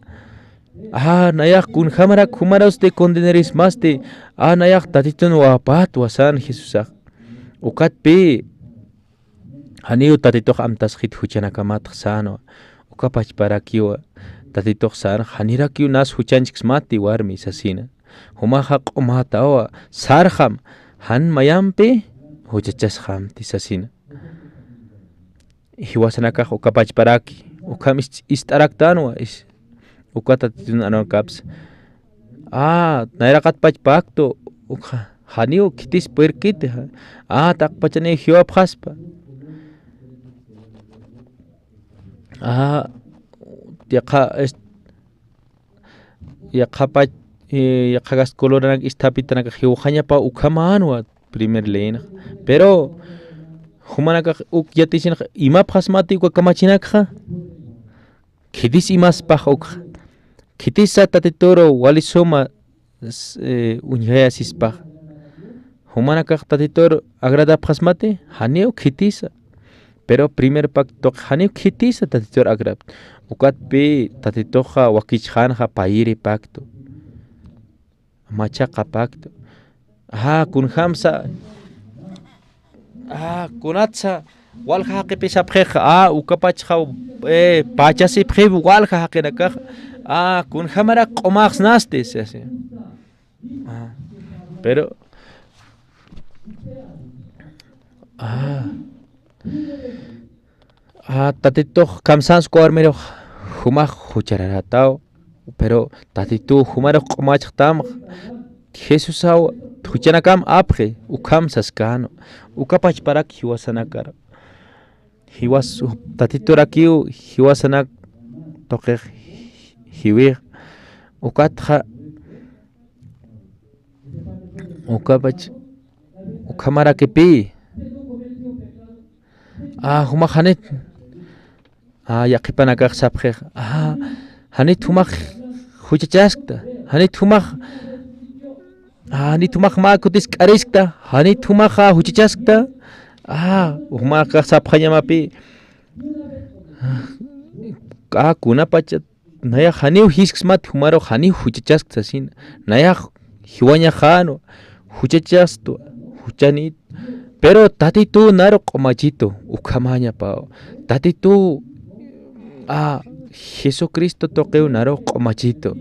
A, nayax kunjamarak jumarusti condenarismasti. A, nayax Tatitun wapatwa sän Jesusax. Ukatpï, janiw Tatitux amtasxit juchanakamatx sänwa. Uka pachparakiwa Tatitux sän, janirakiw nas juchanchksmati warmi sasina. Jumaxa q'umätawa, sarxam, jan mayampi juchachasxamti sasina. Jiwasanakax uka pachparaki, ukham ist-, ist'araktänwa, is-, uka Tatitun arunkapsa. A, nayraqat pach pacto, ukxa, janiw khitis purkiti, ja-, a, taqpachaniw jiwapxaspa. A, yaqha, est-, yaqha pach, eh, yaqha gast coloranak isthapitanak jiwxañapa ukhamänwa primer leyinxa. Pero, jumanakax uk yatisinxa, imapxasmati uka kamachinakxa? Khitis imaspax ukxa. Khitisa Tatituru wali suma s-, eh, uñjayasispax. Jumanakax Tatitur agradapxasmati, janiw khitisa. Pero primer pactox janiw khitisa Tatitur agrap. Ukatpï Tatituxa wakichxänxa payiri pacto. Machaqa pacto. A, kunjamsa. A, kunatsa. Walja jaqipï sapxix, a, ukapachxa, eh, pachasipxiw walja jaqinakax. A, kunjamarak q'umaxsnasti, sasi. A, pero, a, a, Tatitux kamsans uka warmirux jumax juchararätaw, pero Tatituw jumarux q'umachxtam, Jesusaw juchanakam apxi, ukham saskänwa, uka pachparak jiwasanakar. Jiwas, Tatiturakiw jiwasanak tuqix jiwix, ukatxa, ukapach, ukhamarakipï. A, jumax janit, a, yaqhipanakax sapxix. A, janit jumax juchachaskta. Janit jumax, a, janit jumax mä kutis k'ariskta. Janit jumax, a, juchachaskta. A, jumax sapxañamapï. A, kunapachat nayax janiw jisksmat jumarux janiw juchachaskt sasina. Nayax jiwañaxänwa, juchachastwa, juchanit. Pero Tatituw naru q'umachitu, ukhamañapaw. Tatituw, a, Jesucristo tuqiw naru q'umachitu.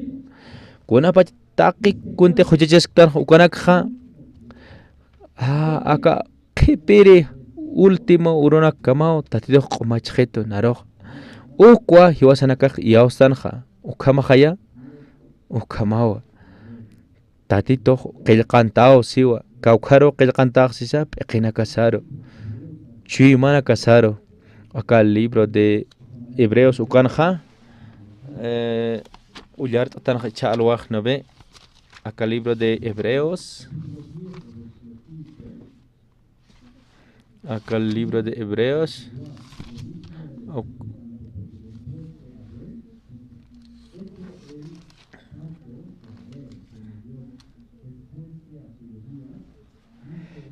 Kunapach taqi kuntix juchachasktan ukanakxa, a, aka qhipiri último urunakkamaw Tatitux q'umachxitu narux. Ukwa jiwasanakax iyawstanxa, ukhamaxaya, ukhamawa. Tatitux qillqantaw siwa, kawkharuw qillqantax sisa, p'iqinakasaru, chuymanakasaru. Aka libro de Hebreos ukanxa, eh, ullart'atanxa ichha alwax, ¿no ve? Aka libro de Hebreos. Aka libro de Hebreos. Ok.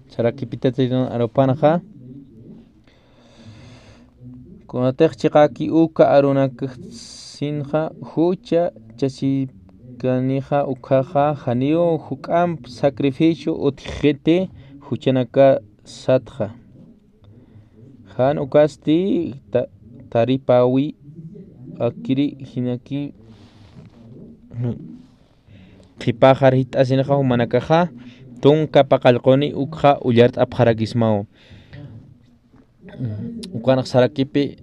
Sarakipï Tatitun arupanxa. Kunatix chiqaki uka arunakxsinxa, jucha chasipkanixa ukhaxa, janiw juk'amp sacrificio utjxiti juchanakasatxa. Jan ukasti ta-, taripäwi akiri jinaki qhipaxar jit'asinxa jumanakaxa, tunka paqallquni ukxa ullart'apxarakismaw. Ukanx sarakipï,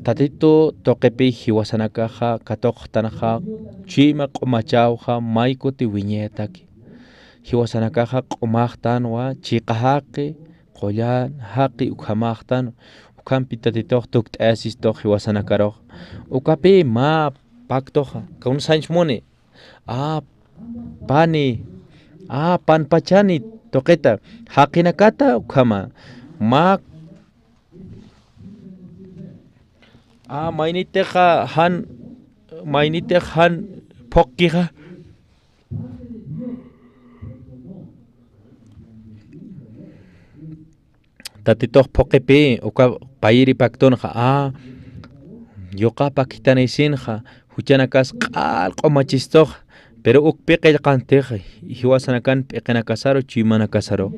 Tatitu tuqipï jiwasanakaxa katuqtanxa, chuyma q'umachawxa, may kuti wiñayataki. Jiwasanakaxa q'umaxtanwa, chiqa jaqi, qullan jaqi ukhamaxtan, ukhampi Tatitux tukt'ayasistux jiwasanakarux. Ukapï mä pactoxa, kunsañch muni, a, pani, a, panpachani tuqita, jaqinakata ukhama, mä, a, maynitixa jan, maynitix jan phuqkixa. Tatitux phuqipï, uka payiri pactonxa, a, yuqa pakitanisinxa, juchanakas q'al q'umachistux, pero ukpï qillqantix, jiwasanakan p'iqinakasaru, chuymanakasaru.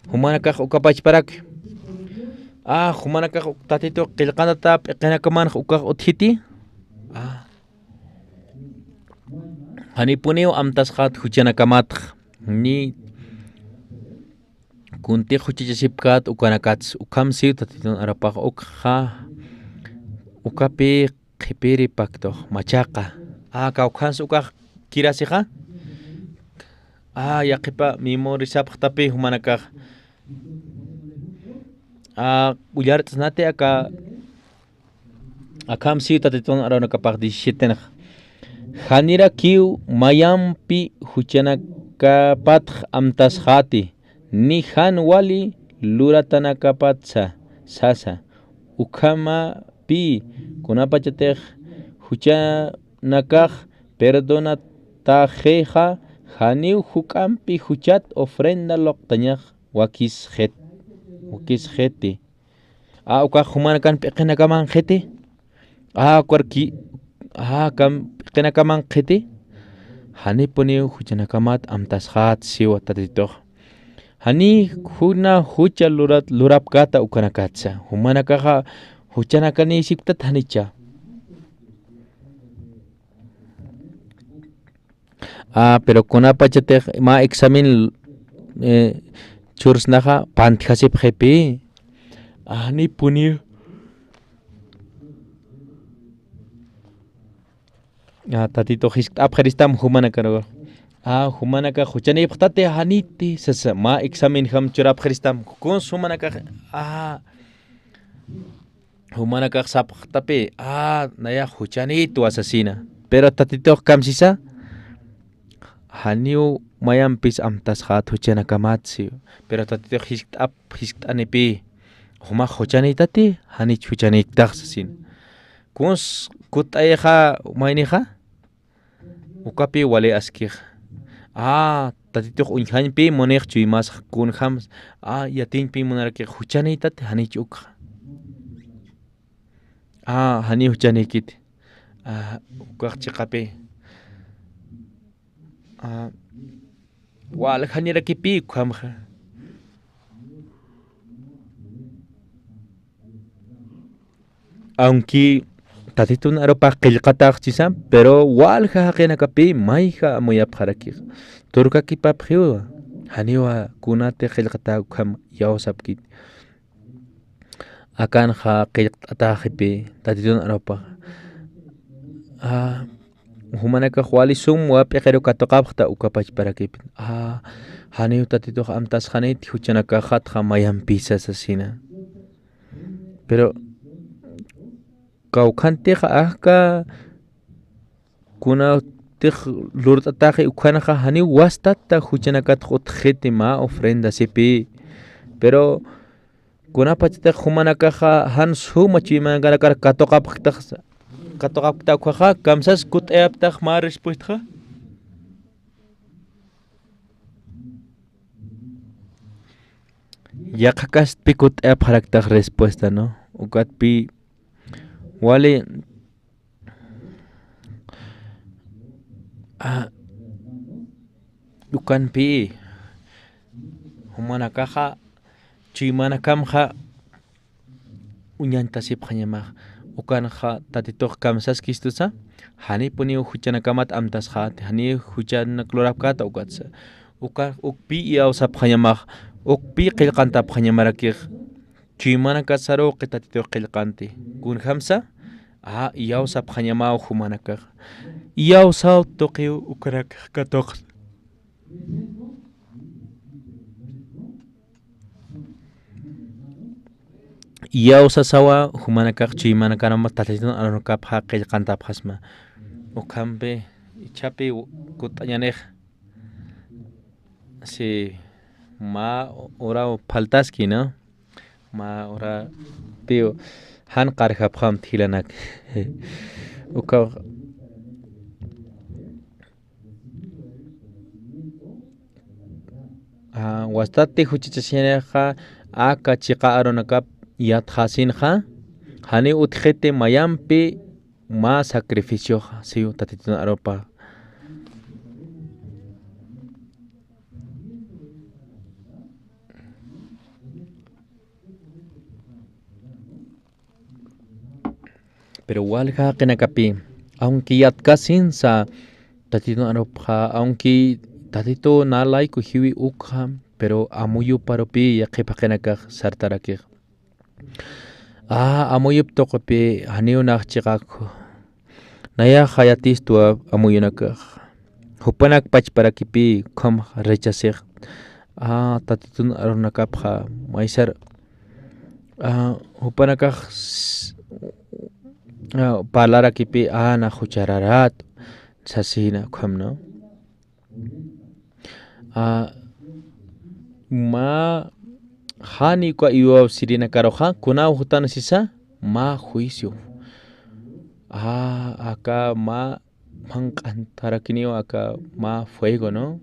Jumanakax uka pachparak, a, jumanakax uk-, Tatitux qillqantata p'iqinakamanx ukax utjiti, a, janipuniw amtasxat juchanakamatx, ni kuntix juchachasipkät ukanakats, ukham siw Tatitun arupax ukxa, ukapï qhipiri pactox, machaqa. A, kawkhans ukax kirasixa. A, yaqhipa memorizapxtapï jumanakax. A, ullart'snati aka Akham siw Tatitun arupanakapax diecisiete nix. Janirakiw mayampi juchanakapatx amtasxäti, ni jan wali luratanakapatsa sasa. Ukhamapï kunapachatix juchanakax perdonatäxixa, janiw juk'ampi juchat ofrenda luqtañax wakisxit, wakisxiti. A, ukax jumanakan p'iqinakamanxiti. A, ukar ki-, a, kam p'iqinakamanxiti. Janipuniw juchanakamat amtasxät siwa Tatitux. Janiy kuna jucha lurat-, lurapkäta ukanakatsa. Jumanakaxa juchanakanïsipktat janicha. A, pero kunapachatix mä examen, eh, chursnaxa pantjasipxipï. Janipuniw. A, Tatitux jiskt'apxiristam jumanakaru. A, jumanakax juchanïpxtati janiti sasa, mä examenjam churapxiristam. Kuns jumanakax, a, Jumanakax sapxtapï, a, nayax juchanïtwa sasina. Pero Tatitux kamsisa, janiw mayampis amtasxät juchanakamat siw. Pero Tatitux jiskt'ap-, jiskt'anipï, jumax juchanïtati, janich juchanïktax sasina. Kuns kutt'ayixa maynixa, Ukapï wali askix. A, Tatitux uñjañpï munix chuymasxa kunjams. A, yatiñpï munarakix juchanïtati janich ukxa. A, janiw juchanïkiti. A, ukax chiqapï. A, waljañarakipï ukhamxa. Aunque Tatitun arupax qillqatax chisam, pero walja jaqinakapï mayja amuyapxarakix. Turkakipapxiwa, janiwa kunati qillqatäk ukham iyawsapkit. Akanxa qillqt'atäxipï Tatitun arupax. A, jumanakax wali sum wa p'iqiru katuqapxta uka pachparakipï. A, janiw Tatitux amtasxaniti juchanakaxatxa mayampisa sasina. Pero kawkhantixa ajka kuna tix lurt'ataxi ukhanxa janiw wastata juchanakatx utjxiti mä ofrendasipï. Pero kunapachatix jumanakaxa jan suma chuymanakarakar katuqapktax, katuqapkta ukhaxa, kamsas kutt'ayaptax mä respuestaxa. Yaqhakastpi kutt'ayapxaraktax respuesta, ¿no? Ukatpï wali, ah, ukanpï jumanakaxa chuymanakamxa uñantasipxañamax. Ukanxa Tatitux kamsaskistusa, janipuniw juchanakamat amtasxäti, janiw juchanak lurapkäta ukatsa. Uka, ukpï iyawsapxañamax, ukpï qillqantapxañamarakix. Chuymanakas saruqi Tatitux qillqanti. Kunjamsa, a, iyawsapxañamaw jumanakax. Iyawsaw tuqiw ukanakax katuqsa. Iyawsasawa jumanakax chuymanakanama Tatitun arunakapxa qillqantapxasma. Ukhampi ichhapi kutt'añanix. Si mä uraw faltaski, ¿no? Mä urapiw jan qarjapxam jilanak. Ukaw, ah, wastati juchachasiñanixa aka chiqa arunakap yatxasinxa, janiw utjxiti mayampi mä sacrificioxa, siw Tatitun arupa. Pero walja jaqinakapï, aunque yatkasinsa Tatitun arupxa, aunque Tatitu na layku jiwi ukxa, pero amuyuparupï yaqhip jaqinakax sartarakix. A, amuyup tuqipï janiw nax chiqakhu. Nayaxa yatistu amuyunakax. Jupanak pachparakipï ukham rechacix. A, Tatitun arunakapxa maysar, a, jupanakax s-, a, parlarakipï, a, nax juchararat sasina ukham, ¿no? A, mä jani uka iwaw sirinakaruxa, kunaw jutan sisa, mä juicio. A, aka mä manq'antarakiniw aka mä fuego, ¿no?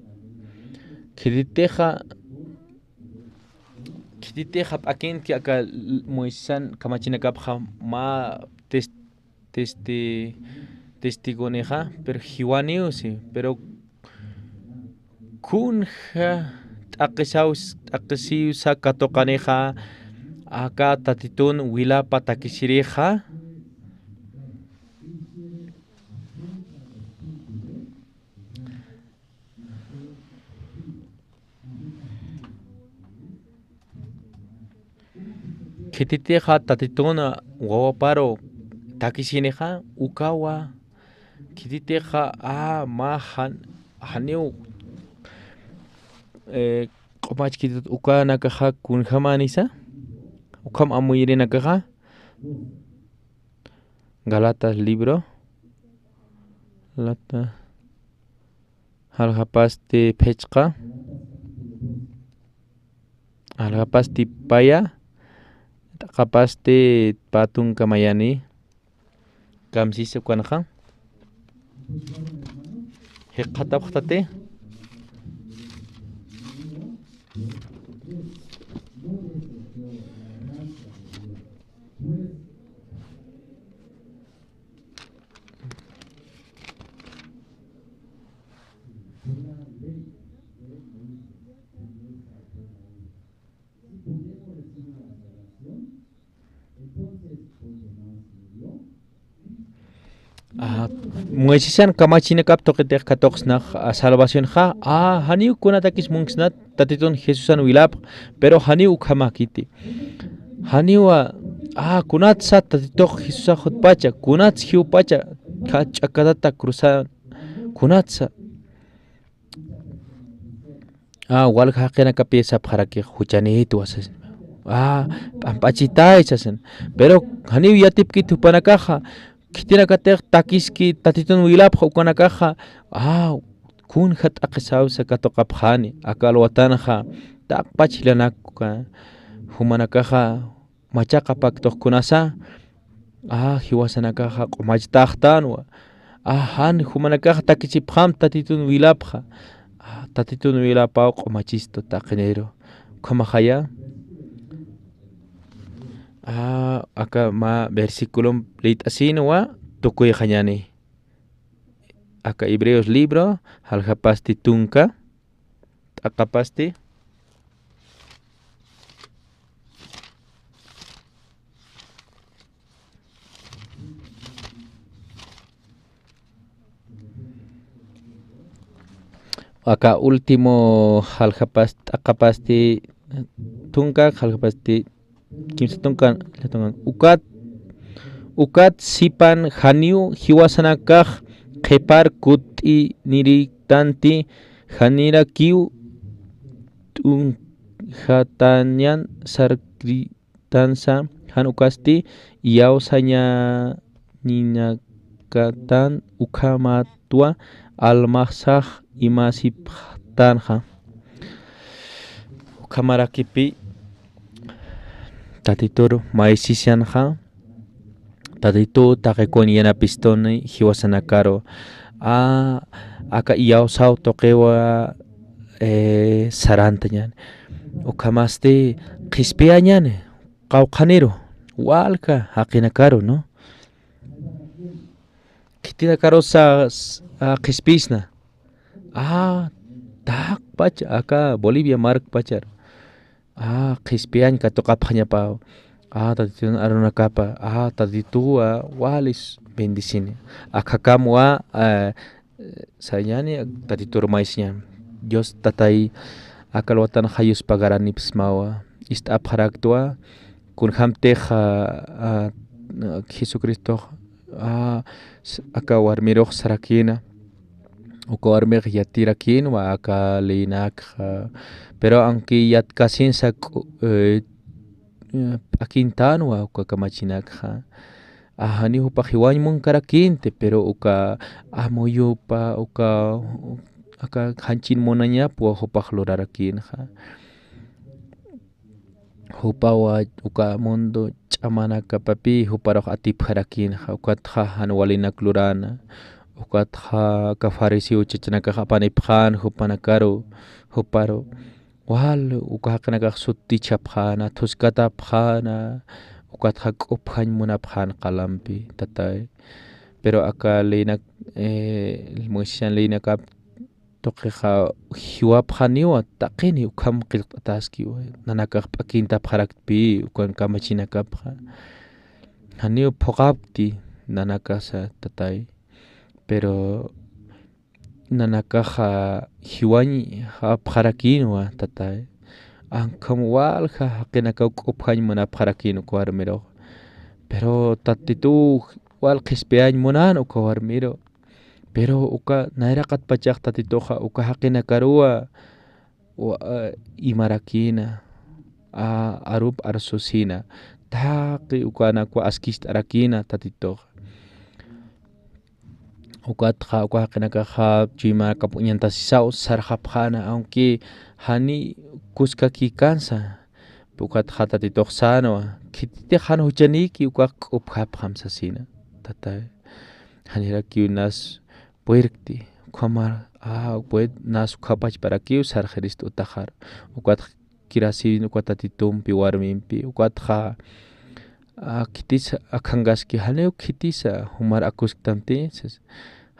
Khititixa, khititixa p'akinki aka l-, Moisesan kamachinakapxa mä tes-, testi-, testigonixa, pero jiwaniw, sí, pero kunja t'aqisaw-, t'aqisiwsa katuqanixa, aka Tatitun wilapa takisirixa. Khititixa Tatitun wawaparu takisinixa, ukawa. Khititixa, a, mä jan-, janiw, eh, q'umach khititut ukanakaxa kunjamanisa, ukham amuyirinakaxa. Gálatas libro. Gálatas. Jaljapasti phichqa, jaljapasti paya, t'aqapasti pä tunka mayani, kamsisa ukanxa. Jikxatapxtati. Ajá. Moisesan kamachinakap tuqitix katuqsnax, a, salvacionxa, a, janiw kunatakis munksnat, Tatitun Jesusan wilapx, pero janiw ukhamäkiti. Janiwa, a, kunatsa Tatitux Jesusax jutpacha, kunats jiwpacha, ka-, ch'akatata cruzan, kunatsa. A, walja jaqinakapï sapxarakix juchanïtwa sasin. A, p'amp'achitay sasin. Pero janiw yatipkit jupanakaxa, Khitinakatix takiski tatitun wilapxa ukanakaxa, a, kunja t'aqisawsa katuqapxani, aka alwatanxa taqpach jilanak uka, jumanakaxa machaqa paktuq kunasa, a, jiwasanakaxa q'umachtaxtanwa, a, jan jumanakaxa takichipxam tatitun wilapxa, a, tatitun wilapaw q'umachistu taqiniru, ukhamaxaya. A, aka mä versiculom liyt'asinwa tukuyxañani. Aka Hebreos libro, jaljapasti tunka, t'aqapasti. Aka último jaljapas-, t'aqapasti tunka, jaljapasti kimsa tunkan, ukat, ukat sipan janiw jiwasanakax qhipar kut'iniritanti, janirakiw t'unjatañan sarkri tansa, jan ukasti iyawsañaninakatan ukhamatwa almaxsax imasipxtanxa. Ukhamarakipi tatitur maysisyanxa, tatitu taqikun yanapistuni jiwasanakaru, a, aka iyawsaw tuqiwa, eh, sarantañan. Ukhamasti qhispiyañani, qawqhaniru, walja jaqinakaru, ¿no? Khitinakarusa, s-, a, qhispiyisna. A, taqpach aka Bolivia markpachar. A, qhispiyañ katuqapxañapaw. A, tatitun arunakapa. A, tatituwa walis bendecini. Akhakamwa, a, sañani, tatitur maysiñan. Dios Tatay, aka alwatanxa yuspagaranipismawa, ist'apxaraktwa, kunjamtix, a, a, Jesucristox, a, s-, aka warmirux sarakïna, uka warmix yatirakïnwa aka leynakxa, pero aunque yatkasinsa k'u-, eh, p'akintänwa uka kamachinakxa. A, janiw jupax jiwañ munkarakïnti, pero uka amuyupa, uka, aka janchin munañapwa jupax lurarakïnxa. Jupawa uka mundo ch'amanakapapï juparux atipjarakïnxa, ukatxa jan walinak lurana, ukatxa aka fariseo chachanakax apanipxän jupanakaru, juparu. Wal uka jaqinakax sutichapxäna, thuskatapxäna, ukatxa k'upjañ munapxän qalampi, tatay. Pero aka leynak, eh, Moisés leynakap tuqixa jiwapxaniwa, taqini ukham qillqt'ataskiwa, nanakax p'akintapxaraktpï ukan kamachinakapxa. Janiw phuqapkti nanakasa, tatay. Pero nanakaxa jiwañ japxarakïnwa, tatay. Ankham walja jaqinakaw k'upjañ munapxarakïn uka warmirux. Pero tatituw wal qhispiyañ munan uka warmiru. Pero uka nayraqatpachax tatituxa uka jaqinakaruwa wa, a, imarakïna, a, arup arsusïna, taqi ukanakwa askist'arakïna tatituxa. Ukatxa, uka jaqinakaxa chuymanakap uñantasisaw sarxapxäna, aunque jani kuskakïkänsa, ukatxa tatitux sänwa, khititix jan juchanïki ukax k'upjapxam sasïna, tatay. Janirakiw nas purirkti, ukhamar, a, pued nas ukapachparakiw sarxirist utaxar. Ukat kirasïn uka tatitumpi warmimpi, ukatxa, a, khitis akhankaski, janiw khitisa jumar akusktamti, sas.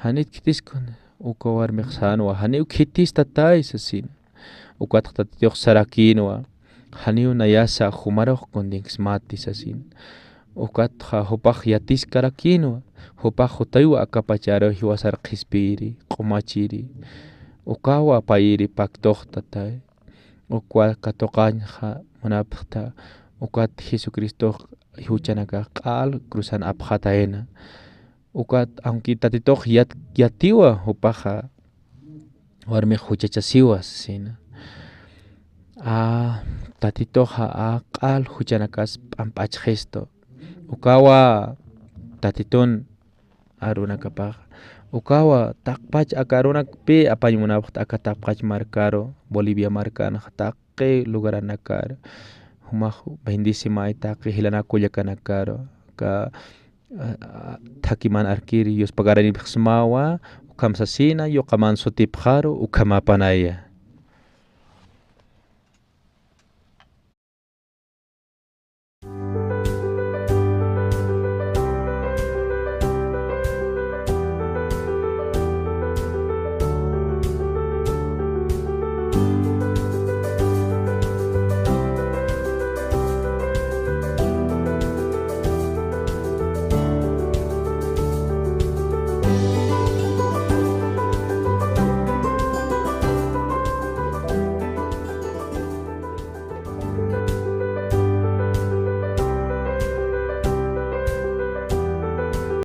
Janit khitiskun, uka warmix sänwa, janiw khitis tatay, sasïn. Ukatxa tatitux sarakïnwa, janiw nayasa jumarux kuntinksmati, sasïn. Ukatxa jupax yatiskarakïnwa, jupax jutaywa akapacharu jiwasar qhispiyiri, q'umachiri, ukawa payiri paktux tatay. Ukwa katuqañxa munapxta, ukat Jesucristox juchanakax q'al cruzan apxatayna. Ukat, aunque tatitux yat-, yatiwa jupaxa, warmix juchachasiwa sasina. A, tatituxa a q'al juchanakas p'amp'achxistu. Ukawa tatitun arunakapax. Ukawa taqpach aka arunakpi apañ munapxt aka taqpach markaru, Bolivia markanxa taqi lugaranakar. Jumax bendecimay taqi jilanak kullakanakaru. Aka, ah, ah, thakiman arkir yuspagaranipaxsmawa, ukham sasina, yuqaman sutipxaru, ukham apanaya.